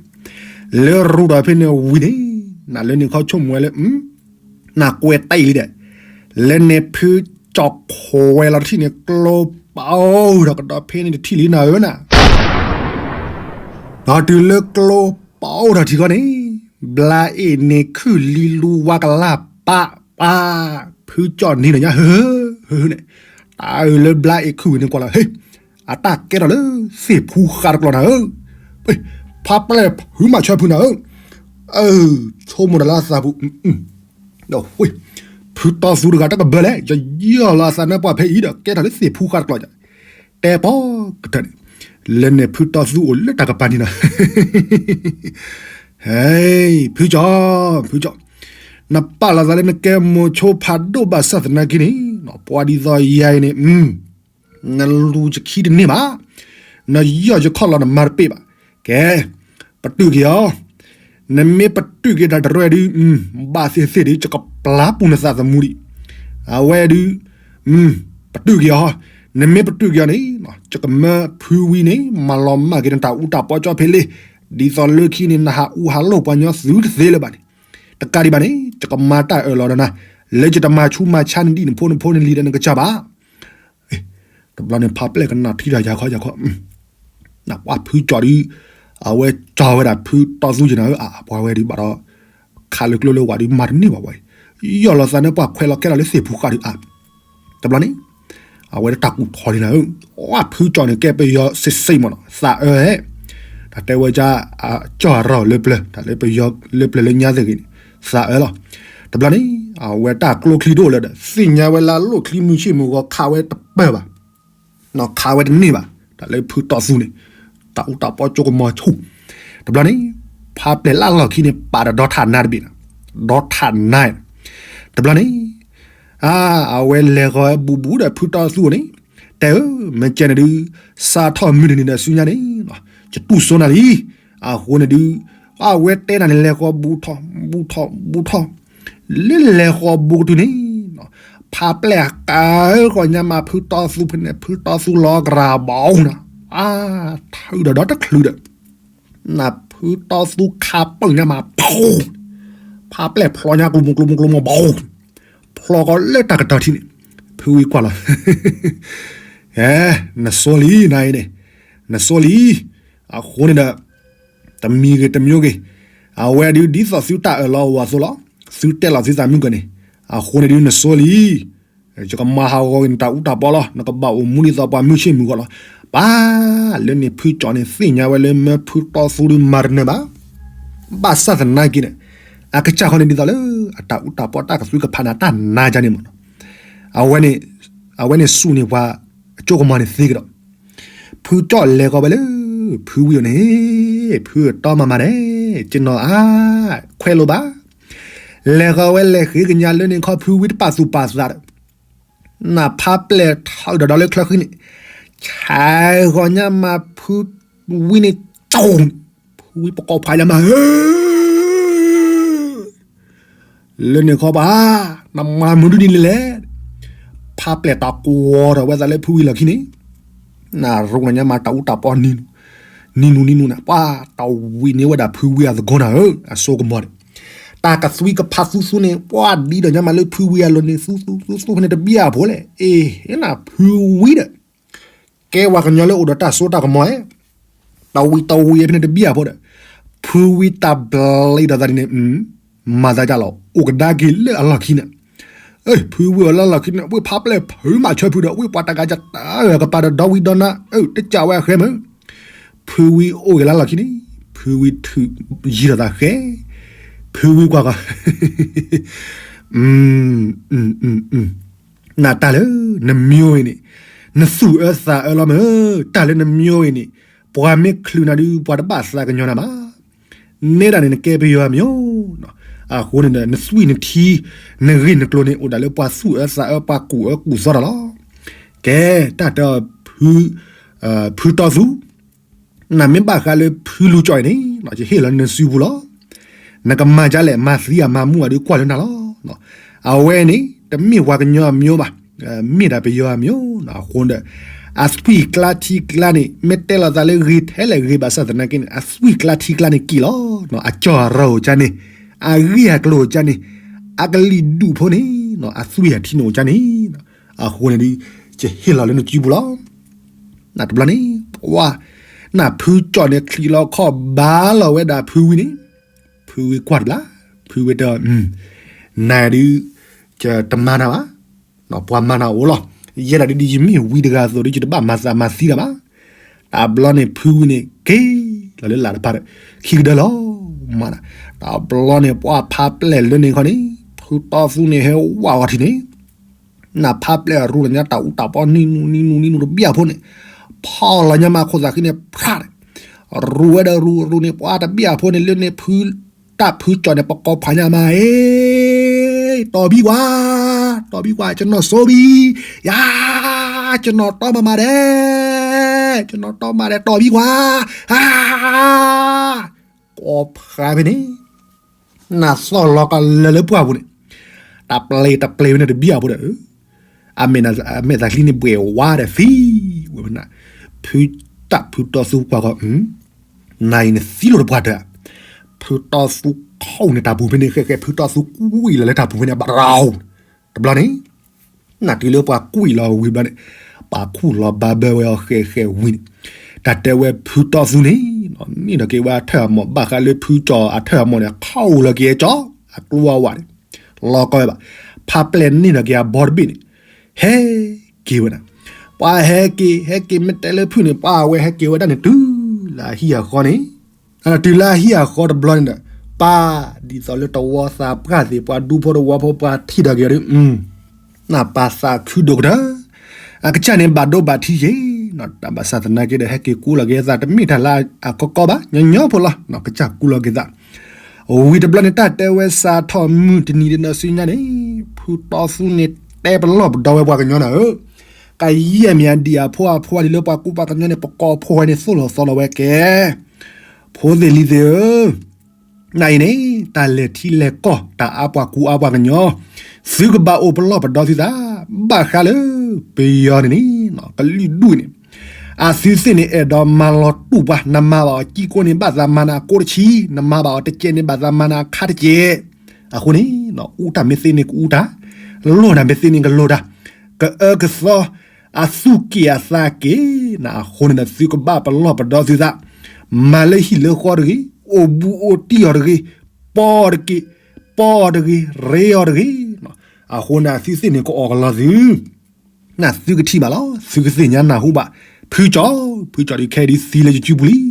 လၢရူၢ်ဒီးဖဲန့ၣ်ဝံၤန့ၣ်, နလၢန့ၣ်ခီဆိကမိၣ်ဝဲလၢ နကွဲးတၢ်အံၤလံဒီး, လၢန့ၣ်ဖုကၠီၣ်ခွဲးလီၤတထံၣ်န့ၣ် ကျိပအိၣ်ဒီးကဒီးဖဲန့ၣ်တထံၣ်လံနၤဧၢနၤ, ဒီးတုၤလၢကျိပအိၣ်ထီၣ်ထံဃီန့ၣ်, ဘျါအ့ၣ်န့ၣ်ခုၣ်လံလူဝါကလၢ်ပၢ်ပၢ်, ဖုကၠီၣ်န့ၣ်ဒီးညါ ဟၢဟၢဟၢန့ၣ်, တၢ်အၢၣ်လၢဘျါအ့ၣ်ခုၣ်ဝံၤန့ၣ်ကွၢ်လီၤ ဟ့ၣ် အတၢ်ကဲထီၣ်လၢသ့ၣ်ဖူဃာ်တကျိာ်နၤဧၢ, ဖးပျဲၢ်ဖုမၤဆၢဖုနၤဧၢ, အၢ ဆိကမိၣ်တၢ်လၢအသးပူၤ, ဒီး ဖုတီသူတဂၤတကဘၢလဲၣ်, ယယီၢ်လီၤအသးနၢပှၢ်ဖဲအံၤဒီး ကဲထီၣ်လၢသ့ၣ်ဖူဃာ်တကျိာ်ယၤ, တဲပီကတၢၢ်န့ၣ်, လၢန့ၣ်ဖုတီသူအိၣ်လၢတၢ်ကပၤန့ၣ်လီၤ, ဟဲ ဖုကၠီၣ် ဖုကၠီၣ်, နပာ်လီၤသးလၢနကဲမိၤဆိဖးဒိၣ်ဘၣ်ဆၣ်သနာ်က့န့ၣ်, ပှၤဒ်သိးယၤအံၤန့ၣ် နလူၤယခံတန့ၢ်ဘၣ်, နယီၢ်ယခီၣ်လီၤနမၤတပ့ၢ်ဘၣ်, ကဲ, ပတုာ်က့ၤအီၤ, နမ့ၢ်ပတုာ်က့ၤတၢ်တရၢဒု, ဘၣ်သ့ၣ်သ့ၣ်ဒု ယကပျၢ်ပူၤနသးသမူလံ, အဝဲဒု, ပတုာ်က့ၤအီၤ, နမ့ၢ်ပတုာ်က့ၤအီၤန့ၣ်, ယကမၢဖုဝံၤန့ၣ် မၤလီၤမၢ်က့ၤနတၢ်အူတၢ်ပီကၠီဖဲလ့, ဒ်သိးလၢခံန့ၣ် နဟးအူဟးလိၢ်ပှၤညီသုတသ့လၢၤဘၣ်န့ၣ်, တကးဒံးဘၣ်န့ၣ် ယကမၤတၢ်အၢၣ်လီၤဒီးနၤ, လၢယတမၤဆူးမၤဆါနဒံၣ်နဖိနဖိနလံၤဒီးနကစၢ်ဘၣ် တဘျီန့ၣ် ဖးပျဲၢ်ကနၣ်ထံတၢ်ယၤခီယၤခီ, နပှၤဖုကၠီၣ်ဒု, အဝဲကၠီၣ်ဝဲဒၣ်ဖုတီသူယနၤဧၢ, အပှၤဝဲဒုဘၣ်ဒီး, ခးလၢကျိလၢဝၤဒုမၤတန့ၢ်ဘၣ်ဝဲ, ယီၢ်လီၤသးနၢပှၢ်ခွဲးလီၤကဲထီၣ်လၢသ့ၣ်ဖူဃာ်ဒုအါ, တဘျီန့ၣ်, အဝဲတၢ်ကူၣ်ထီၣ်လံနၤဧၢ, အဖုကၠီၣ်န့ၣ်ကဲပယီၤစ့ၢ်စ့ၢ်မ့ၢ်နီၤ သးအၢဟဲ, တၢ်တဲဝဲကၢ်, ကၠီၣ်အရီၣ်လၢပျၢၤ, တၢ်လၢပယီၤလၢပျၢၤလၢညါသ့ၣ်ဂ့ၤန့ၣ်, သးအၢလီၤ, တဘျီန့ၣ်, အဝဲတၢ်ကျိချံဒိၣ်လၢဒီး သ့ၣ်ညါဝဲလၢအလိၣ်ချံမုၢ်ဆ့ၣ်မုၢ်ဂီၤခးဝဲတပၢၢ်ဘၣ် နီၢ်ခးဝဲတန့ၢ်ဘၣ်, တၢ်လၢဖုတီသူန့ၣ်, တၢ်အူတၢ်ပီကၠိကမီၤဆူၣ်, တဘျီန့ၣ်, ဖးပျဲၢ်လၢလီၢ်ခံန့ၣ် ပာ်ဒီးဒီထးနါတဘ့ၣ်, ဒီထးနါ, တဘျီန့ၣ်, အါ, အဝဲလဲၤဃီၤဘူးဘူးဒီးဖုတီသူန့ၣ်, တဲဧၢ, မ့ၢ်ကဲန့ၣ်ဒု, စးထီၣ်မုၢ်တနံၤဒီးဆူညါန့ၣ်, ယတူၢ်စိနၤလံ, အဃိန့ၣ်ဒု, အဝဲတဲနၤန့ၣ် လဲၤဃီၤဘူးထီၣ်, ဘူးထီၣ်, ဘူးထီၣ်, လၢလဲၤဃီၤဘူးကတုၤန့ၣ်, ဖးပျဲၢ်ဃာ်ဃီၤညါမးဖုတီသူဖဲန့ၣ် ဖုတီသူလီၤကရၢဘီနၤ, အါ, ထုးဒီးဒီတချုးဒီး, နဖုတီသူခးပၢၢ်ညါမး, ဖးပျဲၢ်ဖျီညါကျိမိၢ်ကျိမိၢ်ကျိမိၢ်ဘီ, ဖျီဃီၤလၢတၢ်ကတီၤထံန့ၣ်, ဖုဝံၤကွၢ်လီၤ, အဲ, နစိလံနၤအံၤန့ၣ်, နစိလံ, အဃိန့ၣ်ဒီး တမံၤဂ့ၤတမံၤဂ့ၤ, အဝဲဒုဒ်သိးသုတၢ်အၢၣ်လီၤအဝၤအသိးလီၤ, သုတဲလီၤသုသးမုၢ်ကၢန့ၣ်, အဃိန့ၣ်ဒုနစိလံ, ယကမၤဟးဂီၤက့ၤနတၢ်အူတၢ်ပီလီၤ, နကဘၣ်အိၣ်မူဒ်သိးပှၤမုၢ်ဆ့ၣ်မုၢ်ဂီၤလီၤ, ပၢ်, လၢန့ၣ်ဖုကၠီၣ်န့ၣ် သ့ၣ်ညါဝဲလၢမၢဖုတီသူဒုမၤတနၢၤဘၣ်, ဘၣ်ဆၣ်သနာ်က့န့ၣ်, အကစၢ်ဃီန့ၣ်ဒ်သိးလၢ အတၢ်အူတၢ်ပီတၢ်ကသွံကဖးနၤတၢ်နါကန့ၣ်မ့ၢ်နီၤ, အဝဲန့ၣ် အဝဲန့ၣ်စူးန့ၢ်ပှၤအစိကမီၤန့ၣ်သ့ကဒီး, ဖုကၠီၣ်လဲၤဃီၤဝဲလၢ ဖုဝံအအိၣ်န့ၣ်, ဖုအတီမၤမၤဒဲး, ကနီၤအါ, ခွဲးလိာ်ဘၣ်, လဲၤဃီၤဝဲလဲၤဃ့ကညးလၢန့ၣ်ခီ ဖုဝံတပာ်သူၣ်ပာ်သးဒီး နဖးပျဲၢ်ထီၣ်ဒီးဒီးလၢချၢဃံန့ၣ်, ဆဲးဂီၤညါမၤဖုဝံန့ၣ်, ကၠီၣ်, ဖုဝံပကိးဖးညါမးဧၢ, လၢန့ၣ်ခီပၤ, နမၤမနုၤဒ်န့ၣ်လဲၣ်, ဖးပျဲၢ်တၢ်ကွီၤထီၣ်ဝဲသးလၢဖုဝံလီၢ်ခံန့ၣ်, နရူလၢညါမၤတၢ်အူတၢ်ပီနံၤနူနံၤနူနံၤနူနၤ, ပှၤတၢ်ဝံၤန့ၢ်ဝဲဒၣ်ဖုဝံအသကိးနၤဧၢ, အစိကမီၤန့ၣ်, တၢ်ကသွံကဖးသူသူန့ၣ် ပှၤဒ်ဒီးညါမၤလၢဖုဝံအလိၤန့ၣ် သူသူသူသူဖဲန့ၣ်တဘျီအဖိလဲၣ်, အ့ၣ် နဖုဝံဒီး ကဲပှၤကညီလၢအိၣ်ဒီးတၢ်စိတၢ်ကမီၤဧၢ, တၢ်ဝံၤတၢ်ဝံၤဖဲန့ၣ်တဘျီအဖိဒီး, ဖုဝံတၢ်ဘျံးဒီးသးဒ်န့ၣ်, မၤသးဒ်လီၤ အိၣ်ကဒါက့ၤလၢအလီၢ်ခံန့ၣ်, ဖုဝံအိၣ်လၢလီၢ်ခံန့ၣ် ဝ့ၢ်ဖးပျဲၢ်ဖုမၤဆၢဖုဒီး ဝ့ၢ်ပှၤတဂၤကတၢၢ်ကပၤဒီးဒီဝံၤဒီနၤ, တကးဝဲအဃဲမ့ၢ်, ဖုဝံအိၣ်က့ၤလၢလီၢ်ခံန့ၣ်, ဖုဝံထုးယံၤဒီးသးဃဲ, ဖုဝံကွၢ်ကီး နတၢ်လၢနမံၤအံၤန့ၣ်, နသူၣ်အၢသးအၢလီၤမ့ၢ်, တၢ်လၢနမံၤအံၤန့ၣ်, ပှၤမ့ၢ်ချုးနၤဒုး ပှၤတဘၣ်သးကညီၤနၤဘၣ်, နဲဒၣ်န့ၣ်နကဲပယီၤမံၤဧိၤ, အဃိန့ၣ်ဒီး နသွံၣ်နထံ, နဂ့ၢ်နကျိၤန့ၣ် အိၣ်ဒၣ်လၢပှၤသူၣ်အၢသးအၢ ပှၤကူၣ်အၢကူၣ်သီတၢ်လီၤ. ကဲ, တၢ်တဲအီၤ ဖုတီသူ, နမ့ၢ်ဘၣ်ဃးလၢဖုလူၤကၠီအံၤန့ၣ် ယဟ့ၣ်လီၤနစုပူၤလီၤ. နကမၤဒ်လဲၣ် မၤသံအမၤမူအဒုးကွၢ်လၢနၤလီၤ. အဝဲန့ၣ် တမ့ၢ်ပှၤကညီအမံၤဘၣ်, မ့ၢ်ဒၣ်ပယီၤအမံၤ, အဃိဒီး အသွံၣ်ကျါထံကျါန့ၣ် မ့ၢ်တဲလီၤသးလၢဂ့ၤထဲလဲၣ်ဂ့ၤဘၣ်ဆၣ်သနာ်က့န့ၣ် အသွံၣ်ကျါထံကျါန့ၣ်က့ၤလီၤ. အကၠီၣ်အရၢၣ်အိၣ်ကၠါန့ၣ်, အဂ့ၢ်အကျိၤအိၣ်ကၠါန့ၣ်, အကလံၤဒူၣ်ဖိန့ၣ် အသွံၣ်အထံန့ၣ်အိၣ်ကၠါန့ၣ်, အဃိန့ၣ်ဒုး ယဟ့ၣ်လီၤလၢနစုပူၤလီၤ. နတဘျီန့ၣ် ပှၤ, နဖုကၠီၣ်န့ၣ် ချံးလီၤခီၣ်ဘါလီၤဝဲဒၣ်ဖုဝံန့ၣ်, ဖုဝံကွၢ်တဘျီ, ဖုဝံတဲအီၤ, နဒုး, ယတမၤနၤဘၣ်, ပှၤမၤနၤအိၣ်လီၤ. ယဲဒၣ်ဒုးဒ်ယမ့ၢ်ဝံတဂၤအသိးဒီး ယတဘၣ်မၤသးမၤသံတၢ်ဘၣ်. တဘျီန့ၣ် ဖုဝံန့ၣ် က့ၤလီၤလၢလာ်တဖၣ်ဒီး ခံကဒၢလီၤ. မၤ, တဘျီန့ၣ် ပှၤဖးပျဲၢ်လၢန့ၣ်ခီန့ၣ် ဖုတီသူန့ၣ်ဟဲဝးဝးထံန့ၣ် နဖးပျဲၢ်ရူလီၤညါတၢ်အူတၢ်ပီနံၤနူနံၤနူနံၤနူတဘျီအဖိန့ၣ်, ဖီၣ်လီၤညါမၤခိၣ်သးဃံန့ၣ် ဖြးဒီး, ရူဝဲဒီးရူရူန့ၣ် ပှၤတဘျီအဖိန့ၣ် လၢန့ၣ်ဖု, တၢ်ဖုကၠီၣ်န့ၣ် ပကိးဖးညါမး, အ့, တီၢ်ဘံကွၢ်, တီၢ်ဘံကွၢ် ကနီၤစိဘံ, ယၤ, ကနီၤတီမၤမၤဒဲး, ကနီၤတီမၤဒဲး တီၢ်ဘံကွၢ်, အါ ကိးဖးဖဲန့ၣ်, နသီၣ်လီၤကလၢာ်လၢပှၢ်ပူၤန့ၣ်, တပျ့ၤတပျ့ၤဝဲန့ၣ်တဘံၣ်အဖိဒီး, အမဲာ်သးချံန့ၣ်ဘှဲးဝါဒီးသံဝဲ, ဖုတၢ်ဖုတီသူကွၢ်ကီး, နၤအံၤနသံလိာ်တပှၢ်တၢၢ်, ဖုတီသူခီၣ်န့ၣ်တၢ်ပူၤဖဲန့ၣ် ဃဲဃဲ ဖုတီသူကွံာ်လီၤလၢတၢ်ပူၤဖဲန့ၣ် ဘၣ်ရၤ, တဘျီန့ၣ် နတုၤလၢပှၤကွံာ်လီၤဝံၤဘျီန့ၣ်, ပှၤခူၣ်လီၤဘၣ်ဘၢဝဲအီၤဃဲဃဲဝံၤန့ၣ်, တၢ်တဲဝဲဖုတီသူန့ၣ်, န့ၣ်ဒီးက့ၤဝဲအထၢၣ်အမိၢ် ဘၣ်ဃးလၢဖုကၠီၣ်အထၢၣ်အမိၢ်န့ၣ် ခီၣ်လီၤက့ၤအကၠီၣ်, အကျိအဝးန့ၣ်, လီၤကီဝဲဘၣ်, ဖးပျဲၢ်န့ၣ်ဒီးက့ၤအဘီတဘ့ၣ်န့ၣ်, ဟဲက့ၤဝဲဒၣ်, ပှၤဟဲက့ၤ ဟဲက့ၤမ့ၢ်တဲလၢဖုန့ၣ် ပှၤဝဲဟဲက့ၤဝဲဒၣ်န့ၣ် တုၤလၢအဟံၣ်အဃီန့ၣ် တုၤလၢအဟံၣ်အဃီတဘျီန့ၣ်ဒီး, ပၢ်ဒ်သိးလၢတဝီသးပှၢ်သ့ၣ် ပှၤဒူဖိတဝီဖိ ပှၤထံၣ်ဒီးက့ၤအီၤဒီး, နပာ်သးခုဒိၣ်ကတၢၢ်, အကစၢ်န့ၣ်ဘၣ်ဒိဘၣ်ထံးယ့ၤ, တၢ်ဘၣ်ဆၣ်သနာ်က့ဒီး ဟဲက့ၤကူလီၤက့ၤအသး တမ့ၢ်တၢ်လၢအကီကီဘၣ်, ညီညီဖိလီၤ, ကစၢ်ကူလီၤက့ၤသး ဝံၤတဘျီန့ၣ် တၢ်တဲဝဲစးထီၣ်မုၢ်တနံၤဒီး နဆူညါန့ၣ်, ဖုတီသူန့ၣ် တဲပလီၢ်ပဒီဝဲပှၤကညီနၤဧၢ, ကယဲၢ်မ့ၢ်အဒံၣ်အဖိအဖိဒ်လၢပှၤကူပှၤကညီန့ၣ် ပကိးဖိဝဲန့ၣ် သိၣ်လီၤသီလီၤဝဲကဲ, ဖိသ့ၣ်လံၤသ့ၣ်ဧၢ, နၤအံၤန့ၣ် တၢ်လဲၤထံလဲၤကီၢ် တၢ်အါပှၤကူအါပှၤကညီ, သုကဘၣ်အိၣ်ပလီၢ်ပဒီသုသး, ဘၣ်ဃးလၢ ပယီၤန့ၣ်န့ၣ် ကလုာ်ဒူၣ်န့ၣ် အသုသ့ၣ်န့ၣ် အဲၣ်ဒိးမၤလီၤတူာ်ပှၤ, နမၤဘၣ်အီၤကံကိန့ၣ် ဘၣ်သးမၤနၤအကိတဆံ, နမၤဘၣ်အီၤတကဲးန့ၣ် ဘၣ်သးမၤနၤအခါတကဲး, အဃိန့ၣ် အူတၢ်မ့ၢ်သ့န့ၣ်ကအူတၢ်, လိၢ်တၢ်မ့ၢ်သ့န့ၣ်ကလိၢ်တၢ်, ကအၢကသီ, အသူၣ်က့ၣ်အသးက့ၤ, နအဃိန့ၣ်ဒီး သုကဘၣ်ပလီၢ်ပဒီသုသး, မၤလၢဟံၣ်လၢဃီတဂ့ၤ, အိၣ်ဘူးအိၣ်တံၢ်အီၤတဂ့ၤ, ပီတက့ၢ်, ပီတဂ့ၤ, ရ့အီၤတဂ့ၤ, အဃိန့ၣ် အသုသ့ၣ်န့ၣ်ကအီၣ်ကလီသု နသုကထံၣ်ဘၣ်လီၤ, သုကသ့ၣ်ညါနၢ်ဟူဘၣ်, ဖုကၠီၣ်, ဖုကၠီၣ်ဒုးခဲအံၤဒုးသံလၢယစုပူၤလံ,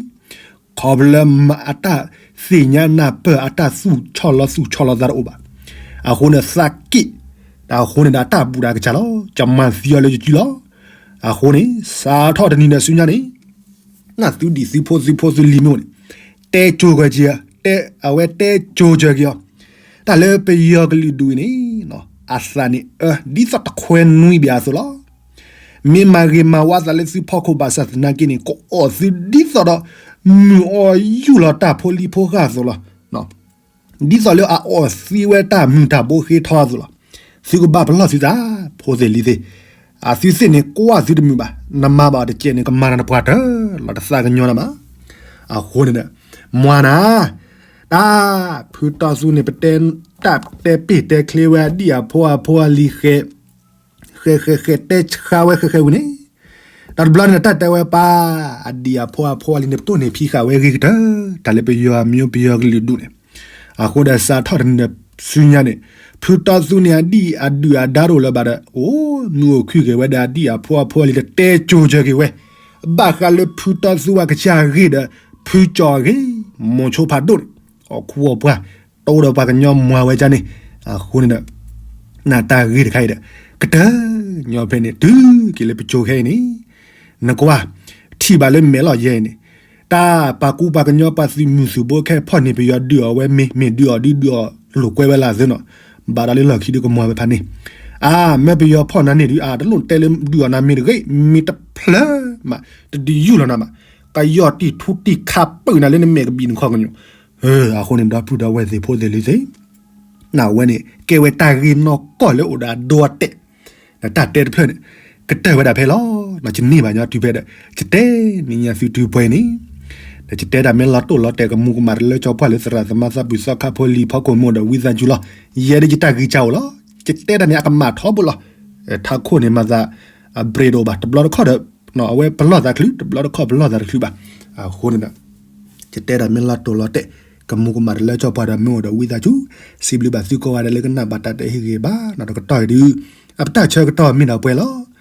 ခီဖျိလၢအတၢ်သ့ၣ်ညါနၢ်ပၢၢ် အတၢ်သူၣ်ဆီလီၤသူၣ်ဆီလီၤသးတအိၣ်ဘၣ်, အဃိန့ၣ်သးက့ၣ်, အဃိန့ၣ်ဒီး တၢ်ဘူးတၢ်ကစၢ်လီၤ, ယမၤသံအီၤလၢယစုလီၤ. အဃိန့ၣ် စးထီၣ်တနံၤဒီးဆူညါန့ၣ် နသုဒံၣ်သုဖိသုဖိသုလံၤမ့ၢ်အိၣ်န့ၣ် တဲကၠိၤကၢၤက့ၤ, အဝဲတဲကၠိၤကၢၤက့ၤအီၤ, တၢ်လၢပယီၤကလုာ်ဒူၣ်အံၤန့ၣ် အသးန့ၣ်အၢ ဒ်သိးတခွဲနွံဘၣ်အသိးလီၤ. မ့ၢ်မၤဂ့ၤမၤဝါသးလၢသုဖီခိၣ်ဘၣ်ဆၣ်သနာ်က့န့ၣ် ကအီၣ်သုဒ်သိးဒီး မုၢ်အီၣ်ယူၢ်လီၤတၢ်ဖိလံၤဖိဃၢ်အသိးလီၤ. ဒ်သိးလၢအအီၣ်သံဝဲတၢ်မုၢ်တၢ်ဘိဃ့ထီအသိးလီၤ. သုကဘၣ်ပလီၢ်သုသး, ဖိသ့ၣ်လံၤသ့ၣ်, အသုသ့ၣ်န့ၣ်ကွၢ်သုတမုာ်ဘၣ်, နမၤဘၣ်အီၤတကဲးန့ၣ် ကမၤနၤတပှၢ်တၢၢ်လီၤ, တသးကညီၤနၤဘၣ်. အဃိန့ၣ်ဒီး မွၤနၤ, တၢ်ဖုတီသူန့ၣ် ပတဲ, တၢ်တဲပ့ၢ်တဲချ့ဝဲအဒံၣ်အဖိအဖိအလံၤဃဲ ဃဲဃဲဃဲတဲဆှါဝဲဃဲဃဲဝံၤန့ၣ်, တၢ်တဘျီန့ၣ် တၢ်တဲဝဲပၢ်, အဒံၣ်အဖိအဖိအလံၤန့ၣ် ပတိၢ်န့ၢ်ဖံးဃာ်ဝဲဂ့ၤကတၢၢ်, တၢ်လၢပယီၤအမံၤပယီၤကလုာ်ဒူၣ်န့ၣ်. အဃိဒီးစးထီၣ်တနံၤဒီးဆူညါန့ၣ် ဖုတီသူန့ၣ် အဒံၣ်အဒုၣ်အဒါတအိၣ်လၢၤဘၣ်ဒီး အိၣ်မုာ်အိၣ်ခုၣ်က့ၤဝဲဒီးအဒံၣ်အဖိအဖိအလံၤဒီး တဲကၠိၤကၢၤက့ၤဝဲ, ဘၣ်ဃးလၢဖုတီသူအကစၢ်အဂ့ၢ်ဒီး ဖုကၠီၤအဂ့ၢ်, မိၤဆိဖးဒိၣ်န့ၣ် ဟီၣ်ခိၣ်အပှၢ် တအိၣ်ဒီးပှၤကညီမွၤဝဲဒ်န့ၣ်. အဃိန့ၣ်ဒီး နတၢ်ဂ့ၢ်တခါအံၤဒီး ကတၢၢ်ညီဖဲန့ၣ် တုၤက့ၤလၢပကၠိခဲအံၤန့ၣ်, နကွၢ် ထံၣ်ဘၣ်လၢမဲာ်လီၤယဲအံၤန့ၣ်, တၢ်ပှၤကူပှၤကညီပှၤသုးမုၢ်သုးဘိခဲဖီၣ်န့ၢ်ပယီၤဒုးအီၤဝဲမ့ၢ် မ့ၢ်ဒုးအီၤဒုးဒုးအီၤလိာ်ကွဲဝဲလၢအသ့နီၤ, ဘၣ်ဒီးလၢလီၢ်ခံဒုးကမွၤဝဲဖးန့ၣ်, အါ မ့ၢ်ပယီၤဖီၣ်နၤန့ၣ်ဒုး အါ တလိၣ်တဲလၢဒုးအီၤနၤမ့ၢ်တဂ့ၤ မ့ၢ်တဖျၢၣ်မး တဒုးယူၢ်လီၤနၤမး, ကယီၢ်တံၢ်ထူတံၢ်ခါပၢၢ်နၤလၢနမဲာ်ကဘံၣ်နခီၣ်ကညီၤ အဃိန့ၣ် ဒီပုၢ်ဒီဝဲၢ်သ့ၣ်ဖိသ့ၣ်လံၤသ့ၣ်, နဝဲန့ၣ် ကဲဝဲတၢ်ဂ့ၢ်နီၢ်ကီၢ်လၢအိၣ်ဒီးအဒိအတဲာ်, ဒီးတၢ်တဲတဖျၢၣ်န့ၣ် ကတၢၢ်ဝဲဒၣ်ဖဲလီၤ. နကန့ၢ်ဘၣ်ညီတုၤဖဲဒီး ကတဲနံၤညါသုတုၤပှဲၤန့ၣ်, ဒီးကတဲတၢ်မ့ၢ်လီၤတိၢ်လီၤတဲာ်ကမူၤကမၣ်တလၢကၠီပှၢ်လၢသရၣ်သမါသးပှၢ်သီခါဖိလံၤဖီခိၣ်မ့ၢ်ဒီးဝံသးစူၤလီၤ. ယဲဒၣ်ယတၢ်ဂ့ၢ်ကၢ်အိၣ်လီၤ. ကတဲတၢ်န့ၣ် အကမၣ်ထီဘိလီၤ. ထးခိၣ်န့ၣ်မၤသး အ break တအိၣ်ဘၣ် တဘျီတခီၣ်ဒီး အဝဲပလီၢ်သးတချုး တဘျီတခီၣ်ပလီၢ်သးတချုးဘၣ်. အဃိန့ၣ်ဒီး ကတဲတၢ်မ့ၢ်လီၤတိၢ်လီၤတဲာ် ကမူၤကမၣ်တလၢကၠီပှၢ်ဒီးမ့ၢ်အိၣ်ဒီးဝံသးစူၤ, စံးဘျုးဘၣ်သုကိးဂၤဒဲးလၢကနၣ်ဘၣ်တၢ်တဲဟ့ၣ်ဂ့ၤဘၣ်နီၤ. တကတီၢ်အံၤဒုး အပတၢ်ဆၢကတီၢ်မ့ၢ်ဒၣ်ပှဲၤလီၤ.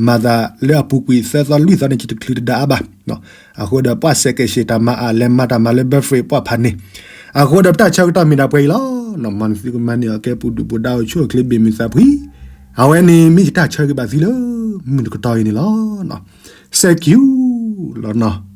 မၤသးလၢအပူၤကွံာ်သၢသီလွံၢ်သီန့ၣ် ယတချုးတဒါအါဘၣ်. အဃိဒီးပှၤစဲးကဲးစ့းတၢ်မၤအါလဲၤမၤတၢ်မၤလၢ birthday ပှၤဖးန့ၣ်, အဃိဒီးပတၢ်ဆၢကတီၢ်မ့ၢ်ဒၣ်ပှဲၤအံၤလီၤ. မၤနသုကမၤန့ၢ်အီၤကဲပူၤဒုၣ်ပူၤဒါအိၣ်ဆူၣ်အိၣ်ချ့ဘၣ်မုာ် သးဖှံ, အဝဲန့ၣ်မ့ၢ်ယတၢ်ဆၢဂ့ၤဘၣ်သုလၢ မုၢ်တကတီၢ်အံၤန့ၣ်လီၤ. စဲးကၠူလီၤနီၤ.